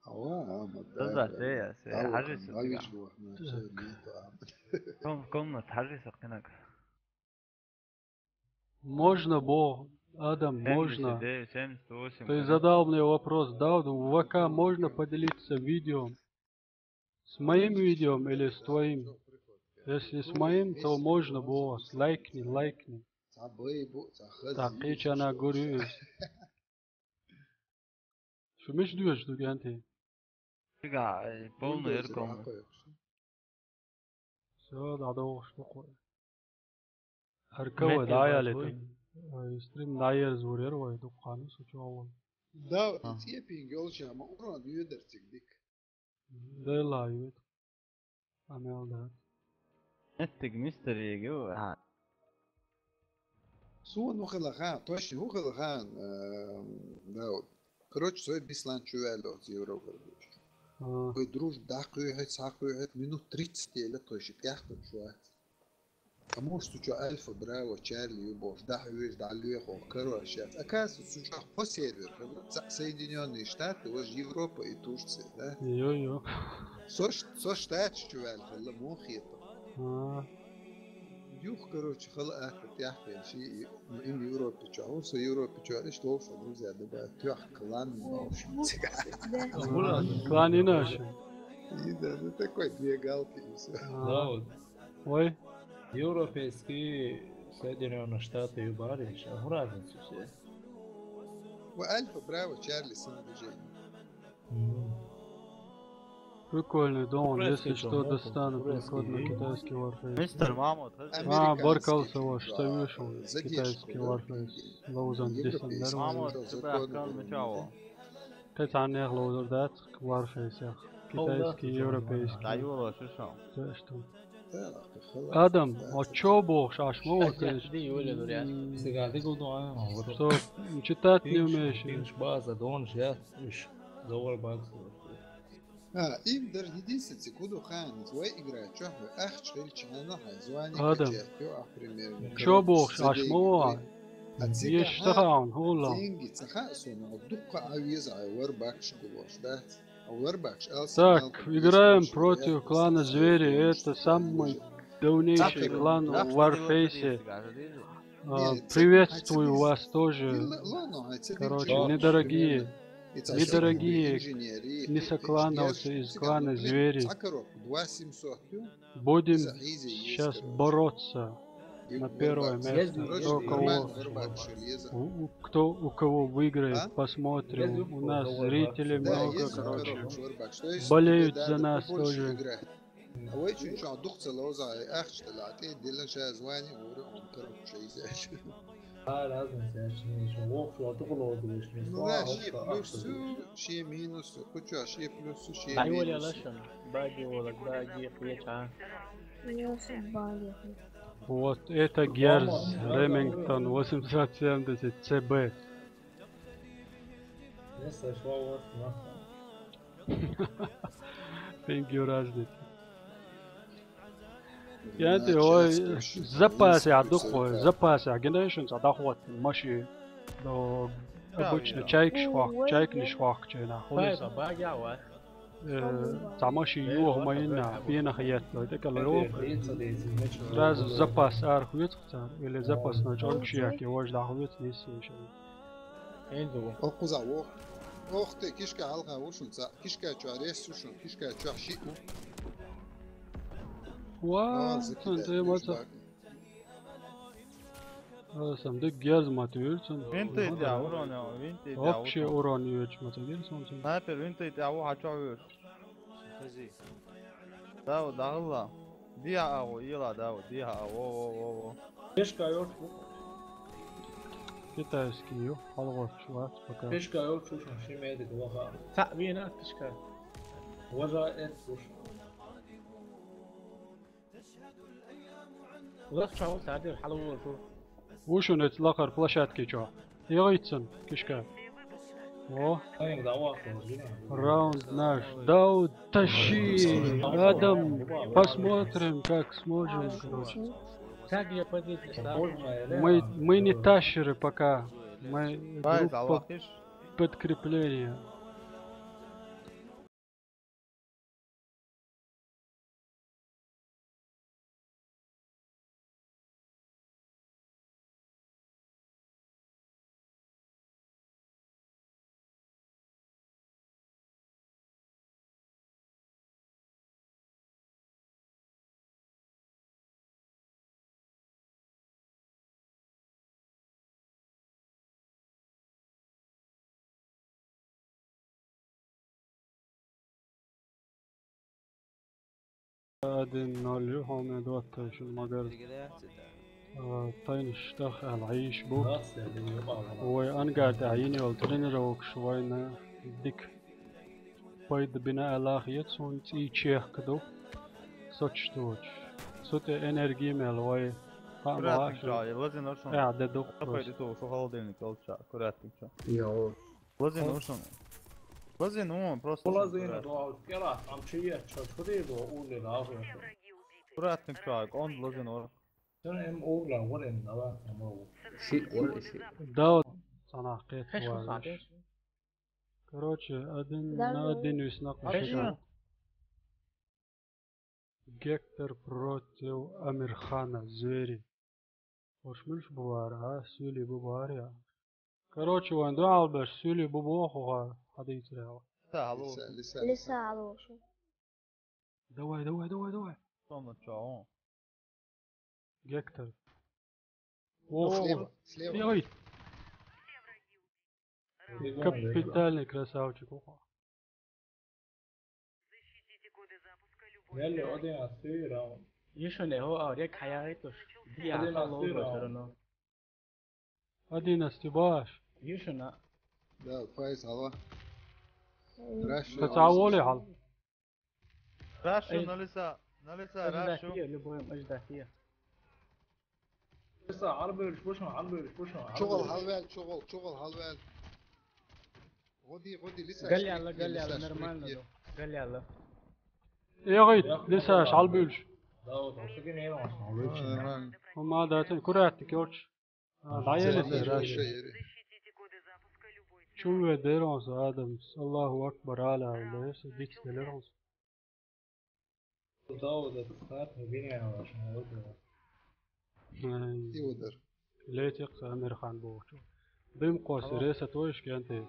ама, да, да, да, я, я, хажи су, хажи су, ком-, комнат, хажи су, кинак. Можно, бо, Адам, можно. Семьдесят девять, семьдесят восемь. Ты задал мне вопрос, да, вот в ВК можно поделиться видео? С моим видео или с твоим? Если с моим, то можно, бо, лайкни, лайкни. Так, я чё на говорю. Шумиш дуеш дугенти. Ига, э, полный эрком. Всё, да, да, что такое? Аркава, да, я летом. Э, стрим да, я звурер, вай, дукханы, сучу авал. Да, а. Цепинг ёлча, ама урон юдер цик дик. Да, ла, юд. Амел, да. Эттик мистер Егу. А. Суон ухилаха, точно ухилаха, э, да, вот. Короче, сой бислан чувяло с Европы. А. Кой друж, да, кой хет, са кой хет, минут тридцать еле, точно, пяхту чуа. А может, у чё Альфа, Браво, Чарли, Юбош, да, хуеш, да, луехо, короче, оказывается, у чё по сервер, как бы, Со-, Соединённые Штаты, вот же Европа и Турция, да? Йо-йо. Со ш-, со штат чувяло, хала мохи это. А. Юх, короче, хала ахта тяхпен, ши, ну, им Европе чё, а он со Европе чё, иш лоша, друзья, да, тёх клан, в общем. Да. А, клан иначе. И да, ну, такой две галки и всё. А. Да, вот. Ой. Европейские Соединённые Штаты и Бариш, а в разницу все. Вы Альфа, Браво, Чарли, самодвижение. Мгм. Прикольный дом, если что, достану, переход на китайский Warface. Мистер Мамонт, а, баркалса, что вышел китайский Warface. Лоузан десант. Мамонт, ты бы ахкал мычаво. Кай цаннех лоузар дац, Warface-ях. Китайский, европейский. Да, юро, шо шо. Да, что? Адам, а чё бо, шашма вот. Что, читать не умеешь? База, дон, я, уж, завар бакс. А, им даже единственный, куду хан, твой игра, чё, ахч, или чё, она, хай, звание. Адам, качает, ё, а, примерно. Чё бо, шашма вот. Еш тахан, хула. Деньги, цаха, суна, дукка авиз, ай, вар бакш, кулош, да? Так, играем против клана Звери. Это самый давнейший клан в Warface. А, приветствую вас тоже. Короче, недорогие, недорогие нисоклановцы из клана Звери. Будем сейчас бороться на первое место. Кто кого, у, у, кто у кого выиграет, посмотрим. У нас зрителей много, короче. Болеют за нас тоже. А, разница, я ж не знаю, ох, что, а то было, думаешь, не знаю, а что, а что. Ши плюсу, ши минусу, куча, ши плюсу, ши минусу. Баги, Вова, баги, хуя. Вот это Герц Ремингтон восемьсот семьдесят С Б. Не сошла у вас, нахуй. Thank you, разница. Я тебе, ой, запас я духой, запас я, генерейшн, а доход, маши. Но обычно чайк швах, чайк не швах, чай на хули. Э, тамаши юх майна, пена хаят, но это калоров. Раз запас архует, или запас на чончи, я кивож дохует, если ещё. Энду. Окуза, ох. Ох ты, кишка алга ушунца, кишка чуа рес ушун, кишка чуа ши у. Ва, а, закидай, ты мата. Сам дык герз мат юрцун. Винты дя урон, винты дя. Вообще урон юрч мат юрцун. Снайпер винты дя у хачо юрч. Хази. Дау, дагла. Диа агу, ила дау, диа агу, во, во, во, во. Пешка ёрт. Китайский ю, алгорчула, пока. Пешка ёрт, шушун, шимеди, глаха. Та, вина, пешка. Важа эт, шушун. Лас чоу садир халууру. Вушунец лакар площадки чо. Йогитсен, кишка. О. Раунд наш. Дауд, тащи. Адам, посмотрим, как сможем, короче. Так я подвезу. Мы, мы не тащеры пока. Мы группа подкрепления. Один ноль, хьона дутташ, магар, а, тайнаш тӀехь аьлла Ӏийш бу. Вай ангар тӀехь йина йолу тренировкаш вайна дика пайда бина аьлла хета суна, цӀий чехка ду. Соцуш доцуш. Цу тӀе энерги мел вай. Хаам лазино шуна. Э, де ду. Пайда ту, шу холодильник олча, аккуратнича. Йо. Лазино шуна. Лазино, просто. Лазино, да, кела, там чи є, чо, куди до улі, да, уже. Аккуратнича, он лазино. Sen em oğlan, var em, da, var, em oğlan. Ши, вон ши. Да, вот, она, Хэш, кет. Короче, один на один виснак. Гектор против Амирхана, звери. Ош муьлш бу вара, а? Суьйли бу вара, я. Короче, вайн дуьхьал беш, суьйли бу боху ха, хьадийцарехь. Лиса, лиса, лиса. Лиса, алушу. Давай, давай, давай, давай. Томна чо, о. Гектор. О, слева, слева. Ой. Капитальный красавчик, о. Реально, один отстой, раунд. Ешо не, хо, а, рек хаяри туш. Ди, а, один отстой, раунд. Один отстой, баш. Ешо на. Да, Файз, алло. Рашу. Каца воли хьал. Рашу, на лиса, на лиса, рашу. Любой, ожидать. Лиса, хьал бевлаш, бушун, хьал бевлаш, бушун, хьал бевлаш. ЧугӀал хьалваьлла, чугӀал, чугӀал хьалваьлла. ГӀо де, гӀо де, лиса. Гал яла, гал яла, нормально ду. Гал яла. Эгит, лиса, хьал бевлаш. Да, вот, он сюгин не он. Нормально. Хьо ма дацин, аккуратно, короче. А, да, я лиса, рашу. Чу ве дерон со адамс. Аллаху акбар, ала, ала, дикс делерон со. Дауда, ты старт, не бери, а, ваша, молодец. Ай. И удар. Летик Амирхан боху. Дым кос, реса тоиш кенте.